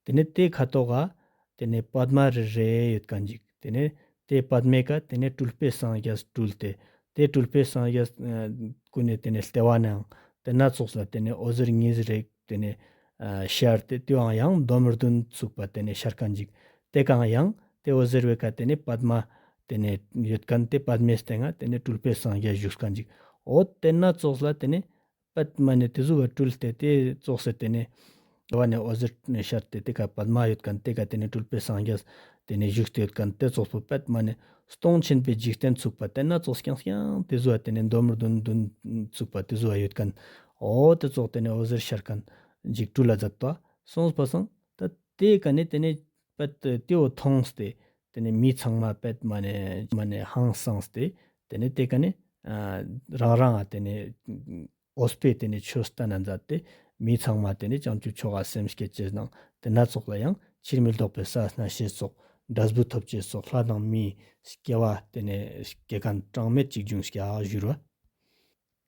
དེ་ནི་དེ་ཁ་ཐོག་ག་དེ་ནི་པདྨ་རི་རེ་ཡོད་མཁན་ཅིག། དེ་ནི་ ཏེ་པདྨའི་ཀ་ཏེ་ནེ་སྤྲུལ་པའི་སངས་རྒྱས་སྤྲུལ་ཏེ་ཏེ་སྤྲུལ་པའི་སངས་རྒྱས་ཨ་གུན་ནི་ཏེ་ནེ་ལྟེ་བ་ནའང་ཏེ་ན་ཙོགས་ལ་ཏེ་ནེ་འོད་ཟེར་ཉིས་རེ་ཏེ་ནེ་ཨ་ཤར་ཏེ་ཏེའང་ཡང་འདོམ་བདུན་ཚུགས་པ་ཏེ་ནེ་ཤར་ཁན་ཅིག་ཏེ་ཀའང་ཡང་ཏེ་འོད་ཟེར་བོའི་ཀ་ཏེ་ནེ་པདྨ་ཏེ་ནེ་ཡོད་ཁན་ཏེ་པདྨའི་སྟེང་ང་ཏེ་ནེ་སྤྲུལ་པའི་སངས་རྒྱས་བཞུགས་ཁན་ཅིག་འོ་ཏེ་ན་ཙོགས་ལ་ཏེ་ནེ་པདྨ་ནེ་ཏེ་ཟུག་ག་སྤྲུལ་ཏེ་ཏེ་ཙོགས་སེ་ཏེ་ནེ་ལྟེ་བ་ནེ་འོད་ཟེར་ཤར་ཏེ་ཏེ་ཀ་པདྨ་ཡོད་ཁན་ཏེ་ཀ་ཏེ་ནེ་སྤྲུལ་པའི་སངས་རྒྱས་ཏེ་ནེ་བཞུགས་ཏེ་ཡོད་ཁན་ཏེ་ཙོགས་པོ་པདྨ་ནེ་སྟོང་ཆེན་པོའི་འཇིག་རྟེན་ཚུགས་པ་ཏེ་ན་ཙོགས་རྐྱང་རྐྱང་ཏེ་ཟུག་ག་ཏེ་ནེ་འདོམ་བདུན་བདུན་ཚུགས་པ་ཏེ་ཟུག་ག་ཡོད་ཁན་འོ་ཏེ་ཙོགས་ཏེ་ནེ་འོད་ཟེར་ཤར་ཁན་ཅིག་སྤྲུལ་ལ་མཛད་པ་སོང་པ་སང་ད་ཏེ་ཀ་ནེ་ཏེ་ནེ་པད་ཏེ་བོ་ཐོངས་ཏེ་ཏེ་ནེ་མི་ཚང་མ་པད་མ་ནེ་མ་ནེ་ཧང་སངས་ཏེ་ཏེ་ནེ་ཏེ་ཀ་ནེ་ཨ་རང་རང་ང་ཏེ་ནེ་འོས་པའི་ཏེ་ནེ་ཆོས་སྟན་ན་མཛད་དེ་མི་ཚང་མ་ཏེ་ནེ་བྱང་ཆུབ་མཆོག་ག་སེམས་བསྐྱེད་ཅེས་ནང་ཏེ་ན་ཙོགས་ལ་ཡང་ཕྱིར་མི་ལྡོག་པའི་ས་ན་ཤེས་ཙོགས་འབྲས་བུ་ཐོབ་ཅེས་ཙོགས་ལྷ་དང་མིའི་སྐྱེ་བ་ཏེ་ནེ་སྐྱེ་ཁན་གྲངས་མེད་ཅིག་འབྱུང་སྐྱག་ཞུ་རུ་བ།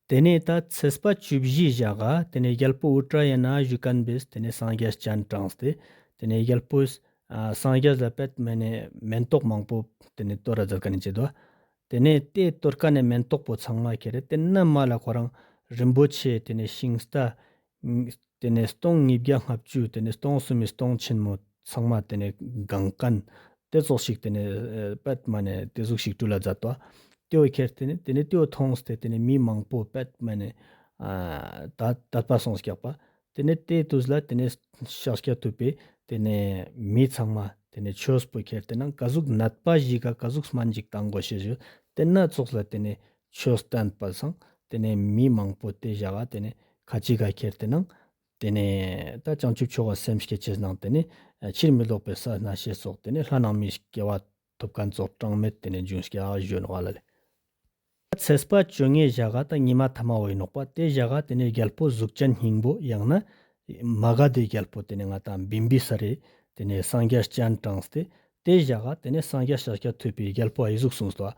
ཏེ་ནེ་ད་ཚེས་པ་བཅུ་བཞི་ཞག་ག་ཏེ་ནེ་རྒྱལ་པོ་ཨུ་ཏྲ་ཡ་ན་བཞུགས་ཁན་བོས་ཏེ་ནེ་སངས་རྒྱས་སྤྱན་དྲངས་ཏེ་ཏེ་ནེ་རྒྱལ་པོས་ཨ་སངས་རྒྱས་ལ་པད་མ་ནེ་མེན་ཏོག་མང་པོ་ཏེ་ནེ་གཏོར་ར་མཛད་ཁན་ཅིག་འདུག་ཏེ་ནེ་ཏེ་གཏོར་ཁན་ནི་མེན་ཏོག་པོ་ཚང་མ་ཁྱེར་ཏེ་ན་མ་ལ་ཁོ་རང་རིན་པོ་ཆེ་ཏེ་ནེ་ཤིང་རྟ་ཏེ་ནེ་སྟོང་ཉིས་བརྒྱ་ལྔ་བཅུ་ཏེ་ནེ་སྟོང་གསུམ་མི་སྟོང་ཆེན་མོ་ཚང་མ་ཏེ་ནེ་གང་ཁན་ཏེ་ཙོགས་ཤིག་ཏེ་ནེ་ཨ་པད་མ་ནེ་ཏེ་ཟུག་ཤིག་སྤྲུལ་ལ་མཛད་དོ། ཏེ་བོ་ཁྱེར་ཏེ་ནེ་ཏེ་ནེ་ཏེ་བོ་ཐོངས་ཏེ་ཏེ་ནེ་མི་མང་པོ་པད་མ་ནེ་ཨ་ད་དད་པ་སོང་སྐྱག་པ། ཏེ་ནེ་ཏེ་དུས་ལ་ཏེ་ནེ་ཤཱཀྱ་ཐུབ་པས་ཏེ་ནེ་མི་ཚང་མ་ཏེ་ནེ་ཆོས་པོ་ཁྱེར་ཏེ་ནང་ཀ་ཟུག་ནད་པ་ཞིག་ག་ཀ་ཟུག་སྨན་ཞིག་བཏང་དགོས་ཤེས་ཞུ། ཏེ་ན་ཙོགས་ལ་ཏེ་ནེ་ཆོས་བསྟན་པ་སང་ཏེ་ནེ་མི་མང་པོ་ཏེ་ཞག་ག་ཏེ་ནེ་ཁ་ཅིག་ག་ཁྱེར་ཏེ་ནང་ཏེ་ནེ་ད་བྱང་ཆུབ་མཆོག་ག་སེམས་བསྐྱེད་ཅེས་ནང་ཏེ་ནེ་ཕྱིར་མི་ལྡོག་པའི་ས་ན་ཤེས་ཙོགས་ཏེ་ནེ་ལྷ་ནང་མིའི་སྐྱེ་བ་ཐོབ་ཁན་ཙོགས་གྲངས་མེད་ཏེ་ནེ་འབྱུང་སྐྱག་ཞུ་ནོག་ལ་ལེ། ཚེས་པ་བཅོ་ལྔའི་ཞག་ག་ད་ཉི་མ་ཐ་མ་བོ་ཨིན་ནོག་པ། ཏེ་ཞག་ག་ཏེ་ནེ་རྒྱལ་པོ་གཟུགས་ཅན་སྙིང་པོ་ཡང་ན་མ་ག་དྷའི་རྒྱལ་པོ་ཏེ་ནེ་ང་ཏང་བིམ་བི་ས་རེ་ཏེ་ནེ་སངས་རྒྱས་སྤྱན་དྲངས་ཏེ་ཏེ་ཞག་ག་ཏེ་ནེ་སངས་རྒྱས་ཤཱཀྱ་ཐུབ་པའི་རྒྱལ་པོ་ཨི་ཟུག་གསུངས་ཏོ།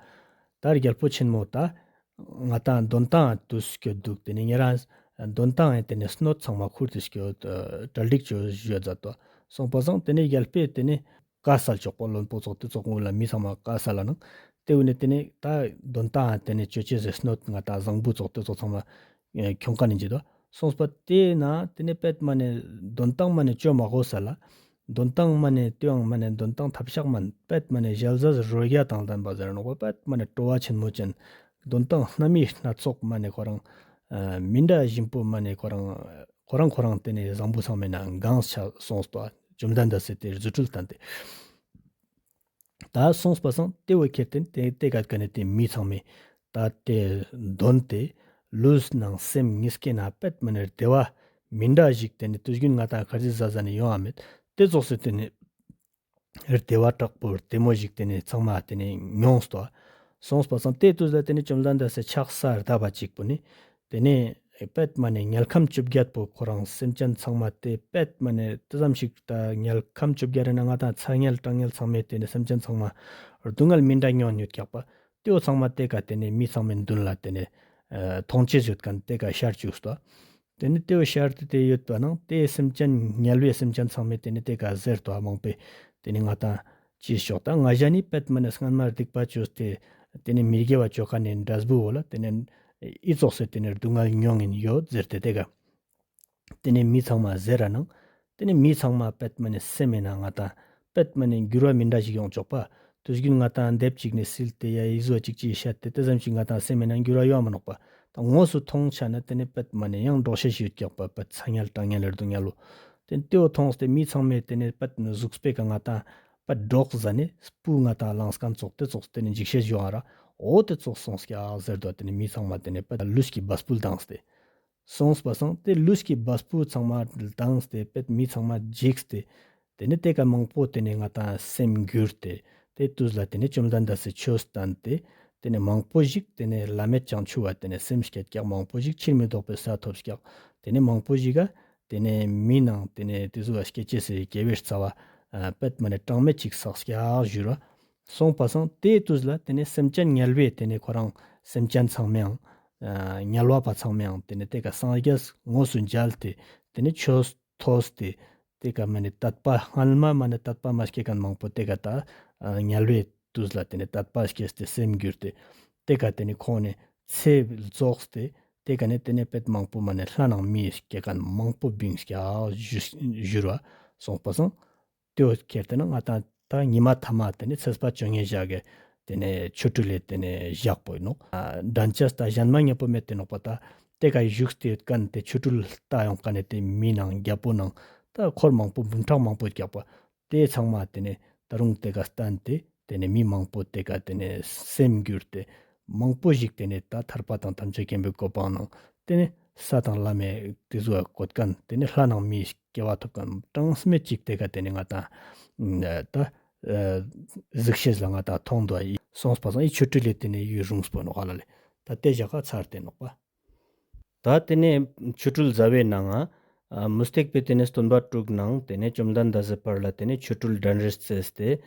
ད་རྒྱལ་པོ་ཆེན་མོ་ད་ང་ཏང་དོན་ཏང་དུ་སྐྱོད་དུག་ཏེ་ནེ་ཉེ་རང་དོན་ཏང་ཨེ་ཏེ་ནེ་སྣོད་ཚང་མ་ཁུར་ཏེ་སྐྱོད་གྲ་སྒྲིག་ཅོ་ཞུ་མཛད་དོ། སོང་པ་སང་ཏེ་ནེ་རྒྱལ་པོས་ཏེ་ནེ་ཀ་སལ་ཅོག་པོ་ལོན་པོ་ཙོགས་ཏེ་ཙོགས་ངུ་ལ་མི་ཚང་མ་ཀ་སལ་ལ་ནང་ཏེ་བོ་ནེ་ཏེ་ནེ་ད་དོན་ཏང་ཏེ་ནེ་ཅོ་ཅེས་སི་སྣོད་ང་ཏང་བཟང་པོ་ཙོགས་ཏེ་ཙོགས་ཚང་མ་ཨེ་ཁྱོང་ཁན་ནི་ཅི་དོ། སོང་པ་ཏེ་ན་ཏེ་ནེ་པད་མ་ནེ་དོན་ཏང་མ་ནེ་ཅོ་མ་གོས་ས་ལ་དོན་ཏང་མ་ནེ་ཏེའང་མ་ནེ་དོན་ཏང་ཐབས་ཤག་མན་པད་མ་ནེ་ཞལ་ཟས་རོ་བརྒྱ་དང་ལྡན་པ་ཟེར་ནོག་པ། པད་མ་ནེ་སྤྲོ་བ་ཆེན་མོ་ཅན་དོན་ཏང་སྣ་མི་སྣ་ཚོགས་མ་ནེ་ཁོ་རང་ཨ་མི་འདྲ་ཞིམ་པོ་མ་ནེ་ཁོ་རང་ཁོ་རང་ཁོ་རང་ཏེ་ནེ་བཟང་པོ་ཚང་མའི་ནང་གང་ཆ་སོང་སྟོ། བཅོམ་ལྡན་འདས་སི་ཏེ་རྫུ་འཕྲུལ་བསྟན་ཏེ། ད་སོང་པ་སང་ཏེ་བོ་ཁྱེར་ཏེ་ཏེ་ཏེ་ག་ཀ་ནེ་ཏེ་མི་ཚང་མས་ད་ཏེ་དོན་ཏེ་ལུས་ནང་སེམས་ཉིས་ཀའི་ནང་པད་མ་ནེ་བདེ་བ་མི་འདྲ་ཞིག་ཏེ་ནེ་དུས་རྒྱུན་ང་ཏང་ཁར་ཇི་ཟ་ཟ་ནེ་ཡོང་ང་མེད། ཏེ་ཙོགས་སེ་ཏེ་ནེ་བདེ་བ་དྲག་པོ་བདེ་མོ་ཞིག་ཏེ་ནེ་ཚང་མ་ཏེ་ནེ་མྱོངས་ཏོ། སོང་པ་སང་ཏེ་དུས་ལ་ཏེ་ནེ་བཅོམ་ལྡན་འདས་སི་ཕྱག་ས་རྡབ་པ་ཅིག་པོ་ནི་ཏེ་ནེ་པད་མ་ནེ་དམྱལ་ཁམས་བཅོ་བརྒྱད་པོ་ཁོ་རང་སེམས་ཅན་ཚང་མ་ཏེ་པད་མ་ནེ་ཏེ་ཙམ་ཞིག་ད་དམྱལ་ཁམས་བཅོ་བརྒྱད་རེ་ན་ང་ཏང་ཚ་དམྱལ་གྲང་དམྱལ་ཚང་མའི་ཏེ་ནེ་སེམས་ཅན་ཚང་མ་སྡུག་བསྔལ་མི་འདྲ་མྱོང་ཡོད་ཀྱག་པ། ཏེ་བོ་ཚང་མ་ཏེ་ཀ་ཏེ་ནེ་མི་ཚང་མའི་མདུན་ལ་ཏེ་ནེ་ཨ་མཐོང་ཅེས་ཡོད་ཁན་ཏེ་ཀ་ཤར་ཅུག་སྟོ། ཏེ་ནེ་ཏེ་བོ་ཤར་ཏེ་ཏེ་ཡོད་པ་ནང་ཏེ་སེམས་ཅན་དམྱལ་བའི་སེམས་ཅན་ཚང་མས་ཏེ་ནེ་ཏེ་ཀ་ཟེར་ཏོ་མང་པོས་ཏེ་ནེ་ང་ཏང་ཅི་ཤོག་ད་ང་ཞ་ནི་པད་མ་ནེ་སྔན་མ་སྡིག་པ་ཅོས་ཏེ་ཏེ་ནེ་མི་དགེ་བ་ཅོ་ཁན་ནི་འབྲས་བུ་བོ་ལ་ཏེ་ནེ་ཨི་ཙོགས་སེ་ཏེ་ནེ་སྡུག་བསྔལ་མྱོང་ངིན་ཡོད་ཟེར་ཏེ་ཏེ་ཀ་ཏེ་ནེ་མི་ཚང་མ་ཟེར་ར་ནང་། ཏེ་ནེ་མི་ཚང་མ་པད་མ་ནེ་སེམས་མེད་ན་ང་ཏང་པད་མ་ནེ་འགྱུར་བ་མི་འདྲ་ཞིག་ཡོང་ཆོག་པ། དུས་རྒྱུན་ང་ཏང་དེབ་ཅིག་ནེ་སིལ་ཏེ་ཡ་ཡི་བཟོ་ཅིག་ཅིག་བཤད་དེ་ཏེ་ཙམ་ཞིག་ང་ཏང་སེམས་མེད་ན་འགྱུར་བ་ཡོང་མ་ནོག་པ། ད་དངོས་སུ་མཐོང་ཆ་ན་ཏེ་ནེ་པད་མ་ནེ་ཡང་འདྲོག་ཤེས་ཤིག་ཡོད་ཀྱག་པ། པད་ཚ་དམྱལ་གྲང་དམྱལ་ལེར་སྡུག་བསྔལ་ལོ། ཏེ་ནེ་ཏེ་བོ་མཐོང་སྟེ་མི་ཚང་མས་ཏེ་ནེ་པད་གཟུགས་པོའི་ཀ་ང་ཏང་པད་འདྲོག་ཟ་ནེ་སྤུ་ང་ཏང་ལངས་ཁན་ཙོགས་ཏེ་ཙོགས་ཏེ་ནེ་འཇིགས་ཤེས་ཡོང་ང་ར། འོ་ཏེ་ཙོགས་སོང་སྐྱག་ཟེར་དོ། ཏེ་ནེ་མི་ཚང་མ་ཏེ་ནེ་པད་ལུས་ཀྱི་བ་སྤུ་ལྡངས་ཏེ། སོང་པ་སང་ཏེ་ལུས་ཀྱི་བ་སྤུ་ཚང་མ་ལྡངས་ཏེ་པད་མི་ཚང་མ་འཇིགས་ཏེ། ཏེ་ནེ་ཏེ་ཀ་མང་པོ་ཏེ་ནེ་ང་ཏང་སེམས་འགྱུར་ཏེ། ཏེ་དུས་ལ་ཏེ་ནེ་བཅོམ་ལྡན་འདས་སི་ཆོས་བསྟན་ཏེ། ཏེ་ནེ་མང་པོ་ཞིག་ཏེ་ནེ་བླ་མེད་བྱང་ཆུབ་བ་ཏེ་ནེ་སེམས་བསྐྱེད་ཀྱག། མང་པོ་ཞིག་ཕྱིར་མི་ལྡོག་པའི་ས་ཐོབ་ཀྱག། ཏེ་ནེ་མང་པོ་ཞིག་ག་ཏེ་ནེ་མི་ནང་ཏེ་ནེ་ཏེ་ཟུག་བ་སྐྱེ་ཅེས་སི་དགེ་བའི་རྩ་བ་ཨ་པད་མ་ནེ་གྲངས་མེད་ཅིག་བསགས་ཀྱག་ཞུ་ར། སོང་པ་སང་ཏེ་དུས་ལ་ཏེ་ནེ་སེམས་ཅན་དམྱལ་བའི་ཏེ་ནེ་ཁོ་རང་སེམས་ཅན་ཚང་མའང་ཨ་དམྱལ་བ་པ་ཚང་མའང་ཏེ་ནེ་ཏེ་ཀ་སངས་རྒྱས་དངོས་སུ་མཇལ་ཏེ་ཏེ་ནེ་ཆོས་ཐོས་ཏེ་ཏེ་ཀ་མ་ནེ་དད་པ་སྔན་མ་མ་ནེ་དད་པ་མ་སྐྱེ་ཁན་མང་པོ་ཏེ་ཀ་ད་ཨ་དམྱལ་བའི་ དུས་ལ་ཏེ་ནེ་དད་པ་སྐྱེས་ཏེ་སེམས་འགྱུར་ཏེ་ཏེ་ཀ་ཏེ་ནེ་ཁོང་ནི་ཚེ་རྫོགས་ཏེ་ཏེ་ཀ་ནེ་ཏེ་ནེ་པད་མང་པོ་མ་ནེ་ལྷ་ནང་མི་སྐྱེ་ཁན་མང་པོ་བིངས་ཀྱག་ཞུ་ཞུ་ར་སོང་པ་སང་། ཏེ་བོ་ཁྱེར་ཏེ་ན་ང་ཏང་ད་ཉི་མ་ཐ་མ་ཏེ་ནེ་ཚེས་པ་བཅོ་ལྔའི་ཞག་གི་ཏེ་ནེ་ཆོ་འཕྲུལ་ལི་ཏེ་ནེ་ཞག་པོ་ཨིན་ནོག། ཨ་འགྲན་ཆས་ད་ཞན་མ་ཉམ་པོ་མེད་དེ་ནོག་པ། ད་ཏེ་ཀ་བཞུགས་ཏེ་ཡོད་ཁན་ཏེ་ཆོ་འཕྲུལ་ལྟ་ཡོང་ཁན་ནི་ཏེ་མི་ནང་རྒྱལ་པོ་ནང་ད་འཁོར་མང་པོ་འབུམ་ཕྲག་མང་པོ་རྒྱག་པ་ཏེ་ཚང་མ་ཏེ་ནེ་ད་རུང་ཏེ་ཀ་སྟན་ཏེ་ཏེ་ནེ་མི་མང་པོ་ཏེ་ཀ་ཏེ་ནེ་སེམས་འགྱུར་ཏེ་མང་པོ་ཞིག་ཏེ་ནེ་ད་ཐར་པ་དང་ཐམས་ཅད་མཁྱེན་པའི་གོ་འཕང་ནང་ཏེ་ནེ་ས་དང་ལམ་མེ་ཏེ་ཟུག་ག་བཀོད་ཁན་ཏེ་ནེ་ལྷ་ནང་མི་སྐྱེ་བ་ཐོབ་ཁན་གྲངས་མེད་ཅིག་ཏེ་ཀ་ཏེ་ནེ་ང་ཏང་ད་ཨ་གཟིགས་ཤེས་ལ་ང་ཏང་མཐོང་དུག་ཨིན་སོང་པ་སང་ཨི་ཆོ་འཕྲུལ་ལི་ཏེ་ནེ་ཡུན་རིངས་པོ་ནོག་ཧ་ལ་ལེ། ད་ཏེ་ཞག་ག་ཚར་ཏེ་ནོག་པ། ད་ཏེ་ནེ་ཆོ་འཕྲུལ་ཟླ་བའི་ནང་ང་ཨ་མུ་སྟེགས་པའི་ཏེ་ནེ་སྟོན་པ་དྲུག་ནང་ཏེ་ནེ་བཅོམ་ལྡན་འདས་སི་བར་ལ་ཏེ་ནེ་ཆོ་འཕྲུལ་འགྲན་རེས་རྩེས་ཏེ་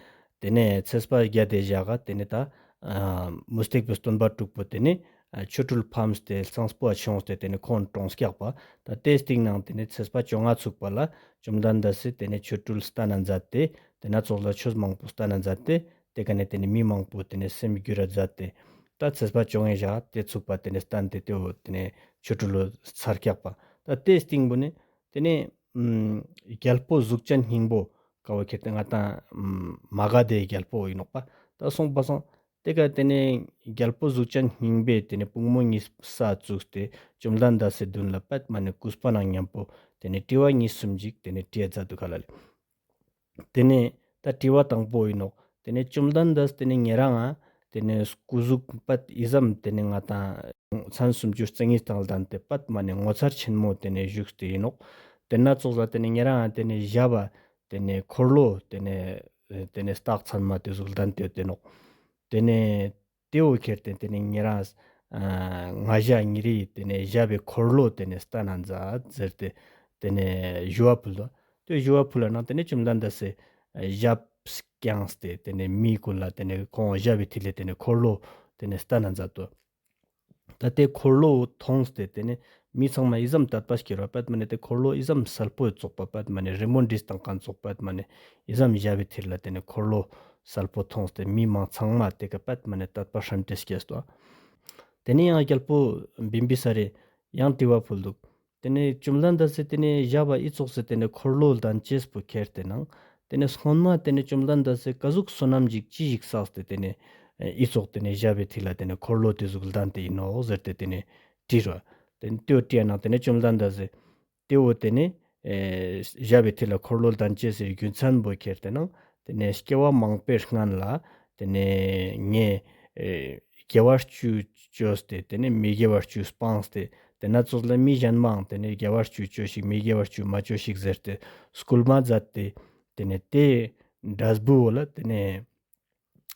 ཏེ་ནེ་ཚེས་པ་བརྒྱད་དེ་ཞག་ག་ཏེ་ནེ་ད་ཨ་མུ་སྟེགས་པའི་སྟོན་པ་དྲུག་པོ་ཏེ་ནེ་ཨ་ཆོ་འཕྲུལ་ཕམ་སྟེ་གཙང་པོ་ཆོངས་ཏེ་ཏེ་ནེ་ཁོང་གྲོངས་ཀྱག་པ། ད་ཏེ་སྟིང་ནེ་ཏེ་ནེ་ཚེས་པ་བཅོ་ལྔ་ཚུགས་པ་ལ་བཅོམ་ལྡན་འདས་སི་ཏེ་ནེ་ཆོ་འཕྲུལ་སྟན་ན་མཛད་དེ་ཏེ་ནེ་ཙོགས་ལ་ཆོས་མང་པོ་སྟན་ན་མཛད་དེ་ཏེ་ཀ་ནེ་ཏེ་ནེ་མི་མང་པོ་ཏེ་ནེ་སེམས་འགྱུར་ར་མཛད་དེ་ད་ཚེས་པ་བཅོ་ལྔའི་ཞག་ཏེ་ཚུགས་པ་ཏེ་ནེ་སྟན་ཏེ་ཏེ་བོ་ཏེ་ནེ་ཆོ་འཕྲུལ་ལོ་ཚར་ཀྱག་པ། ད་ཏེ་སྟིང་པོ་ནེ་ཏེ་ནེ་ཨམ་རྒྱལ་པོ་གཟུགས་ཅན་སྙིང་པོ་ཀ་བོ་ཁྱེར་ཏེ་ང་ཏང་ཨམ་མ་ག་དྷའི་རྒྱལ་པོ་ཨིན་ནོག་པ། ད་སོང་པ་སང་ཏེ་ཀ་ཏེ་ནེ་རྒྱལ་པོ་གཟུགས་ཅན་སྙིང་པོས་ཏེ་ནེ་པུས་མོ་གཉིས་ས་བཙུགས་ཏེ་བཅོམ་ལྡན་འདས་སི་མདུན་ལ་པད་མ་ནེ་གུས་པ་ནང་མཉམ་པོ་ཏེ་ནེ་དྲི་བ་གཉིས་གསུམ་ཅིག་ཏེ་ནེ་དྲིས་མཛད་དུག་ཧ་ལ་ལེ། ཏེ་ནེ་ད་དྲི་བ་དང་པོ་ཨིན་ནོག། ཏེ་ནེ་བཅོམ་ལྡན་འདས་ཏེ་ནེ་ཉེ་རང་ང་ཏེ་ནེ་སྐུ་གཟུགས་པད་ཨི་ཙམ་ཏེ་ནེ་ང་ཏང་མཚན་སུམ་ཅུ་རྩ་གཉིས་དང་ལྡན་ཏེ་པད་མ་ནེ་ངོ་མཚར་ཆེན་མོ་ཏེ་ནེ་བཞུགས་ཏེ་ཨིན་ནོག། ཏེ་ནེ་ཙོགས་ལ་ཏེ་ནེ་ཉེ་རང་ང་ཏེ་ནེ་ཞབས་པ་ཏེ་ནེ་འཁོར་ལོ་ཏེ་ནེ་ཏེ་ནེ་སྟག་ཚང་མ་ཏེ་ཟུག་ལྡན་ཏེ་ཡོད་དེ་ནོག། ཏེ་ནེ་ཏེ་བོ་ཁྱེར་ཏེ་ཏེ་ནེ་ཉེ་རང་ང་ཞ་ཉེ་རི་ཏེ་ནེ་ཞབས་པའི་འཁོར་ལོ་ཏེ་ནེ་སྟན་ན་མཛད་ཟེར་ཏེ་ཏེ་ནེ་ཞུ་བ་ཕུལ་དོ། ཏེ་ཞུ་བ་ཕུལ་ལ་ནང་ཏེ་ནེ་བཅོམ་ལྡན་འདས་སི་ཞབས་བརྐྱངས་ཏེ་ཏེ་ནེ་མི་ཀུན་ལ་ཏེ་ནེ་ཁོང་ཞབས་པའི་ཐིལ་ལ་ཏེ་ནེ་འཁོར་ལོ་ཏེ་ནེ་སྟན་ན་མཛད་དོ། ད་ཏེ་འཁོར་ལོ་མཐོང་སྟེ་ཏེ་ནེ་མི་ཚང་མ་ཨི་ཙམ་དད་པ་སྐྱེ་ར་པད་མ་ནེ་ཏེ་འཁོར་ལོ་ཨི་ཙམ་སལ་པོ་ཙོགས་པ་པད་མ་ནེ་རི་མོ་བྲིས་ཏང་ཁན་ཙོགས་པད་མ་ནེ་ཨི་ཙམ་ཞབས་པའི་ཐིལ་ལ་ཏེ་ནེ་འཁོར་ལོ་སལ་པོ་མཐོང་སྟེ་མི་མང་ཚང་མ་ཏེ་ཀ་པད་མ་ནེ་དད་པ་ཧྲན་ཏེ་སྐྱེས་དོ། ཏེ་ནེ་ཡང་རྒྱལ་པོ་བིམ་བི་ས་རེ་ཡང་དྲི་བ་ཕུལ་དུག། ཏེ་ནེ་བཅོམ་ལྡན་འདས་སི་ཏེ་ནེ་ཞབས་པ་ཨི་ཙོགས་སི་ཏེ་ནེ་འཁོར་ལོ་ལྡན་ཅེས་པོ་ཁྱེར་ཏེ་ནང་ཏེ་ནེ་སྔོན་མ་ཏེ་ནེ་བཅོམ་ལྡན་འདས་སི་ཀ་ཟུག་བསོད་ནམས་ཅིག་ཅི་ཞིག་བསགས་ཏེ་ཏེ་ནེ་ཨི་ཙོགས་ཏེ་ནེ་ཞབས་པའི་ཐིལ་ལ་ཏེ་ནེ་འཁོར་ལོ་ཏེ་ཟུག་ལྡན་ཏེ་ཨིན་ནོག་ཟེར་ཏེ་ཏེ་ནེ་དྲིས་ར། ཏེ་ནེ་ཏེ་བོ་དྲིས་ནང་ཏེ་ནེ་བཅོམ་ལྡན་འདས་སི་ཏེ་བོ་ཏེ་ནེ་ཨེ་ཞབས་པའི་ཐིལ་ལ་འཁོར་ལོ་ལྡན་ཅེས་སི་རྒྱུ་མཚན་པོ་ཁྱེར་ཏེ་ནང་ཏེ་ནེ་སྐྱེ་བ་མང་པོའི་སྔན་ལ་ཏེ་ནེ་ངས་ཨེ་དགེ་བ་བཅུ་བཅོས་ཏེ་ཏེ་ནེ་མི་དགེ་བ་བཅུ་སྤངས་ཏེ་ཏེ་ནེ་ཙོགས་ལ་མི་ཞན་མའང་ཏེ་ནེ་དགེ་བ་བཅུ་བཅོས་ཤིག་མི་དགེ་བ་བཅུ་མ་བཅོས་ཤིག་ཟེར་ཏེ་སྐུལ་མ་མཛད་དེ་ཏེ་ནེ་ཏེ་འབྲས་བུ་བོ་ལ་ཏེ་ནེ་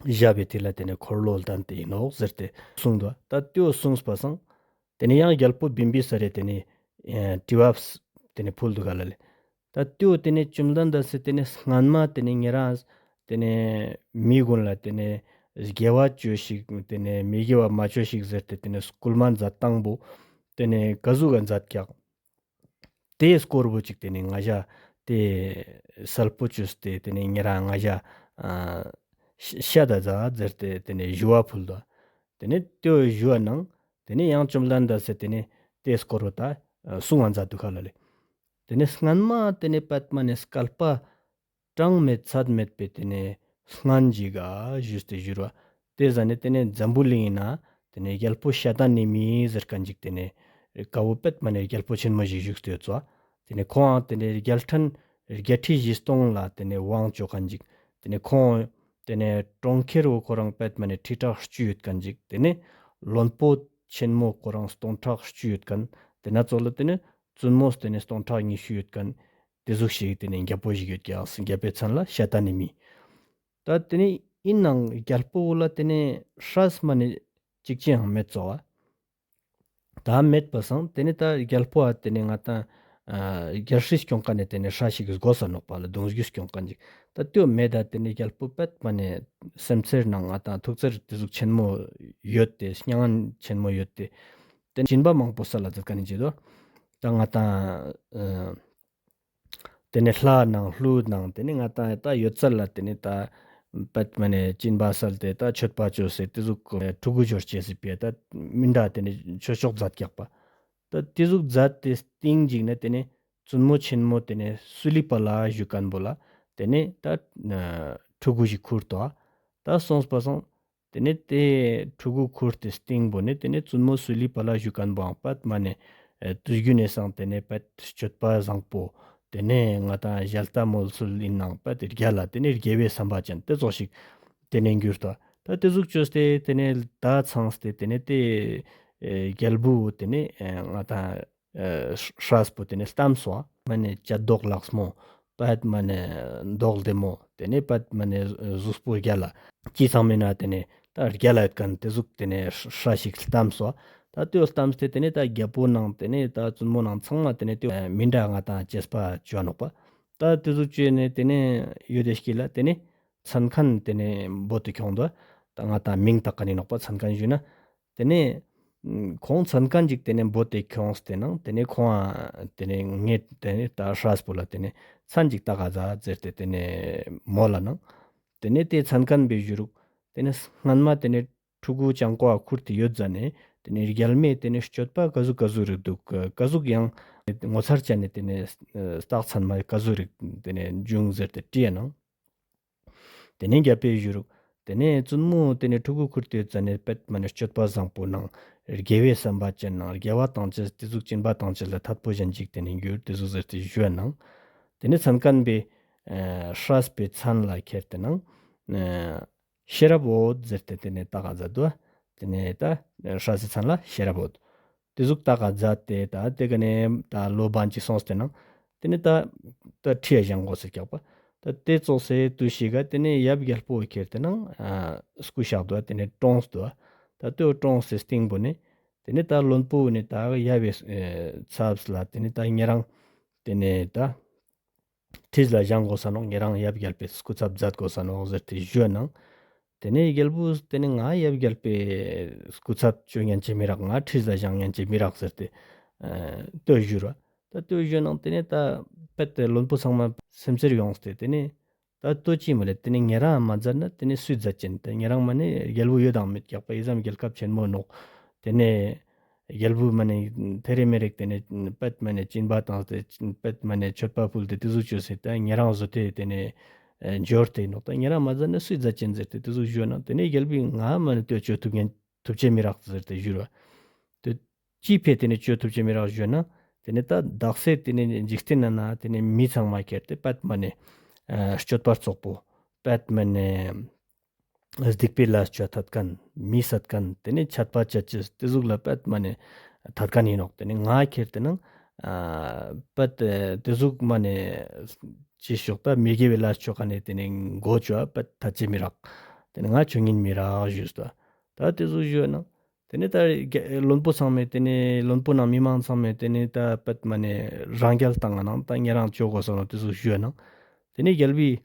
ཞབས་པའི་ཐིལ་ལ་ཏེ་ནེ་འཁོར་ལོ་ལྡན་ཏེ་ཨིན་ནོག་ཟེར་ཏེ་གསུངས་དོ། ད་ཏེ་བོ་གསུངས་པ་སང་ཏེ་ནེ་ཡང་རྒྱལ་པོ་བིམ་བི་ས་རེ་ཏེ་ནེ་ཨེ་དྲི་བ་ཏེ་ནེ་ཕུལ་དུག་ག་ལ་ལེ། ད་ཏེ་བོ་ཏེ་ནེ་བཅོམ་ལྡན་འདས་སི་ཏེ་ནེ་སྔན་མ་ཏེ་ནེ་ཉེ་རང་ཏེ་ནེ་མི་ཀུན་ལ་ཏེ་ནེ་དགེ་བ་བཅོས་ཤིག་ཏེ་ནེ་མི་དགེ་བ་མ་བཅོས་ཤིག་ཟེར་ཏེ་ཏེ་ནེ་སྐུལ་མ་མཛད་སྟངས་པོ་ཏེ་ནེ་ཀ་ཟུག་ག་མཛད་ཀྱག། ཏེའི་སྐོར་བོ་ཅིག་ཏེ་ནེ་ང་ཞ་ཏེ་སལ་པོ་བཅོས་ཏེ་ཏེ་ནེ་ཉེ་རང་ང་ཞ་ཨ་ཤ་ཤད་ད་ཟ་ཟེར་ཏེ་ཏེ་ནེ་ཞུ་བ་ཕུལ་དོ། ཏེ་ནེ་ཏེ་བོ་ཞུ་བ་ནང་ཏེ་ནེ་ཡང་བཅོམ་ལྡན་འདས་སི་ཏེ་ནེ་ཏེའི་སྐོར་བོ་ད་གསུང་བ་མཛད་དུག་ག་ལ་ལེ། ཏེ་ནེ་སྔན་མ་ཏེ་ནེ་པད་མ་ནེ་བསྐལ་པ་གྲངས་མེད་ཚད་མེད་པའི་ཏེ་ནེ་སྔན་ཞིག་ག་ཞུས་ཏེ་ཞུ་ར། ཏེ་ཟ་ནེ་ཏེ་ནེ་འཛམ་བུ་གླིང་ན་ཏེ་ནེ་རྒྱལ་པོ་ཤ་ཏ་ནི་མི་ཟེར་ཁན་ཅིག་ཏེ་ནེ་ཀ་བོ་པད་མ་ནེ་རྒྱལ་པོ་ཆེན་མོ་ཞིག་བཞུགས་ཏེ་ཡོད་ཙོག། ཏེ་ནེ་ཁོང་ཏེ་ནེ་རྒྱལ་ཕྲན་བརྒྱད་ཁྲི་བཞི་སྟོང་ལ་ཏེ་ནེ་དབང་ཅོ་ཁན་ཅིག། ཏེ་ནེ་ཁོང་ཏེ་ནེ་གྲོང་ཁྱེར་བོ་ཁོ་རང་པད་མ་ནེ་ཁྲི་ཕྲག་བཅུ་ཡོད་ཁན་ཅིག། ཏེ་ནེ་བློན་པོ་ཆེན་མོ་ཁོ་རང་སྟོང་ཕྲག་བཅུ་ཡོད་ཁན། ཏེ་ནེ་ཙོགས་ལ་ཏེ་ནེ་བཙུན་མོ་ཏེ་ནེ་སྟོང་ཕྲག་ཉི་ཤུ་ཡོད་ཁན། ཏེ་ཟུག་ཞིག་ཏེ་ནེ་རྒྱལ་པོ་ཞིག་ཡོད་ཀྱག། རྒྱལ་པོའི་མཚན་ལ་ཤ་ཏ་ནི་མི། ད་ཏེ་ནེ་ཨིན་ནའང་རྒྱལ་པོ་བོ་ལ་ཏེ་ནེ་སྲས་མ་ནེ་ཅིག་ཅིའང་མེད་ཙོག་པ། ད་མེད་པ་སང་ཏེ་ནེ་ད་རྒྱལ་པོ་ཨ་ཏེ་ནེ་ང་ཏང་ཨ་རྒྱལ་སྲིད་སྐྱོང་ཁན་ནི་ཏེ་ནེ་སྲས་ཤིག་དགོས་ས་ནོག་པ་ལ་གདུང་རྒྱུད་སྐྱོང་ཁན་ཅིག། ད་ཏེ་བོ་མེད་ད་ཏེ་ནེ་རྒྱལ་པོ་པད་མ་ནེ་སེམས་ཚེར་ནང་ང་ཏང་ཐུགས་ཚེར་ཏེ་ཟུག་ཆེན་མོ་ཡོད་དེ་མྱ་ངན་ཆེན་མོ་ཡོད་དེ་ཏེ་སྦྱིན་པ་མང་པོ་སལ་ལ་མཛད་ཁན་ནི་ཅི་དོ། ད་ང་ཏང་ཨ་ཏེ་ནེ་ལྷ་ནང་ཀླུ་ནང་ཏེ་ནེ་ང་ཏང་ད་ཡོད་ཚད་ལ་ཏེ་ནེ་ད་ པད་མ་ནེ་སྦྱིན་པ་སལ་ཏེ་ད་མཆོད་པ་ཅོས་ཏེ་དེ་ཟུག་ཕྲུ་གུ་ཞོར་ཅེས་སི་ཕིའ་ད་མི་འདྲ་དེ་ནེ་ཆོས་ཕྱོགས་མཛད་ཀྱག་པ། ད་དེ་ཟུག་མཛད་དེ་སྟིང་ཞིག་ནེ་དེ་ནེ་བཙུན་མོ་ཆེན་མོ་དེ་ནེ་སུ་ལི་པ་ལ་ཞུ་ཁན་བོ་ལ་དེ་ནེ་ད་ཕྲུ་གུ་ཞིག་ཁུར་ཏོ། ད་སོང་པ་སང་དེ་ནེ་དེ་ཕྲུ་གུ་ཁུར་ཏེ་སྟིང་བོ་ནེ་དེ་ནེ་བཙུན་མོ་སུ་ལི་པ་ལ་ཞུ་ཁན་བོའང་པད་མ་ནེ་ཨ་དུས་རྒྱུན་ནེ་སང་དེ་ནེ་པད་སྤྱོད་པ་བཟང་པོ་དེ་ནེ་ང་ཏང་ཞལ་ཏ་མོལ་སུལ་ཨིན་ནང་པད་དེ་རྒྱལ་ལ་དེ་ནེ་དགེ་བའི་བསམ་པ་ཅན་དེ་ཙོགས་ཤིག་དེ་ནེ་གྱུར་ཏོ། ད་དེ་ཟུག་ཅོས་ཏེ་དེ་ནེ་ད་ཚངས་ཏེ་དེ་ནེ་དེ་ཨེ་རྒྱལ་བུ་དེ་ནེ་ཨེ་ང་ཏང་ཨེ་སྲས་པོ་དེ་ནེ་ལྟམས་སོ། མ་ནེ་བྱད་མདོག་ལེགས་མོ། པད་མ་ནེ་མདོག་བདེ་མོ། དེ་ནེ་པད་མ་ནེ་གཟུགས་པོ་རྒྱལ་ལ། ཅི་ཚང་མེད་ན་དེ་ནེ་ད་རྒྱལ་ལ་ཡོད་ཁན་དེ་ཟུག་དེ་ནེ་སྲས་ཤིག་ལྟམས་སོ། ད་དེ་ལྟམས་ཏེ་དེ་ནེ་ད་རྒྱལ་པོ་ནང་དེ་ནེ་ད་བཙུན་མོ་ནང་ཚང་མ་དེ་ནེ་དེ་མི་འདྲ་ང་ཏང་གཅེས་པ་ཅོ་ནོག་པ། ད་དེ་ཟུག་ཅོས་ནེ་དེ་ནེ་ཡོད་དེ་ཤིག་ལ་དེ་ནེ་མཚན་མཁན་དེ་ནེ་བོ་དེ་ཁྱོང་དོ། ད་ང་ཏང་མིང་བཏགས་ཁན་ཨིན་ནོག་པ། མཚན་མཁན་ཞུ་ན། དེ་ནེ་ཁོང་མཚན་མཁན་ཅིག་དེ་ནེ་བོ་དེ་ཁྱོངས་ཏེ་ནང་དེ་ནེ་ཁོང་ཨ་དེ་ནེ་ངས་དེ་ནེ་ད་སྲས་པོ་ལ་དེ་ནེ་མཚན་ཅིག་བཏགས་ག་ཟ་ཟེར་ཏེ་དེ་ནེ་མོལ་ལ་ནང་། དེ་ནེ་དེ་མཚན་མཁན་པའི་ཞུ་རུག། དེ་ནེ་སྔན་མ་དེ་ནེ་ཕྲུ་གུ་ཅང་ཀོ་ཨ་ཁུར་ཏེ་ཡོད་ཟ་ནེ་དེ་ནེ་རྒྱལ་མོའི་དེ་ནེ་སྤྱོད་པ་ག་ཟུག་ག་ཟུག་རིག་འདུག། ག་ཟུག་ཡང་ངོ་མཚར་ཅན་ནི་དེ་ནེ་རྟགས་མཚན་མ་ག་ཟུག་རིག་དེ་ནེ་བྱུང་ཟེར་ཏེ་དྲིས་ནང་། དེ་ནེ་རྒྱལ་པོའི་ཞུ་རུག། དེ་ནེ་བཙུན་མོ་དེ་ནེ་ཕྲུ་གུ་ཁུར་ཏེ་ཡོད་ཟ་ནེ་པད་མ་ནེ་སྤྱོད་པ་བཟང་པོ་ནང་དགེ་བའི་བསམ་པ་ཅན་ནང་དགེ་བ་དང་བཅས་དེ་ཟུག་སྦྱིན་པ་དང་བཅས་ལ་ཐད་པོ་ཞན་ཅིག་དེ་ནེ་གྱུར་དེ་ཟུག་ཟེར་ཏེ་ཞུ་ནང་། དེ་ནེ་མཚན་མཁན་པའི་ཨ་སྲས་པའི་མཚན་ལ་ཁྱེར་ཏེ་ནང་ཨ་ཤེས་རབ་འོད་ཟེར་ཏེ་དེ་ནེ་བཏགས་ག་ཟ་དོ། དེ་ནེ་ད་སྲས་སི་མཚན་ལ་ཤེས་རབ་འོད། དེ་ཟུག་བཏགས་ག་ཟ་སྟེ་ད་དེ་ཀ་ནེ་ད་ལོ་བན་ཅིག་སོང་སྟེ་ནང་། དེ་ནེ་ད་ད་ཁྲིའ་བཞེངས་དགོས་ཟེར་ཀྱག་པ། ད་དེ་ཙོགས་སེ་དུས་ཤིག་ག་དེ་ནེ་ཡབ་རྒྱལ་པོ་ཁྱེར་ཏེ་ནང་ཨ་སྐུ་གཤེགས་དུག། དེ་ནེ་གྲོངས་དུག། ད་དེ་གྲོངས་སེ་སྟིང་པོ་ནེ་དེ་ནེ་ད་བློན་པོ་ནེ་ད་ཡབ་བི་ཚབ་ལ་དེ་ནེ་ད་ཉེ་རང་དེ་ནེ་ད་ཁྲིས་ལ་བཞེངས་དགོས་ས་ནོག། ཉེ་རང་ཡབ་རྒྱལ་པོའི་སྐུ་ཚབ་མཛད་དགོས་ས་ནོག་ཟེར་ཏེ་ཞུ་ནང་། དེ་ནེ་རྒྱལ་པོས་དེ་ནེ་ང་ཡབ་རྒྱལ་པོའི་སྐུ་ཚབ་ཅོ་ཉན་ཅེས་མི་རག། ང་ཁྲིས་ལ་བཞེངས་ཉན་ཅེས་མི་རག་ཟེར་ཏེ་ཨ་ལྟོས་ཞུ་ར། ད་ལྟོས་ཞུ་ནང་དེ་ནེ་ད་པད་དེ་བློན་པོ་ཚང་མ་སེམས་འཚེར་ཡོངས་ཏེ་དེ་ནེ་ད་ལྟོས་ཅི་མ་ལེ་དེ་ནེ་ཉེ་རང་མ་མཛད་ན་དེ་ནེ་སུས་མཛད་ཅེན། ད་ཉེ་རང་མ་ནེ་རྒྱལ་པོ་ཡོད་དང་མེད་ཀྱག་པ། ཨི་ཙམ་རྒྱལ་ཁབ་ཆེན་མོ་ནོག། དེ་ནེ་རྒྱལ་པོ་མ་ནེ་ཐེ་རེ་མེ་རེག་དེ་ནེ་པད་མ་ནེ་སྦྱིན་པ་བཏང་སྟེ་པད་མ་ནེ་མཆོད་པ་ཕུལ་ཏེ་དེ་ཟུག་ཅོས་སེ་ད་ཉེ་རང་བཟོ་སྟེ་དེ་ནེ་འབྱོར་ཏེ་ནོག། ད་ཉེ་རང་མ་མཛད་ན་སུས་མཛད་ཅེན་ཟེར་ཏེ་དེ་ཟུག་ཞུ་ནང་། དེ་ནེ་རྒྱལ་པོས་ང་མ་ནེ་ལྟོས་ཅོ་ཐུབ་ཉན་ཐུབ་ཅེས་མི་རག་ཟེར་ཏེ་ཞུ་ར། དེ་ཅི་ཕིའ་དེ་ནེ་ཅོ་ཐུབ་ཅེས་མི་རག་ཞུ་ན། དེ་ནེ་ད་དག་ས་དེ་ནེ་འཇིག་རྟེན་ན་ན་དེ་ནེ་མི་ཚང་མ་ཁྱེར་ཏེ་པད་མ་ནེ་ཨ་སྤྱོད་པ་རྩོག་པོ་པད་མ་ནེ་སྡིག་པའི་ལས་ཅོ་ཐད་ཁན། མི་སད་ཁན། དེ་ནེ་ཆད་པ་ཅད་ཅེས་དེ་ཟུག་ལ་པད་མ་ནེ་ཐད་ཁན་ཨིན་ནོག། དེ་ནེ་ང་ཁྱེར་ཏེ་ནང་ཨ་པད་དེ་ཟུག་མ་ནེ་ཅི་ཞོག་ད་མི་དགེ་བའི་ལས་ཅོ་ཁན་ནི་དེ་ནེ་མགོ་ཅོ་པད་ཐད་ཅེས་མི་རག། དེ་ནེ་ང་ཅོ་ཉན་མི་རག་ཞུས་ཏོ། ད་དེ་ཟུག་ཞུ་ནང་། དེ་ནེ་ད་རྒྱ་བློན་པོ་ཚང་མས་དེ་ནེ་བློན་པོ་ནང་མི་མང་ཚང་མས་དེ་ནེ་ད་པད་མ་ནེ་རང་རྒྱལ་བཏང་ང་ནང་ད་ཉེ་རང་ཅོ་དགོས་ས་ནོག་དེ་ཟུག་ཞུ་ནང་། དེ་ནེ་རྒྱལ་པོས་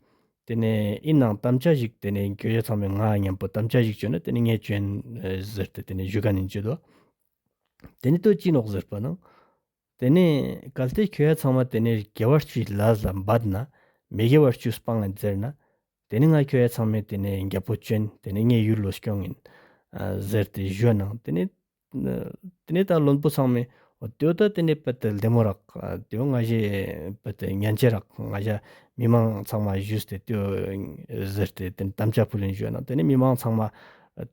དེ་ནེ་ཨིན་ནང་དམ་བཅའ་ཞིག་དེ་ནེ་ཁྱོ་ཞ་ཚང་མས་ང་ཉམ་པོ་དམ་བཅའ་ཞིག་ཅོས་ན་དེ་ནེ་ངས་ཅོ་ཨིན་ཟེར་ཏེ་དེ་ནེ་ཞུ་ཁན་ཨིན་ཅི་དོ། དེ་ནེ་ལྟོས་ཅི་ནོག་ཟེར་པ་ནང་། དེ་ནེ་གལ་ཏེ་ཁྱོ་ཞ་ཚང་མ་དེ་ནེ་དགེ་བ་བཅུའི་ལས་ལ་འབད་ན་མི་དགེ་བ་བཅུ་སྤང་ང་ཟེར་ན། དེ་ནེ་ང་ཁྱོ་ཞ་ཚང་མའི་དེ་ནེ་རྒྱལ་པོ་ཅོ་ཨིན། དེ་ནེ་ངའི་ཡུལ་ལོ་སྐྱོང་ཨིན་ཨ་ཟེར་ཏེ་ཞུ་ནང་། དེ་ནེ་དེ་ནེ་ད་བློན་པོ་ཚང་མས་འོ་དེའོ་ད་དེ་ནེ་པད་དེ་ལྡེ་མོ་རག། དེའོ་ང་ཞའི་པད་དེ་ཉན་ཅེས་རག། ང་ཞ་མི་མང་ཚང་མ་ཞུས་ཏེ་དེའོ་ཟེར་ཏེ་དེ་ནེ་དམ་བཅའ་ཕུལ་ཨིན་ཞུ་ནང་། དེ་ནེ་མི་མང་ཚང་མ་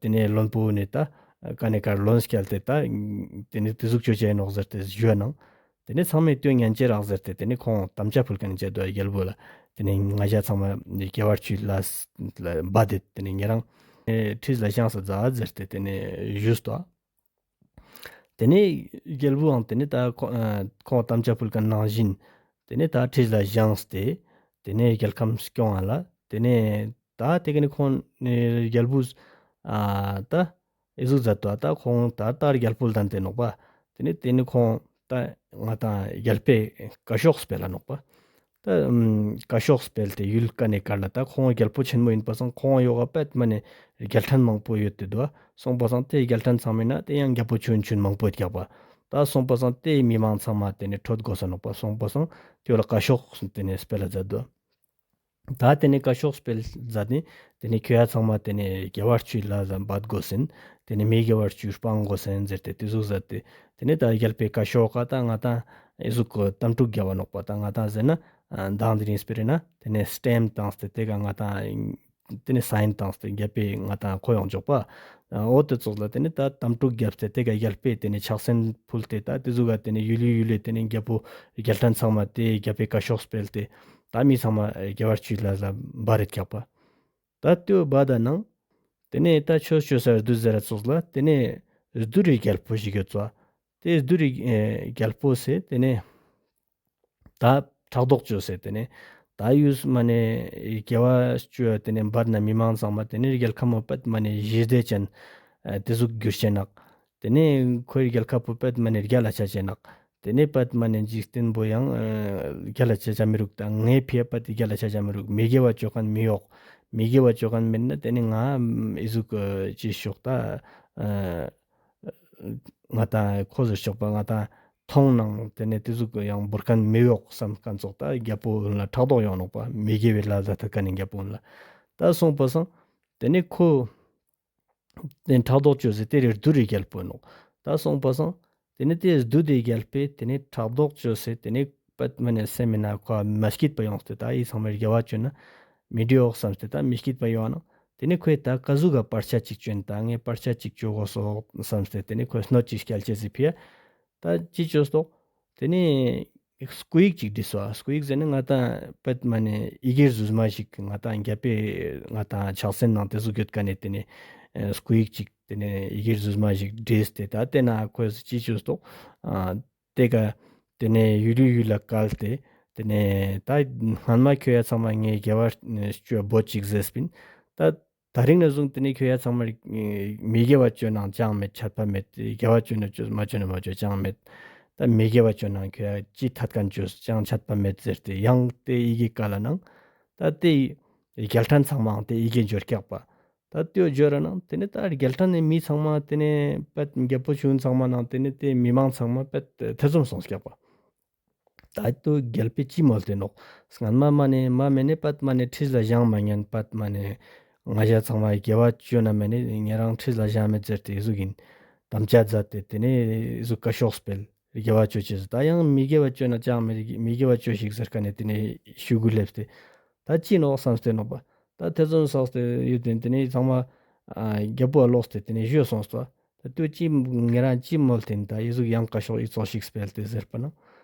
དེ་ནེ་བློན་པོ་ནེ་ད་ཀ་ནེ་ཀར་ལོན་སྐྱལ་ཏེ་ད་དེ་ནེ་དེ་ཟུག་ཅོ་ཅེས་ཨིན་ནོག་ཟེར་ཏེ་ཞུ་ནང་། དེ་ནེ་ཚང་མས་དེའོ་ཉན་ཅེས་རག་ཟེར་ཏེ་དེ་ནེ་ཁོང་དམ་བཅའ་ཕུལ་ཁན་ཅིག་དུག་རྒྱལ་པོ་ལ། དེ་ནེ་ང་ཞ་ཚང་མ་དགེ་བ་བཅུའི་ལས་ལ་འབད་དེ་དེ་ནེ་ཉེ་རང་ཁྲིས་ལ་བཞེངས་ས་མཛད་ཟེར་ཏེ་དེ་ནེ་ཞུས་ཏོ། དེ་ནེ་རྒྱལ་པོའང་དེ་ནེ་ད་ཁོང་ཨ་ཁོང་དམ་བཅའ་ཕུལ་ཁན་ནང་བཞིན་དེ་ནེ་ད་ཁྲིས་ལ་བཞེངས་ཏེ་དེ་ནེ་རྒྱལ་ཁམས་སྐྱོང་ང་ལ། དེ་ནེ་ད་དེ་ཀ་ནེ་ཁོང་ནེ་རྒྱལ་པོས་ཨ་ད་ཨི་ཟུག་མཛད་དོ། ད་ཁོང་ད་ད་རྒྱལ་པོ་ལྡན་ཏེ་ནོག་པ། དེ་ནེ་དེ་ནེ་ཁོང་ད་ང་དང་རྒྱལ་པོའི་བཀའ་ཤོག་སྤེལ་ལ་ནོག་པ། ད་ཨམ་བཀའ་ཤོག་སྤེལ་ཏེ་ཡུལ་ཀ་ནེ་ཀར་ལ་ད་ཁོང་རྒྱལ་པོ་ཆེན་མོ་ཨིན་པ་སང་ཁོང་ཡོག་ག་པད་མ་ནེ་རྒྱལ་ཕྲན་མང་པོ་ཡོད་དེ་དུག། སོང་པ་སང་དེ་རྒྱལ་ཕྲན་ཚང་མའི་ནང་དེ་ཡང་རྒྱལ་པོ་ཆུང་ཆུང་མང་པོ་ཡོད་ཀྱག་པ། ད་སོང་པ་སང་དེ་མི་མང་ཚང་མ་དེ་ནེ་ཕྲོད་དགོས་ས་ནོག་པ། སོང་པ་སང་དེ་བོ་ལ་བཀའ་ཤོག་དེ་ནེ་སྤེལ་ལ་མཛད་དོ། ད་ཏེ་ནེ་བཀའ་ཤོག་སྤེལ་ཟ་ནེ་ཏེ་ནེ་ཁྱོ་ཡ་ཚང་མ་ཏེ་ནེ་དགེ་བ་བཅུའི་ལས་ལ་འབད་དགོས་ཟེར་ཏེ་ནེ་མི་དགེ་བ་བཅུ་སྤང་དགོས་ཟེར་ཟེར་ཏེ་ཏེ་ཟུག་ཟེར་ཏེ་ཏེ་ནེ་ད་རྒྱལ་པོའི་བཀའ་ཤོག་ཀ་ད་ང་ཏང་ཨེ་ཟུག་གི་དམ་ཕྲུག་རྒྱལ་བ་ནོག་པ་ད་ང་ཏང་ཟེར་ན་མདང་དེ་རིང་སྤེ་ར་ན་ཏེ་ནེ་སི་ཊེམ་བཏང་སྟེ་ཏེ་ཀ་ང་ཏང་ཏེ་ནེ་སའིན་བཏང་སྟེ་རྒྱལ་པོའི་ང་ཏང་ཁོ་ཡོང་ཆོག་པ། འོ་ཏེ་ཙོགས་ལ་ཏེ་ནེ་ད་དམ་ཕྲུག་བརྒྱབ་སྟེ་ཏེ་ཀ་རྒྱལ་པོའི་ཏེ་ནེ་ཕྱག་སེན་ཕུལ་ཏེ་ད་ཏེ་ཟུག་ག་ཏེ་ནེ་ཡུལ་ལི་ཡུལ་ལི་ཏེ་ནེ་རྒྱལ་པོ་རྒྱལ་ཕྲན་ཚང་མ་ཏེ་རྒྱལ་པོའི་བཀའ་ཤོག་སྤེལ་ཏེ་ད་མི་ཚང་མ་དགེ་བ་བཅུའི་ལས་ལ་འབད་རེད་ཀྱག་པ། ད་ཏེའོ་འབད་ད་ནང་ཏེ་ནེ་ད་ཆོས་ཅོ་ས་བདུད་ཟེར་ར་ཙོགས་ལ་ཏེ་ནེ་བདུད་རི་རྒྱལ་པོ་ཞིག་ཡོད་ཙོགས། ཏེ་བདུད་རི་ཨེ་རྒྱལ་པོ་སེ་ཏེ་ནེ་ད་ཕྲག་དོག་ཅོས་སེ་ཏེ་ནེ་ད་ཡུས་མ་ནེ་དགེ་བ་ཅོ་ཡ་ཏེ་ནེ་འབད་ན་མི་མང་ཚང་མ་ཏེ་ནེ་རྒྱལ་ཁམས་པད་མ་ནེ་ཞི་བདེ་ཅན་ཨེ་ཏེ་ཟུག་གྱུར་ཅེ་ནོག། ཏེ་ནེ་ཁོའི་རྒྱལ་ཁབ་པོ་པད་མ་ནེ་རྒྱལ་ལ་ཆ་ཅེ་ནོག། ཏེ་ནེ་པད་མ་ནེ་འཇིག་རྟེན་པོ་ཡང་ཨེ་རྒྱལ་ལ་ཆ་ཆ་མི་རུག། ད་ངའི་ཕི་ཡ་པད་རྒྱལ་ལ་ཆ་ཆ་མི་རུག། མི་དགེ་བ་ཅོ་ཁན་མི་ཡོག། མི་དགེ་བ་ཅོ་ཁན་མེད་ན་ཏེ་ནེ་ང་ཨེ་ཟུག་ཅི་ཤོག་ད་ཨེ་ང་ཏང་ཁོ་ཟེར་ཆོག་པ་ང་ཏང་མཐོང་ནང་ཏེ་ནེ་ཏེ་ཟུག་ཡང་བོར་ཁན་མི་ཡོག་སམ་ཁན་ཙོགས་ད་རྒྱལ་པོ་ལ་ཕྲག་དོག་ཡོང་ནོག་པ། མི་དགེ་བའི་ལས་ལ་ཐད་ཁན་ནི་རྒྱལ་པོ་ལ་ད་སོང་པ་སང་ཏེ་ནེ་ཁོ་ཏེ་ཕྲག་དོག་ཅོས་སེ་ཏེ་རེ་བདུད་རི་རྒྱལ་པོ་ནོག། ད་སོང་པ་སང་ཏེ་ནེ་ཏེ་བདུད་རི་རྒྱལ་པོའི་ཏེ་ནེ་ཕྲག་དོག་ཅོས་སེ་ཏེ་ནེ་པད་མ་ནེ་སེམས་མེད་ན་ཁོ་མ་སྐྱིད་པ་ཡོངས་ཏེ་ད་འི་ཚང་མའི་དགེ་བ་ཅོས་ན་མི་འགྲིག་ཡོག་སམ་སྟེ་ད་མི་སྐྱིད་པ་ཡོང་ནང་། ཏེ་ནེ་ཁོས་ད་ཀ་ཟུག་ག་བར་ཆད་ཅིག་ཅོ་ཨིན་ད་ངས་བར་ཆད་ཅིག་ཅོ་དགོས་སོག་སམ་སྟེ་ཏེ་ནེ་ཁོས་སྣོད་ཅིག་སྐྱལ་ཅེས་སི་ཕི་ཡ། ད་ཅི་ཅོས་ཏོག། ཏེ་ནེ་སྐུ་ཡིག་ཅིག་བྲིས་སོ། སྐུ་ཡིག་ཟེར་ན་ང་ཏང་པད་མ་ནེ་ཡི་གེ་རྫུས་མ་ཞིག་ང་ཏང་རྒྱལ་པོའི་ང་ཏང་ཕྱག་སེན་ནང་ཏེ་ཟུག་ཡོད་ཁན་ནི་ཏེ་ནེ་ཨེ་སྐུ་ཡིག་ཅིག་ཏེ་ནེ་ཡི་གེ་རྫུས་མ་ཞིག་བྲིས་ཏེ་ད་ཏེ་ན་ཁོས་ཅི་ཅོས་ཏོག། ཨ་ཏེ་ཀ་ཏེ་ནེ་ཡུལ་ལི་ཡུལ་ལ་བཀལ་ཏེ་ཏེ་ནེ་ད་སྔན་མ་ཁྱོ་ཡ་ཚང་མ་ངས་དགེ་བ་ཅོ་བོ་ཅིག་ཟེར་སྤིན། ད་ད་རིང་ནེ་བཟུང་ཏེ་ནེ་ཁྱོ་ཡ་ཚང་མ་མི་དགེ་བ་ཅོ་ནང་ཅང་མེད། ཆད་པ་མེད། དགེ་བ་ཅོ་ན་ཅོ་མ་ཅོ་ན་མ་ཅོ་ཅང་མེད། ད་མི་དགེ་བ་ཅོ་ནང་ཁྱོ་ཡ་ཅི་ཐད་ཁན་ཅོས་ཅང་ཆད་པ་མེད་ཟེར་ཏེ་ཡང་ཏེ་ཡི་གེ་བཀལ་ནང་ད་ཏེ་རྒྱལ་ཕྲན་ཚང་མའང་ཏེ་ཡི་གེ་འབྱོར་ཀྱག་པ། ད་ཏེའོ་འབྱོར་ར་ནང་ཏེ་ནེ་ད་རྒྱལ་ཕྲན་ནི་མི་ཚང་མ་ཏེ་ནེ་པད་རྒྱལ་པོ་ཆུང་ཚང་མ་ནང་ཏེ་ནེ་ཏེ་མི་མང་ཚང་མ་པད་ཐེ་ཚོམ་སོང་ཀྱག་པ། ད་ཏོ་རྒྱལ་པོའི་ཅི་མོལ་ཏེ་ནོག། སྔན་མ་མ་ནེ་མ་མེ་ནེ་པད་མ་ནེ་ཁྲིས་ལ་བཞེངས་མ་ཉན། པད་མ་ནེ་ང་ཞ་ཚང་མ་དགེ་བ་ཅོ་ན་མེ་ནེ་ཉེ་རང་ཁྲིས་ལ་བཞེངས་མེད་ཟེར་ཏེ་ཟུག་ཨིན། དམ་བཅའ་མཛད་དེ་ཏེ་ནེ་ཟུག་བཀའ་ཤོག་སྤེལ། དགེ་བ་ཅོ་ཅེས་ད་ཡང་མི་དགེ་བ་ཅོ་ན་ཅང་མེད། མི་དགེ་བ་ཅོས་ཤིག་ཟེར་ཁན་ནི་ཏེ་ནེ་ཤུ་གུ་ལེབས་ཏེ་ད་ཅི་ནོག་སམ་སྟེ་ནོག་པ། ད་ཐེ་ཚོམ་སོང་སྟེ་ཡོད་དེ་ཏེ་ནེ་ཚང་མ་ཨ་རྒྱལ་པོ་ལོགས་ཏེ་ཏེ་ནེ་ཞུ་སོང་སྟེ། ད་ཏོ་ཅི་ཉེ་རང་ཅི་མོལ་ཏེ་ཨིན་ད་འི་ཟུག་ཡང་བཀའ་ཤོག་འི་ཙོགས་ཤིག་སྤེལ་ཏེ་ཟེར་པ་ན།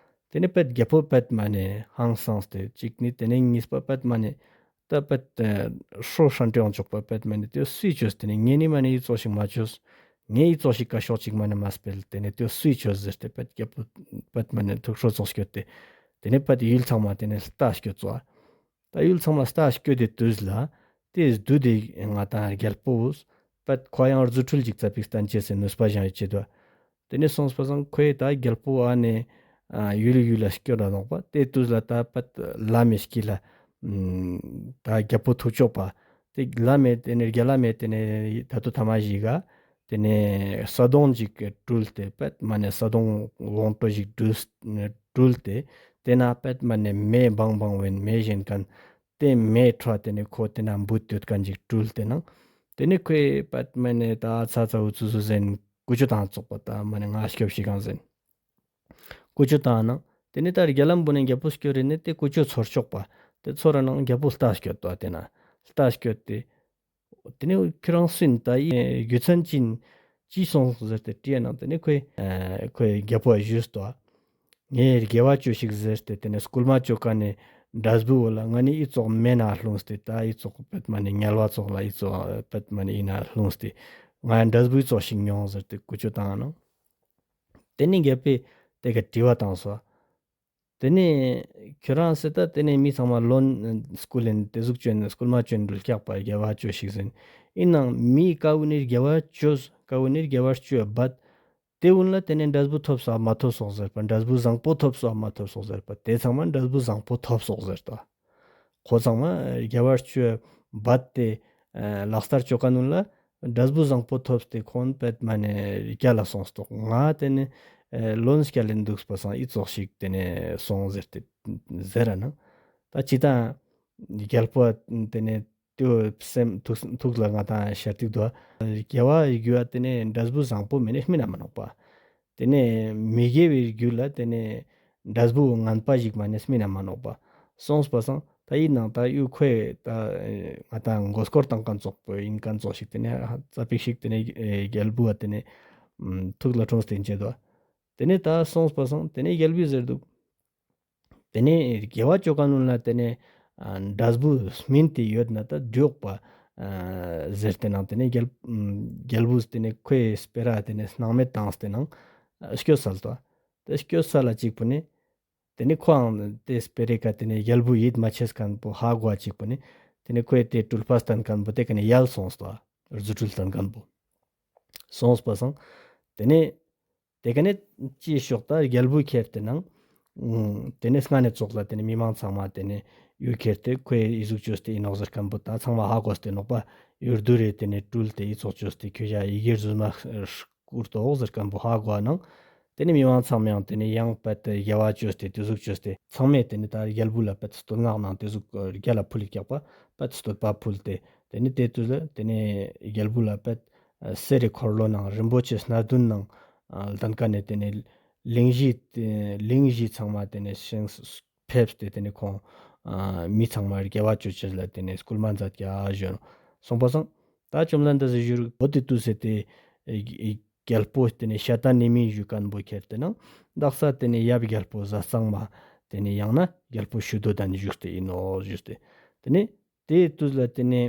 ཏེ་ནེ་པད་རྒྱལ་པོ་པད་མ་ནེ་ཧང་སངས་ཏེ་ཅིག་ནི་ཏེ་ནེ་གཉིས་པ་པད་མ་ནེ་ད་པད་ཨ་ཤོ་ཧྲན་ཏེ་ཡོང་ཆོག་པ། པད་མ་ནེ་ཏེ་སུའི་ཅོས་ཏེ་ནེ་ངེ་ནི་མ་ནེ་འི་ཙོགས་ཤིག་མ་ཅོས། ངེ་འི་ཙོགས་ཤིག་བཀའ་ཤོག་ཅིག་མ་ནེ་མ་སྤེལ། ཏེ་ནེ་ཏེ་སུའི་ཅོས་ཟེར་ཏེ་པད་རྒྱལ་པོ་པད་མ་ནེ་ཐུགས་ཁྲོ་ཙོགས་སྐྱོད་དེ་ཏེ་ནེ་པད་ཡུལ་ཚང་མ་ཏེ་ནེ་ལྟ་སྐྱོད་ཙོགས། ད་ཡུལ་ཚང་མ་ལྟ་སྐྱོད་དེ་དུས་ལ་ཏེ་བདུད་དེ་ང་ཏང་རྒྱལ་པོ་བོས་པད་ཁོ་ཡང་རྫུ་འཕྲུལ་ཅིག་ཙ་པིག་སྟན་ཅེས་སི་ནུས་པ་བཞེངས་ཡོད་ཅེས་དོ། ཏེ་ནེ་སོང་པ་སང་ཁོས་ད་རྒྱལ་པོ་ཨ་ནེ་ཨ་ཡུལ་ཡུལ་ལ་སྐྱོད་ད་ནོག་པ། ཏེ་དུས་ལ་ད་པད་ལམ་མི་སྐྱིད་ལ་ད་རྒྱལ་པོ་ཐུག་ཆོག་པ། ཏེ་ལམ་མེ་ཏེ་ནེ་རྒྱ་ལམ་མེ་ཏེ་ནེ་ད་ཏོ་ཐ་མ་ཞིག་ག་ཏེ་ནེ་ས་དོང་ཅིག་གི་སྤྲུལ་ཏེ་པད་མ་ནེ་ས་དོང་བོང་ཏོ་ཞིག་སྤྲུལ་སྤྲུལ་ཏེ་ཏེ་ན་པད་མ་ནེ་མེ་བང་བང་བེན་མེ་བཞིན་ཁན་ཏེ་མེ་ཁྲོ་ཏེ་ནེ་ཁོ་ཏེ་ན་འབུད་ཡོད་ཁན་ཅིག་སྤྲུལ་ཏེ་ནང་ཏེ་ནེ་ཁོས་པད་མ་ནེ་ད་ཚ་ཚ་འུ་ཚུ་ཟུ་ཟེན་ཀུ་ཅོ་བཏང་ཙོག་པ། ད་མ་ནེ་ང་སྐྱོབ་ཤིག་གང་ཟེན་ཀུ་ཅོ་བཏང་ནང་ཏེ་ནེ་ད་རྒྱ་ལམ་བོ་ནེ་རྒྱལ་པོ་སྐྱོད་རེ་ནེ་ཏེ་ཀུ་ཅོ་ཚོར་ཆོག་པ། ཏེ་ཚོར་ར་ནང་རྒྱལ་པོ་ལྟ་སྐྱོད་དོ། ཏེ་ན་ལྟ་སྐྱོད་དེ་ཏེ་ནེ་ཁྱོ་རང་སུ་ཨིན་ད་འི་རྒྱུ་མཚན་ཅི་ཨིན་ཅི་སོང་ཟེར་ཏེ་དྲིས་ནང་ཏེ་ནེ་ཁོས་ཨ་ཁོས་རྒྱལ་པོ་ཞུས་ཏོ། ངས་དགེ་བ་ཅོས་ཤིག་ཟེར་ཏེ་ཏེ་ནེ་སྐུལ་མ་ཅོ་ཁན་ནི་འབྲས་བུ་བོ་ལ་ང་ནི་འི་ཙོགས་མེ་ན་ལྷུངས་ཏེ་ད་འི་ཙོགས་པད་མ་ནེ་དམྱལ་བ་ཙོགས་ལ་འི་ཙོགས་པད་མ་ནེ་འི་ན་ལྷུངས་ཏེ་ང་འབྲས་བུ་འི་ཙོགས་ཤིག་མྱོང་ཟེར་ཏེ་ཀུ་ཅོ་བཏང་ནང་། ཏེ་ནེ་རྒྱལ་པོས་ཏེ་ཀ་དྲི་བ་བཏང་སོ། ཏེ་ནེ་ཁྱོ་རང་སེ་ད་ཏེ་ནེ་མི་ཚང་མ་ལོན་སྐུལ་ཨིན་ཏེ་ཟུག་ཅོ་ཨིན་སྐུལ་མ་ཅོ་ཨིན་རུལ་ཀྱག་པ་དགེ་བ་ཅོས་ཤིག་ཟེར་ཨིན་ནང་མི་ཀ་བོ་ནི་དགེ་བ་ཅོས་ཀ་བོ་ནི་དགེ་བ་ཅོས་བད་ཏེ་གུན་ལ་ཏེ་ནེ་འབྲས་བུ་ཐོབ་སོག་མ་ཐོབ་སོག་ཟེར་པ་འབྲས་བུ་བཟང་པོ་ཐོབ་སོག་མ་ཐོབ་སོག་ཟེར་པ་ཏེ་ཚང་མ་འབྲས་བུ་བཟང་པོ་ཐོབ་སོག་ཟེར་ཏོ། ཁོ་ཚང་མ་དགེ་བ་ཅོས་བད་ཏེ་ལག་སྟར་ཅོ་ཁན་གུན་ལ་འབྲས་བུ་བཟང་པོ་ཐོབ་སྟེ་ཁོང་པད་མ་ནེ་རྒྱལ་ལ་སོང་སྟོག། ང་ཏེ་ནེ་ལོན་སྐྱལ་ལེན་དུག་པ་སང་འི་ཙོགས་ཤིག་ཏེ་ནེ་སོང་ཟེར་ཏེ་ཟེར་ར་ནང་ད་ཅི་ད་ རྒྱལ་པོ་ཏེ་ནེ་ཏེ་སེམས་ཐུགས་ཐུགས་ལ་ང་དང་ཤར་ཏིག་དུག་པ། དགེ་བ་རྒྱུ་བ་ཏེ་ནེ་འབྲས་བུ་བཟང་པོ་མེ་ནེ་སྨིན་ན་མ་ནོག་པ། ཏེ་ནེ་མི་དགེ་བའི་རྒྱུ་ལ་ཏེ་ནེ་འབྲས་བུ་ངན་པ་ཞིག་མ་ནེ་སྨིན་ན་མ་ནོག་པ། སོང་པ་སང་ད་ཡིན་ནང་ད་ཡུ་ཁོའི་ད་ང་དང་མགོ་སྐོར་བཏང་ཁན་ཙོགས་པོ་ཡིན་ཁན་ཙོགས་ཤིག་ཏེ་ནེ་ཙ་པིག་ཞིག་ཏེ་ནེ་རྒྱལ་བུ་བ་ཏེ་ནེ་ཐུགས་ལ་ཁྲོངས་ཏེ་ཡིན་ཅེ་དོ། ཏེ་ནེ་ད་སོང་པ་སང་ཏེ་ནེ་རྒྱལ་བུས་ཟེར་དུག། ཏེ་ནེ་དགེ་བ་ཅོ་ཁན་ལ་ཏེ་ནེ་འབྲས་བུ་སྨིན་ཏེ་ཡོད་ན་ད་འགྲིག་པ་ཟེར་ཏེ་ནང་ཏེ་ནེ་རྒྱལ་རྒྱལ་བུས་ཏེ་ནེ་ཁོའི་སྤེ་ར་ཏེ་ནེ་སྣང་མེད་བཏང་སྟེ་ནང་སྐྱོད་སལ་ཏོ། ཏེ་སྐྱོད་སལ་ལ་ཅིག་པོ་ནེ་ཏེ་ནེ་ཁོའང་ཏེ་སྤེ་རའི་ཀ་ཏེ་ནེ་རྒྱལ་བུ་ཡིད་མ་ཆེས་ཁན་པོ་ཧ་གོ་ཅིག་པོ་ནེ་ཏེ་ནེ་ཁོའི་ཏེ་སྤྲུལ་པ་སྟན་ཁན་པོ་ཏེ་ཀ་ནེ་ཡལ་སོང་སྟོ། རྫུ་འཕྲུལ་སྟན་ཁན་པོ་སོང་པ་སང་ཏེ་ནེ་ཏེ་ཀ་ནེ་ཅི་ཤོག་ད་རྒྱལ་བུ་ཁྱེར་ཏེ་ནང་ཏེ་ནེ་སྔ་ནེ་ཙོགས་ལ་ཏེ་ནེ་མི་མང་ཚང་མ་ཏེ་ནེ་ཡུ་ཁྱེར་ཏེ་ཁོའི་འི་ཟུག་ཅོས་ཏེ་ཡིན་ནོག་ཟེར་ཁན་པོ་ད་ཚང་མ་ཧ་གོ་སྟེ་ནོག་པ། ཡུ་རྡུ་རེ་ཏེ་ནེ་སྤྲུལ་ཏེ་འི་ཙོགས་ཅོས་ཏེ་ཁྱོ་ཞ་ཡི་གེ་རྫུན་མ་བསྐུར་ཏོག་ཟེར་ཁན་པོ་ཧ་གོ་ནང་ཏེ་ནེ་མི་མང་ཚང་མ་ཡང་ཏེ་ནེ་ཡང་པད་དེ་དགེ་བ་ཅོས་ཏེ་ཏེ་ཟུག་ཅོས་ཏེ་ཚང་མས་ཏེ་ནེ་ད་རྒྱལ་བུ་ལ་པད་བསྟོད་བསྔགས་ནང་ཏེ་ཟུག་རྒྱལ་ལ་ཕུལ་ཀྱག་པ། པད་བསྟོད་པ་ཕུལ་ཏེ་ཏེ་ནེ་ཏེ་དུས་ལ་ཏེ་ནེ་རྒྱལ་བུ་ལ་པད་གསེར་རི་འཁོར་ལོ་ནང་རིན་པོ་ཆེ་སྣ་བདུན་ནང་ལྡན་ཀ་ནེ་ཏེ་ནེ་གླིང་བཞི་གླིང་བཞི་ཚང་མ་ཏེ་ནེ་ཕེབས་ཏེ་ཏེ་ནེ་ཁོང་མི་ཚང་མ་དགེ་བ་ཅོ་ཅེས་ལ་ཏེ་ནེ་སྐུལ་མ་མཛད་ཀྱག་ཞུ་ནོག། སོང་པ་སང་ད་བཅོམ་ལྡན་འདས་སི་ཞུ་རུག་འོ་ཏེ་དུས་སེ་ཏེ་རྒྱལ་པོ་ཏེ་ནེ་ཤ་ཏ་ནི་མི་ཞུ་ཁན་པོ་ཁྱེར་ཏེ་ནང་དག་ས་ཏེ་ནེ་ཡབ་རྒྱལ་པོ་ཟས་གཙང་མ་ཏེ་ནེ་ཡང་ན་རྒྱལ་པོ་ཤུ་དོ་དན་བཞུགས་ཏེ་ཡིན་ནོག་ཞུས་ཏེ། ཏེ་ནེ་ཏེ་དུས་ལ་ཏེ་ནེ་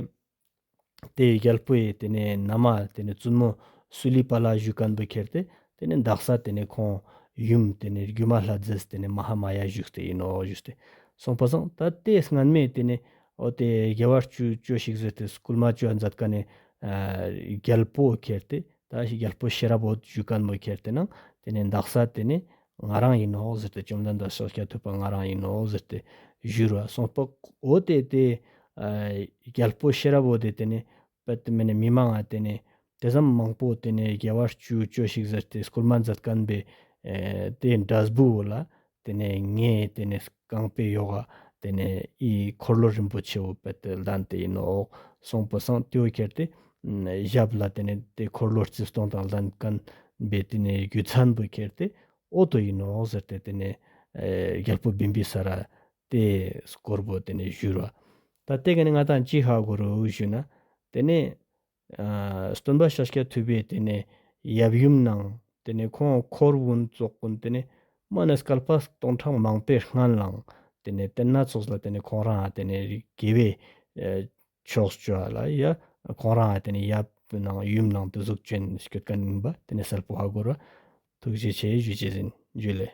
ཏེ་རྒྱལ་པོའི་ཏེ་ནེ་ན་མ་ཏེ་ནེ་བཙུན་མོ་སུ་ལི་པ་ལ་ཞུ་ཁན་པོ་ཁྱེར་ཏེ་ཏེ་ནེ་དག་ས་ཏེ་ནེ་ཁོང་ཡུམ་ཏེ་ནེ་སྒྱུ་མ་ལྷ་མཛེས་ཏེ་ནེ་མ་ཧཱ་མ་ཡ་བཞུགས་ཏེ་ཡིན་ནོག་ཞུས་ཏེ། སོང་པ་སང་ད་ཏེ་སྔན་མའི་ཏེ་ནེ་འོ་ཏེ་དགེ་བ་ཅོ་ཅོས་ཤིག་ཟེར་ཏེ་སྐུལ་མ་ཅོ་མཛད་ཀ་ནེ་རྒྱལ་པོ་ཁྱེར་ཏེ་ད་རྒྱལ་པོ་ཤེས་རབ་འོད་ཞུ་ཁན་པོ་ཁྱེར་ཏེ་ནང་ཏེ་ནེ་དག་ས་ཏེ་ནེ་ང་རང་ཡིན་ནོག་ཟེར་ཏེ་བཅོམ་ལྡན་འདས་ཤཱཀྱ་ཐུབ་པ་ང་རང་ཡིན་ནོག་ཟེར་ཏེ་ཞུ་རུ་བ། སོང་པ་འོ་ཏེ་ཏེ་རྒྱལ་པོ་ཤེས་རབ་འོད་དེ་ཏེ་ནེ་པད་མེ་ནེ་མི་མང་ང་ཏེ་ནེ་ཏེ་ཙམ་མང་པོ་ཏེ་ནེ་དགེ་བ་ཅོ་ཅོས་ཤིག་ཟེར་ཏེ་སྐུལ་མ་མཛད་ཁན་པོའི་ཏེ་འབྲས་བུ་བོ་ལ་ཏེ་ནེ་ངའི་ཏེ་ནེ་རྐང་པའི་ཡོག་ག་ཏེ་ནེ་འི་འཁོར་ལོ་རིན་པོ་ཆེ་བོ་པད་ལྡན་ཏེ་ཡིན་ནོག། སོང་པ་སང་ཏེ་བོ་ཁྱེར་ཏེ་ཞབས་ལ་ཏེ་ནེ་ཏེ་འཁོར་ལོ་རྩིབས་སྟོང་དང་ལྡན་ཁན་པོའི་ཏེ་ནེ་རྒྱུ་མཚན་པོ་ཁྱེར་ཏེ་འོ་ཏོ་ཡིན་ནོག་ཟེར་ཏེ་ཏེ་ནེ་རྒྱལ་པོ་བིམ་བི་ས་ར་ཏེ་སྐོར་པོ་ཏེ་ནེ་ཞུ་རུ་བ། ད་ཏེ་ཀ་ནེ་ང་དང་ཅི་ཧ་གོ་རུ་ཞུ་ན་ཏེ་ནེ་སྟོན་པ་ཤཱཀྱ་ཐུབ་པའི་ཏེ་ནེ་ཡབ་ཡུམ་ནང་ཏེ་ནེ་ཁོང་འཁོར་གུན་ཙོགས་གུན་ཏེ་ནེ་མ་ནེ་བསྐལ་པ་སྟོང་ཕྲག་མང་པོའི་སྔན་ལང་ཏེ་ནེ་ཏེ་ན་ཙོགས་ལ་ཏེ་ནེ་ཁོང་རང་ཏེ་ནེ་དགེ་བའི་ཕྱོགས་ཅོ་ལ་ཡ་ཁོང་རང་ཏེ་ནེ་ཡབ་ནང་ཡུམ་ནང་ཏེ་ཟུག་ཅོ་ཡིན་སྐྱོད་ཁན་ཡིན་པ་ཏེ་ནེ་སལ་པོ་ཧ་གོ་རུ་བ། ཐུགས་རྗེ་ཆེ་ཞུ་ཅེས་ཡིན། ཇུ་ལེ།